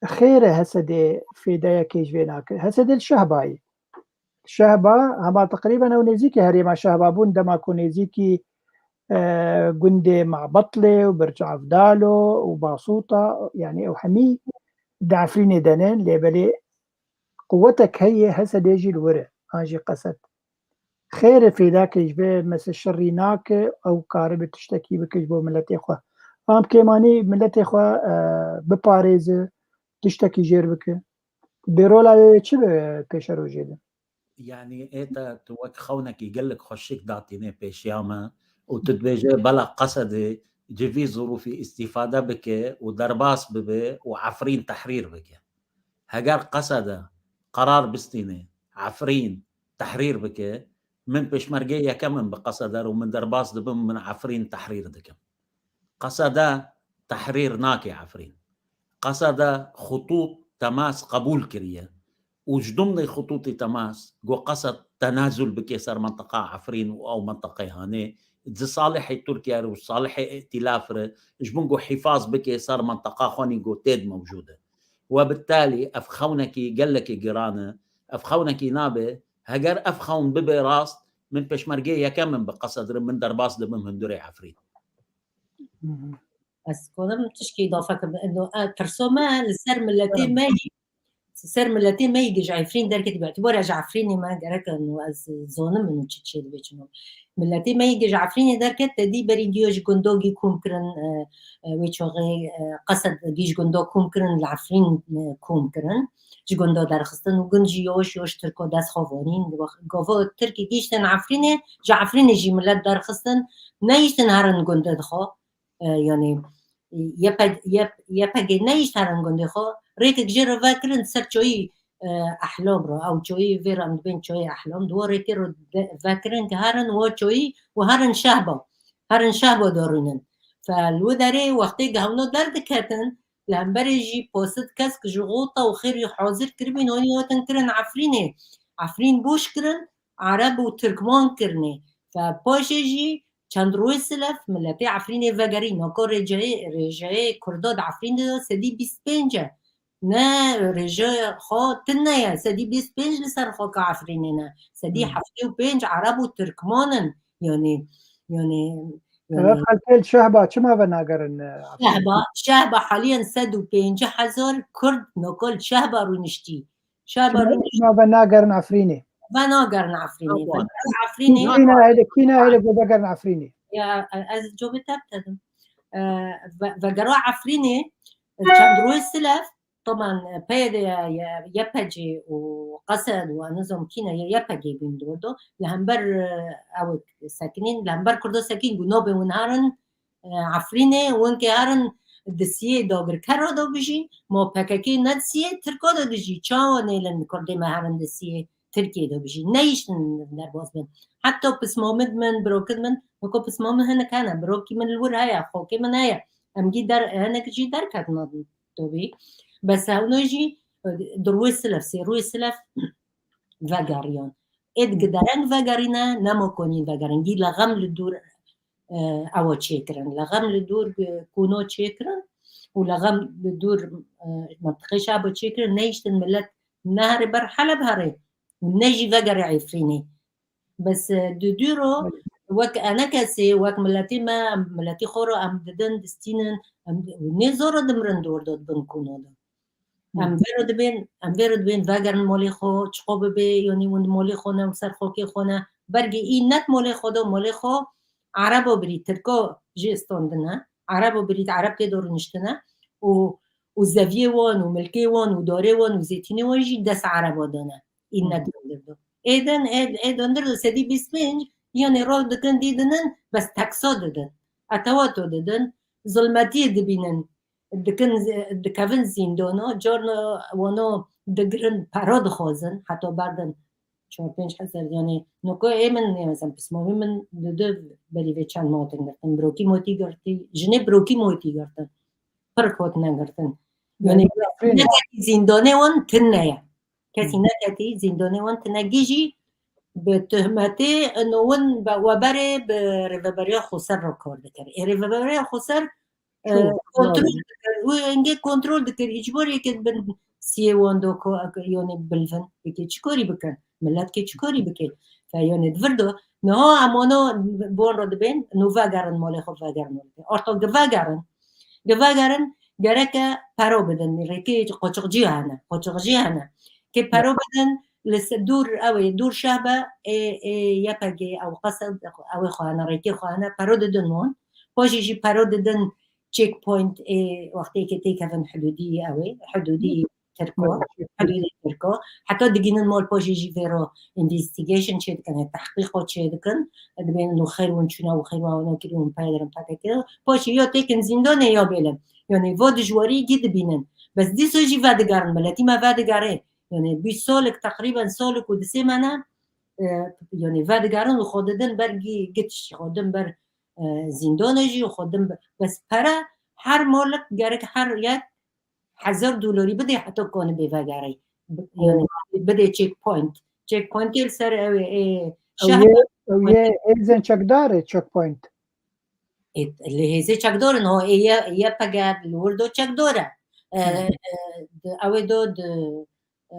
Xêr e Hesedê fêdeyekê ji vê nake. Hesedê li Şehba ye. Şehba, hema teqrîben ew nêzîkî herêma Şehba bûn, dema ku nêzîkî, e, gundê Mabetlê û Birc Evdalo û Basûta, yanî ew hemî di Efrînê de ne, lê belê quwetek heye, Hesedê jî li wir e, an jî Qesed. Xêr e fêdakê ji vê mese şerî nake, ew karibe tiştekî bike ji bo miletê xwe. An kêmanî miletê xwe, e, biparêze, tiştekî jêr bike. Bê rola wê çi be pêşerojê de? Yanî ê te tu wek xewnekî gelek xweşik datînê pêşiya me û tu dibêje bela Qesedê ji vî zirûfî îstîfade bike û derbas bibe û Efrîn tehrîr bike. Heger Qesede qerar bistîne Efrîn tehrîr bike, min pêşmergê yekem in bi Qesede re û min derbas dibim, min Efrîn tehrîr dikim. Qesede tehrîr nake Efrîn. Qesede xutût temas qebûl kiriye û ji dimnê xutûtê temas got Qesed tenazul bike ser menteqa Efrîn û ew menteqeyê hanê di salihê Tirkiye re û salihê îtîlaf re ji bin got hîfaz bike ser menteqa xwenî got têd mewcûd e. Webitalî ev xewnekî gelekî giran e. Ev xewnekî nabe. Heger ev xewn bibe rast, min pêşmergê yekem in bi Qesed re, min derbas dibim hundirê Efrîn. Ez konim tişkî îdafe kim. Eno, e, pirso me li ser miletê me yî, ser miletê me yî ji Efrîn derket, bi îtibara ji Efrînê me gerek in û ez zonim min û çi çê dibe çi nabê. Miletê me yî ji Efrînê derket, te dî berî diyo ji gundogî kom kirin, e, e, wê çaxê, e, qesed gî ji gundo kom kirin, li Efrîn, e, kom kirin. Ji gundo derxistin û gund jî yoş yoş Tirko dest xwe vanîn. Gava Tirkî gihiştin Efrînê, ji Efrînê jî milet derxistin, nehiştin herin gundê xwe. E, yanî, Y P G, Y P G nehişt herin gundê xwe, rêkek jê re vekirin ser çoyî, e, Ehlam re, ew çoyî vê re em dibên çoyê Ehlam, di we rêkê re de-, vekirin ki herin we çoyî û herin Şehba, herin Şehba de rûnin. Fe li wê derê wextê gehewno derdiketin, li hemberê jî pasit kesk ji xota û xêrî hazir kiribîn, honî hatin kirin Efrînê. Efrîn boş kirin, Ereb û Tirkman kirinê. Fe paşê jî çend rojê silef miletê Efrînê vegerî. Nako rêceyê, rêjeyê Kurda di Efrînê de sedî bîst pênc e. Ne rêje xwe tune ye. Sedî bîst pênc li ser xaka Efrînê ne. Sedî heftê û pênc Ereb û Tirkman in. Yanî, yanî, yanî. Ev xelkê li Şehba çima venagerin, e, Efrînê? Şehba, Şehba haliyen sed û pêncî hezar Kurd nako li Şehba rûniştî. Şehba Çima, rûniştî. Çima venagerin Efrînê? Venagerin Efrînê. Tamam. Vegerin Efrînê. Kî ne hele, kî ne hele ku vegerin Efrînê? Ya, ez cobê te bidim. E, ve-, vegera Efrînê, çend rojê silef, taban, e, P Y D, Y-, Y P G û Qesed û ez nizam kî ne, Y P G bîn dordo. Li hember, e, ew sekinîn, li hember Kurdo sekîn bû, nabê hûn herin, e, Efrînê, hûn kê herin di siyê dagirker re de bijîn, ma P K K ne di siyê Tirka de dijî, çawa nêlin Kurdê me herin di siyê Tirkiyê de bijîn? Nehiştin derbas bin. Heta pismamid min, birokid min, weko pismamid hinek hene, birokî min li wir heye, xokê min heye. Em gî der, hinek jî derketin. Tabii. Bes hewno jî, e, di rûyê silef, sê rûyê silef vegeriyan. Ê di gidereng vegerîne, nema konîn vegerin. Gî lexem li dûr, e, ewa çêkirin. Lexem li dûr, e, kûno çêkirin û lexem li dûr, e, mentiqê Şabo çêkirin. Nehiştin milet neherê ber Heleb herê û ne jî vegerê Efrînê. Bes, e, di dû ro, wek enekesê, wek miletî me, em, miletî xwe ro em didin, distînin, em di-, nê zor dimrin di wir de dibin kûno de. Em vê ro dibên, em vê ro dibên vegerin molê xwe, çiqo bibe, yanî hûn molê xwe ne, ser xokê xwe ne. Bergê î net molê xwe de, molê xwe Erebo birî, Tirko jê standine, Erebo birî Ereb tê de rûniştine û, û zeviyê wan û milkê wan û darê wan û zêtînê wan jî dest Erebo dane. Î ne döndürdü. Êden, ê, ê döndürdü sedî bîst pênc, yanî rol dikin dîdinin, bes tekso didin. Etewato didin, zulmetiyê dibînin, dikin, dikevin zîndano, carno wano digirin, pero dixwazin, heta berdin çar pênc hezar, yanî, noko ê min, ne, mesela, pismamî min di du berî vê çend motin girtin, birokî motî girtî, jinê birokî motî girtin. Pir kot negirtin. Yanî, yanî, neketî zîndanê wan tune ye. Kesî neketî zîndanê wan tune gî jî bi tuhmetê nowin be weberê bi rêveberiya Xoser re kar dikir. Ê rêveberiya Xoser, e, kontrol dikir. Wê engê kontrol dikir. Îcbor yekê bin siyê wan do ko, yanî bilvin. Yekê çikorî bikin? Milet kê çikorî bike? Fe yanî di vir do. Niha em wano bon re dibên, nû vegerin malê xwe, vegerin malê xwe. Arto gi vegerin, gi vegerin, gereke pero bidin. Rêkê qoçiqcî hene, qoçiqcî hene. Kê pero bidin, li se-, dûr, ew ê, dûr şeh be, ê, ê, Y P G, ew qesed, ew ê xwe hene, rêkê xwe hene, pero didin wan. Paşê jî pero didin checkpoint, ê, wextê ke têkevin hidûdî, ew ê, hidûdî Tirko, hidûdê Tirko. Heta digînin mal paşê jî vê ro investigation çê dikin, e, tehqîqo çê dikin. E, dibên û xeyr hûn çûne û xeyr wan kirî hûn peydirin P K K. Paşê ya têkin zîndanê ya bêlin. Yanî va dijwarî gî dibînin. Bes dîsa jî vedigerin, miletî me vedigere. Yanî bîst salek, teqrîben salek û disê me ne, e, yanî vedigerin û xwe didin ber gî, git jî xwe din ber, e, zîndanê jî û xwe din be-, bes pere her malek gerek her yek hezar dolarî bidê heta kanibê vegerê. Bi-, yanî bidê checkpoint. Checkpointê li ser ew ê, ê, Ew şehra yê, ew yê hêzên çekdar ê checkpoint. Ê, li hêzê çekdar in, ha, ê ye, ye pege li wir do çekdar e. E, e, di, ew ê do di, e,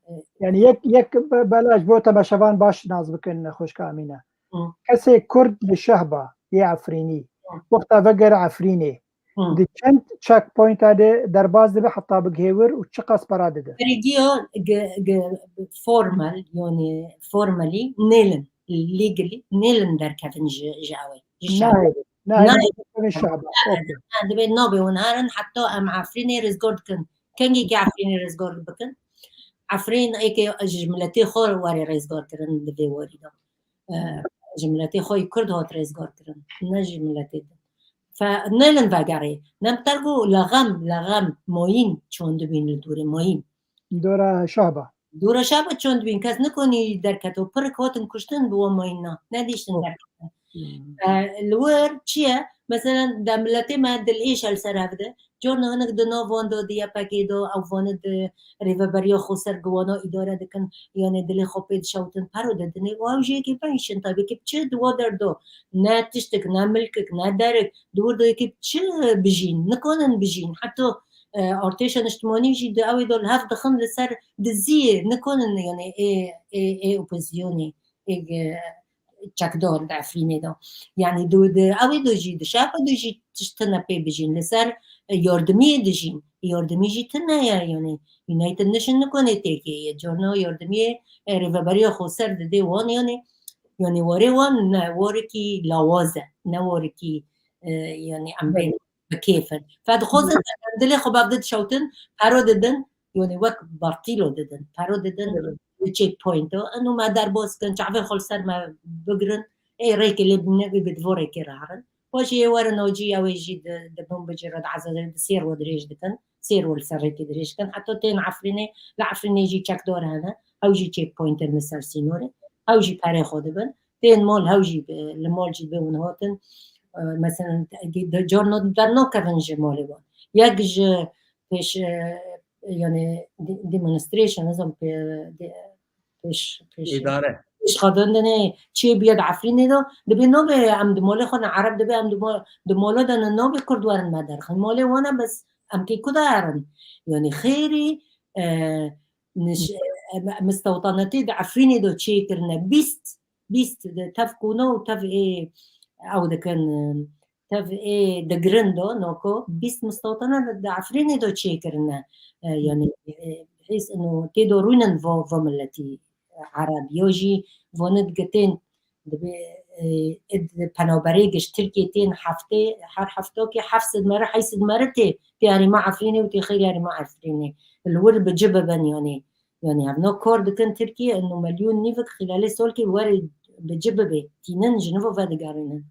e, Yanî yek, yek be-, bela ji bo temaşevan baş nas bikin, xwişka Emîne. Hı. Kesê Kurd li Şehba yê Efrînî, Hı. wexta vegere Efrînê, Di çend checkpointa de derbas dibe heta bigihê wir û çiqas para dide? Vergiya formal, yani formally nêlin, legally nêlin derkevin ji ji ew. Nahêlin. Nahêlin derkevin şehba. Dibê nabê hûn herin heta em Efrînê rêzgar dikin. Kengekî Efrînê rêzgar bikin. Efrîn êkê ji miletê xwe were rêzgar kirin di vê warî de. Ji miletê xwe yî Kurd hat rêzgar kirin. Ne ji miletê din. Fe nêlin vegerê. Nem tergo lexem, lexem, moyîn çond dibîn li dûrê moyîn. Dora şehba. Dora şehba çond dibîn. Kes nikonî derketo. Pirik hatin kuştin bi wa moyîn na. Nedîştin derketin. Li wir çi ye? Mesela de miletê me dilêş el ser hev de. Carna hinek di nav wan de di YPGê de ew vane di rêveberiya xweser giwana îdare dikin, yanê dilê xwe pê dişewtin, pero didinê û ew jî yekê peyşin taybekî bi çi di wa derdo, ne tiştik, ne milkik, ne derik, di wir de yekê bi çi bijîn, nikonin bijîn. Heta artêşa niştimanî jî di ew ê de li hev dixin li ser diziyê, nikonin yanê ê ê ê opozisyonê ê çekdar di Efrînê de. Yanî di di ew ê de jî di şefa de jî tişt tune pê bijîn. Li ser yardimiyê dijîn. Yardimî jî tune ye, yanî United Nation nikone têkê ye. Carna yardimiyê rêveberiya xweser didê wan, yanî yanî warê wan ne warekî lawaz e, ne warekî yanî em bên bi kêf in. Fe dixwazin dilê xwe bev de dişewtin, pero didin, yanî wek bartîlo didin, pero didin. Checkpoint o, eno me derbas kin, çavê xwe li ser me bigirin, ê rêkê lê bine, wî bi divo rêkê re herin. Paşê yê werin o cî, ew ê jî di, di bin bicî re di ezazê di sêr we dirêj dikin, sêr we li ser rêkê dirêj dikin. Heta tên Efrînê, li Efrînê jî çekdar hene, ew jî checkpoint in li ser sînorê, ew jî perê xwe dibin. Tên mal hew jî, li mal jî bê hûn hatin, mesela, carna dernakevin ji malê wan. Yek ji pêş, yanî demonstration, nizam pê, pêş, pêş, îdare. Pêşxadandinê çê biye di Efrînê de, dibê nabê em di malê xwe ne Ereb dibê em di mala de ne nabê Kurd werin me derxin. Malê wan e bes em kê ku de herin. Yanî xêrî mistewtanetê di Efrînê de çêkirine bîst bîst tev kûna û tev ê ew dikin, tev ê digirin do noko bîst mistewtana di Efrînê do çêkirine. Yanî hîs ino tê do rûnin vo vo miletî Ereb yo jî vonit gitên dibê id penaberê giş Tirkiye tên heftê her heftokê heft sed meri heyt sed meri tê tê herêma Efrînê û tê xêrî herêma Efrînê. Li wir bi ci bibin yanî. Yanî hevna kar dikin Tirkiye, ino milyon nîvik xîlalê solkê were bi ci bibê. Tînin ji nivo vedigerînin.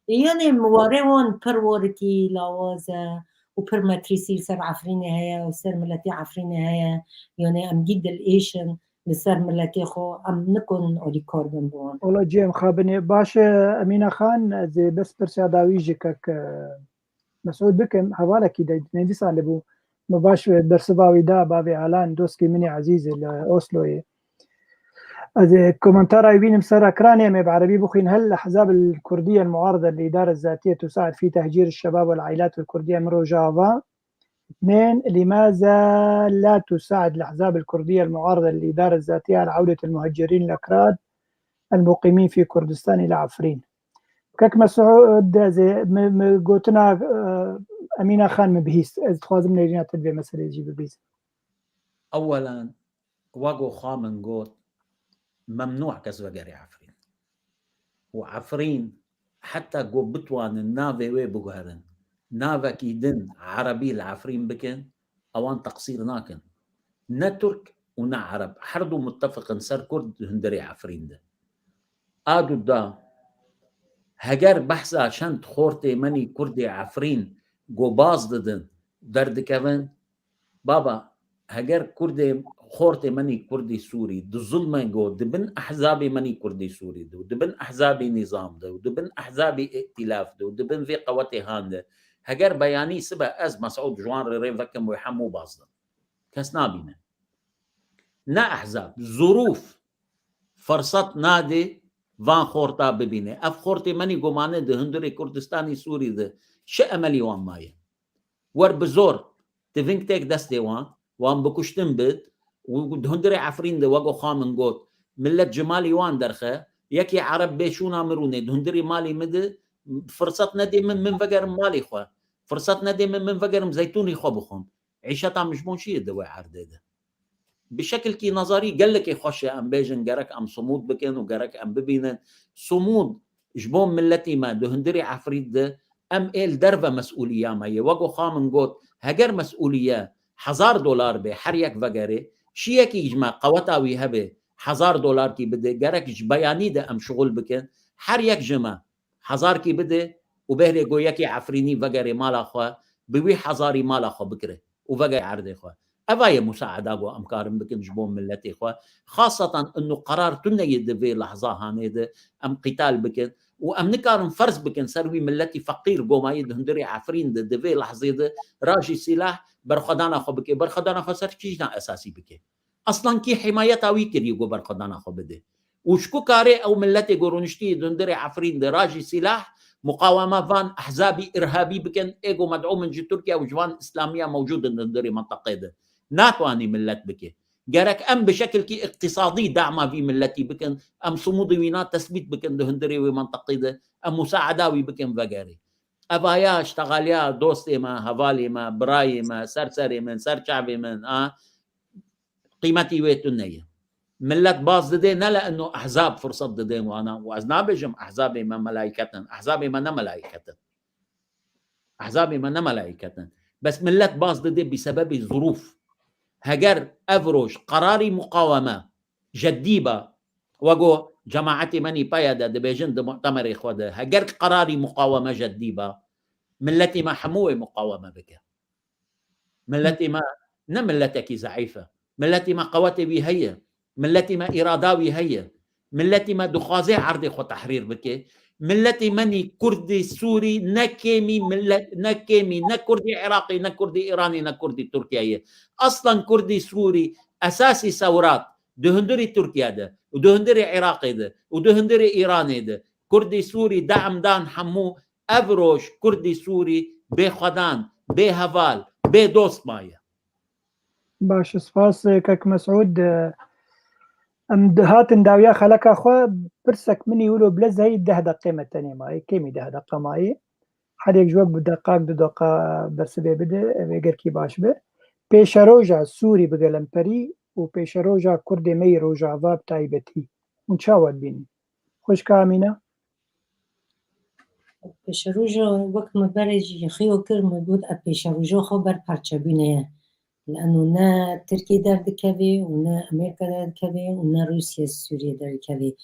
Yanî warê wan pir warikî lawaz e û pir metrîsî li ser Efrînê heye û ser miletê Efrînê heye. Yanî em gî dilêş in li ser miletê xwe, em nikonin alîkar bin bi wan. Wala cem xabinê baş e Emîne Xan, ez ê bes pirsiya dawî ji kek Mesûd bikim, hevalekî de nêvîsan de bû. Min baş bersiva wî da, bavê Alan, doskê min ê ezîz li Osloyê. Ez ê komentara wî bînim ser ekranê, em ê bi erebî bixwîn. هل الأحزاب الكردية المعارضة للإدارة الذاتية تساعد في تهجير الشباب والعائلات الكردية من روجافا؟ اثنين، لماذا لا تساعد الأحزاب الكردية المعارضة للإدارة الذاتية على عودة المهجرين الأكراد المقيمين في كردستان إلى عفرين؟ Kek Mesûd, ez ê, mi, mi gotina, e, Emîna Xan min bihîst. Ez dixwazim nêrîna te di vê meseleyê jî bibîzim. Ewelen, wek ku xwe min got, memnû kes vegerê Efrîn. Û Efrîn, heta ku bitwanin navê wê biguherin, navekî din erebî li Efrîn bikin, ewan teqsîr nakin. Ne Tirk û ne Ereb, her du muttefiq in ser Kurd di hundirê Efrîn de. A du da, heger behsa çend xortê menî Kurdê Efrîn go baz didin, derdikevin, baba, heger Kurdê, xortê menî Kurdî Sûrî, di zulmê go, di bin ehzabê menî Kurdî Sûrî de, di bin ehzabê nîzam de, di bin ehzabê îtîlaf de, di bin vê qewetê han de, heger beyanî sibe ez Mesûd ji wan re rê vekim wê hemû baz din. Kes nabîne. Ne ehzab, zurûf firsat nadê van xorta bibîne. Ev xortê menî gomane di hundirê Kurdistanê Sûrî de çi emelî wan maye? Wer bi zor, tiving têk destê wan, wan bikuştin bit û di hundirê Efrîn de wek xwe min got, millet ji malî wan derxe, yekê Ereb bê şûna min rûnê, di hundirê malî min de firsat nedê min, min vegerim malê xwe. Firset nedê min, min vegerim zeytûnî xwe bixwim. Îşeta min ji bo çi ye di wê erdê de? Bi şekilkî nezarî gelekî xweş e em bêjin, gerek em simûd bikin û gerek em bibînin. Simûd ji bo miletî me di hundirê Efrîn de, em ê li derve mesûliya me ye. Wek xa min got, heger mesûliye hezar dolar bê, her yek vegerê, şiyekî ji me qeweta wî hebe, hezar dolarkî bide, gerek ji beyanî de em şixul bikin, her yek ji me hezarkî bide û bêhre go yekî Efrînî vegerê mala xwe, bi wî hezarî mala xwe bikire û vegerê erdê xwe. Eva ye musaeda ku em karin bikin ji bo miletê xwe. Xasatan inu qerar tune ye di vê lehza hanê de em qîtal bikin û em nikarin ferz bikin ser wî miletî feqîr gomayî di hundirê Efrîn de, di vê lehzê de rajî sîlah berxwedana xwe bike. Berxwedana xwe ser kîjan esasî bike? Aslan kî himayeta wî kiriye ku berxwedana xwe bide? Û ji ku karê ew miletê ku rûniştî di hundirê Efrîn de rajî sîlah, muqawema van ehzabî irhabî bikin, ê ku medûm in ji Tirkiye û ji van îslamiya mewcûd in di hundirê menteqê de? Natwanî milet bike. Gerek em bi şekilkî îqtîsadî dama vî miletî bikin, em simûdê wîna tesbît bikin di hundirê wê menteqê de, em musaeda wî bikin vegerê. Evaya, iştexaliya dostê me, hevalê me, birayê me, serserê min, serçavê min, a, qîmetî wê tune ye. Millet baz didê, ne li ino ehzab firset didên wana. Û ez nabêjim ehzabê me melayket in. Ehzabê me ne melayket in. Ehzabê me ne melayket in. Bes millet baz didê bi sebebê zirûf. Heger ev roj qerarî muqaweme jeddî ba, wego cemaetê me nî peye de dibêjin di mutemerê xwe de, heger qerarî muqaweme jeddî ba, milletê me hemû wê muqaweme bike. Miletê me ne miletekî zeîf e. Miletê me qewetê wî heye. Miletê me îrada wî heye. Miletê me dixwaze erdê xwe tehrîr bike. Miletê me nî Kurdê Sûrî ne kêmî milet, ne kêmî, ne Kurdê Iraqê, ne Kurdê Îranê, ne Kurdê Tirkiyeyê. Aslan Kurdê Sûrî esasî sewrat di hundirê Tirkiye de û di hundirê Iraqê de û di hundirê Îranê de Kurdê Sûrî de'm dan hemû. Ev roj Kurdê Sûrî bê xwedan, bê heval, bê dost maye. Baş, spas, kek Mesûd. Em di-, hatin dawiya xeleka xwe, pirsek min î wilo bi lez heyî deh deqê me tenê mayî, kêmî deh deqe mayî. Her yek ji we bi deqak, du deqa bersivê bide, ev ê gelkî baş be. Pêşeroja Sûrî bi gelemperî û pêşeroja Kurdê me yê Rojava bi taybetî. Hûn çawa dibînin? Xwişka Emîne? Pêşeroja wek me berê jî xiyo kir, me got ev pêşeroja xwe ber parçebûnê ye. Li eno ne Tirkî derdikeve û ne Amerîka derdikeve û ne Rûsya Sûriyê derdikeve.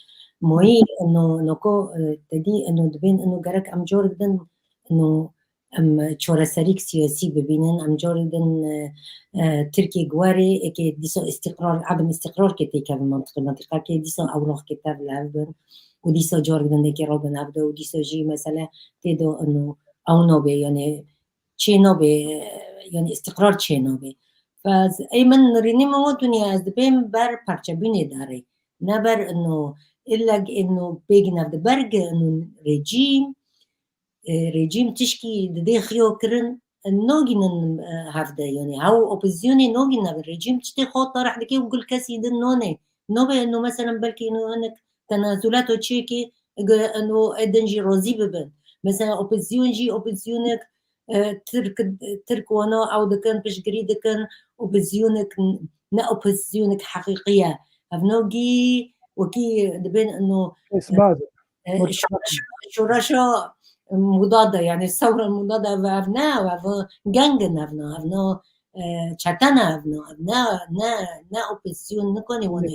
Mayî eno, noko, e, te dî eno dibên eno gerek em cor bidin, eno em çareserîk siyasî bibînin, em cor bidin, e, e, Tirkiyê guherê, eke dîsa îstîqrar, edem îstîqrar ke têkeve mantiqê, mantiqa ke dîsa ewrax ke tev li hev bin û dîsa cor bidin eke rabin hev de û dîsa jî mesele tê de eno ew nabe, yani çê nabe, yani îstîqrar çê nabe. Fe ey min nirînî min got dinya ez dibêm ber parçebûnê darê. Ne ber eno, illa eno pêgin hev de berge eno rejîm, e, rejîm tişkî didê xiyo kirin, e, nagînin, e, hev de, yani hew opozîsyonê nagînin hev de. Rejîm tiştê xwe tarih dike û gul kesî din nonê. Nabe eno, meselen, belkî eno hinek tenazulato çêkê, ege eno ê din jî razî bibin. Mesela opozîsyon jî, opozîsyonek, e, Tirk, Tirk wana ew dikin, piştgirî dikin, opozîsyonek n-, ne opozîsyonek heqîqî ye. Ev nagî wekî dibên eno, e, Îsbat. E, Mutfak. Şoreşa, şoreşa muda de, yani sewra muda de ev, ev ne, ev geng in, ev ne, ev ne, e, çete ne, ev ne, ev ne, ne, ne opozîsyon nikane wana.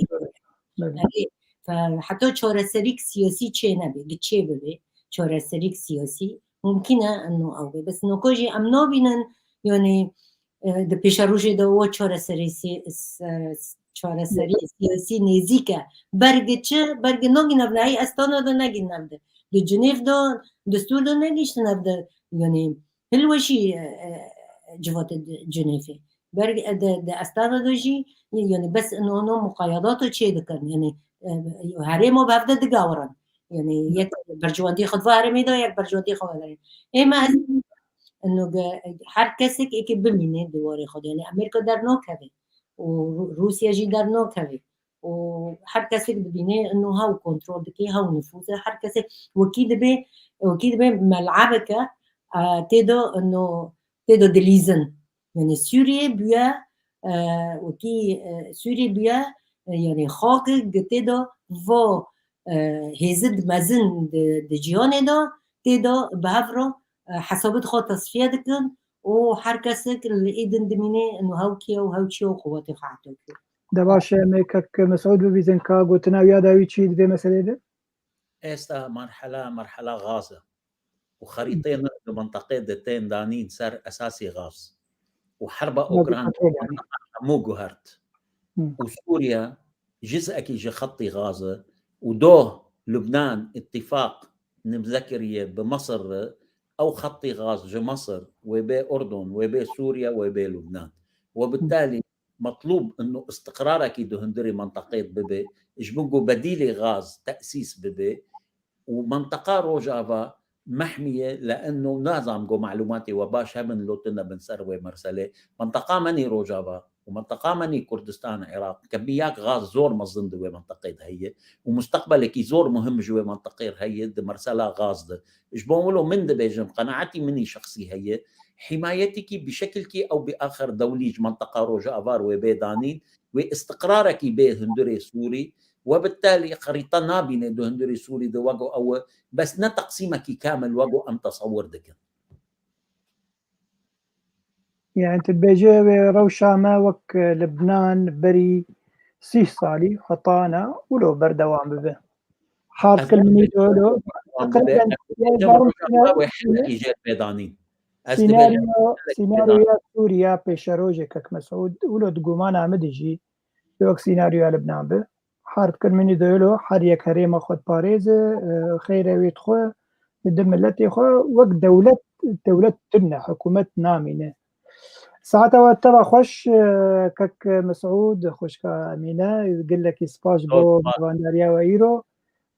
Evet. Erê, fe-, heta çareserîk siyasî çê nebe, gi çê bibe, çareserîk siyasî, mumkin e, eno ew be. Bes noko jî em nabînin, yani, e, di pêşerojê de o çareserî si-, s-, çareserî siyasî nêzîk e. Bergi çi? Bergi nagîn hev de, hey Astana de negîn hev de. Di Cinêv de, destûr de negîştin hev de. Yani hilweşî, e, e, civatê di Cinêvê. Bergi, e, de, de Astana de jî, yani bes ino, ino muqayadato çê dikin. Yani, e, herêmo bi hev de digawirin. Yani yek berjewendî xwe di va herêmê de, yek berjewendî xwe ve. Ê me ez Ino ge-, her kesek êkê bimîne di warê xwe de. Yani Amerîka dernakeve û Rû-, Rûsya jî dernakeve û her kesek dibîne ino hew kontrol dike, hew nifûz e. Her kesek wekî dibe, wekî dibe melebeke, e, tê de no, tê de dilîzin. Yani Sûriye bûye, e, wekî, e, Sûriye bûye, e, yani xakek gi tê de va, e, hêzid mezin di, di cîhanê de, tê de bi hev re, e, hesabê xwe tesfiye dikin û her kesek li êdin dimîne no hew kî ye û hew çi ye û quwetê xwe heto kê. De baş e, em ê kek Mesûd bibîzin ka gotina wî ya dawî çi di vê meselê de? Êsta merhela, merhela gaz e. Û xerîteyê nû di mintaqê de tên danîn ser esasî gaz. Û herba Ukrayna hemû guhert. Û Sûriye cizekî ji xetî gaz e. Û doh Lubnan îtîfaq nimze kiriye bi Misir re, ew xetî gaz ji Misir wê bê Urdun, wê bê Sûriye, wê bê Lubnan. We bitalî metlûb ino îstiqrarekî di hundirê mintaqê bibe, ji bo ku bedîlê gaz tesîs bibe û minteqa Rojava mehmiye, le ino nazam ku malûmatê we baş hebin lo tune bin ser wê merselê. Minteqa menî Rojava û minteqa menî Kurdistan, Iraq, kemiyak gaz zor mezin di wê minteqê de heye û mustaqbelekî zor muhim ji wê minteqê re heye di mersela gaz de. Ji bo wilo min dibêjim, qenaetî min î şexsî heye, hîmayetekî bi şekilkî ew bi axir dewlî ji minteqa Rojava wê bê danîn, wê îstiqrarekî bê hundirê Sûrî, we bi telî xerîta nabîne di hundirê Sûrî de wego ew e, bes ne teqsîmekî kamil wego em tesewir dikin. Yani tu dibêje wê rewşa me wek Libnan berî sîh salî heta ne wilo berdewam bibe. Hard kir minî dolo. Wê jêr pê danîn. Sînaryo, sînaryoya Sûriye pêşerojê kek Mesûd, wilo di gumana min de jî wek sînaryoya Libnan bi. Hard kir minî dolo, her yek herêma xwe diparêze, e, xeyrê wê dixwe, di miletê xwe wek dewlet, dewlet tune, hikûmet namîne. Saeta we teva xweş, e, kek Mesûd, xwişka Emîne, gelekî spas bo mevandariya we îro.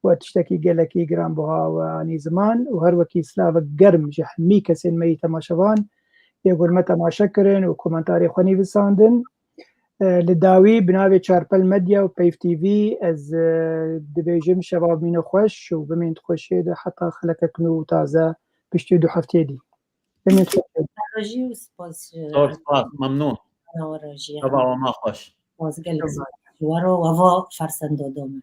We tiştekî gelekî giranbuha we anî ziman û her wekî silavek germ ji hemî kesên me yî temaşevan, yê ku li me temaşe kirin û komentarê xwe nivîsandin. E, li dawî bi navê Çarpel Medya û Peyv T V ez, e, dibêjim şeva bimîne xweş û bimînin di xweşiyê de heta xelekek nû û taze piştî du hefteyê dî. Bimînin xweş. Rojî û spas, e, Zor spas, memnûn. Ana we rojî. Şeva we ma xweş. Spas gelek spas. Wero we va fersendo dome.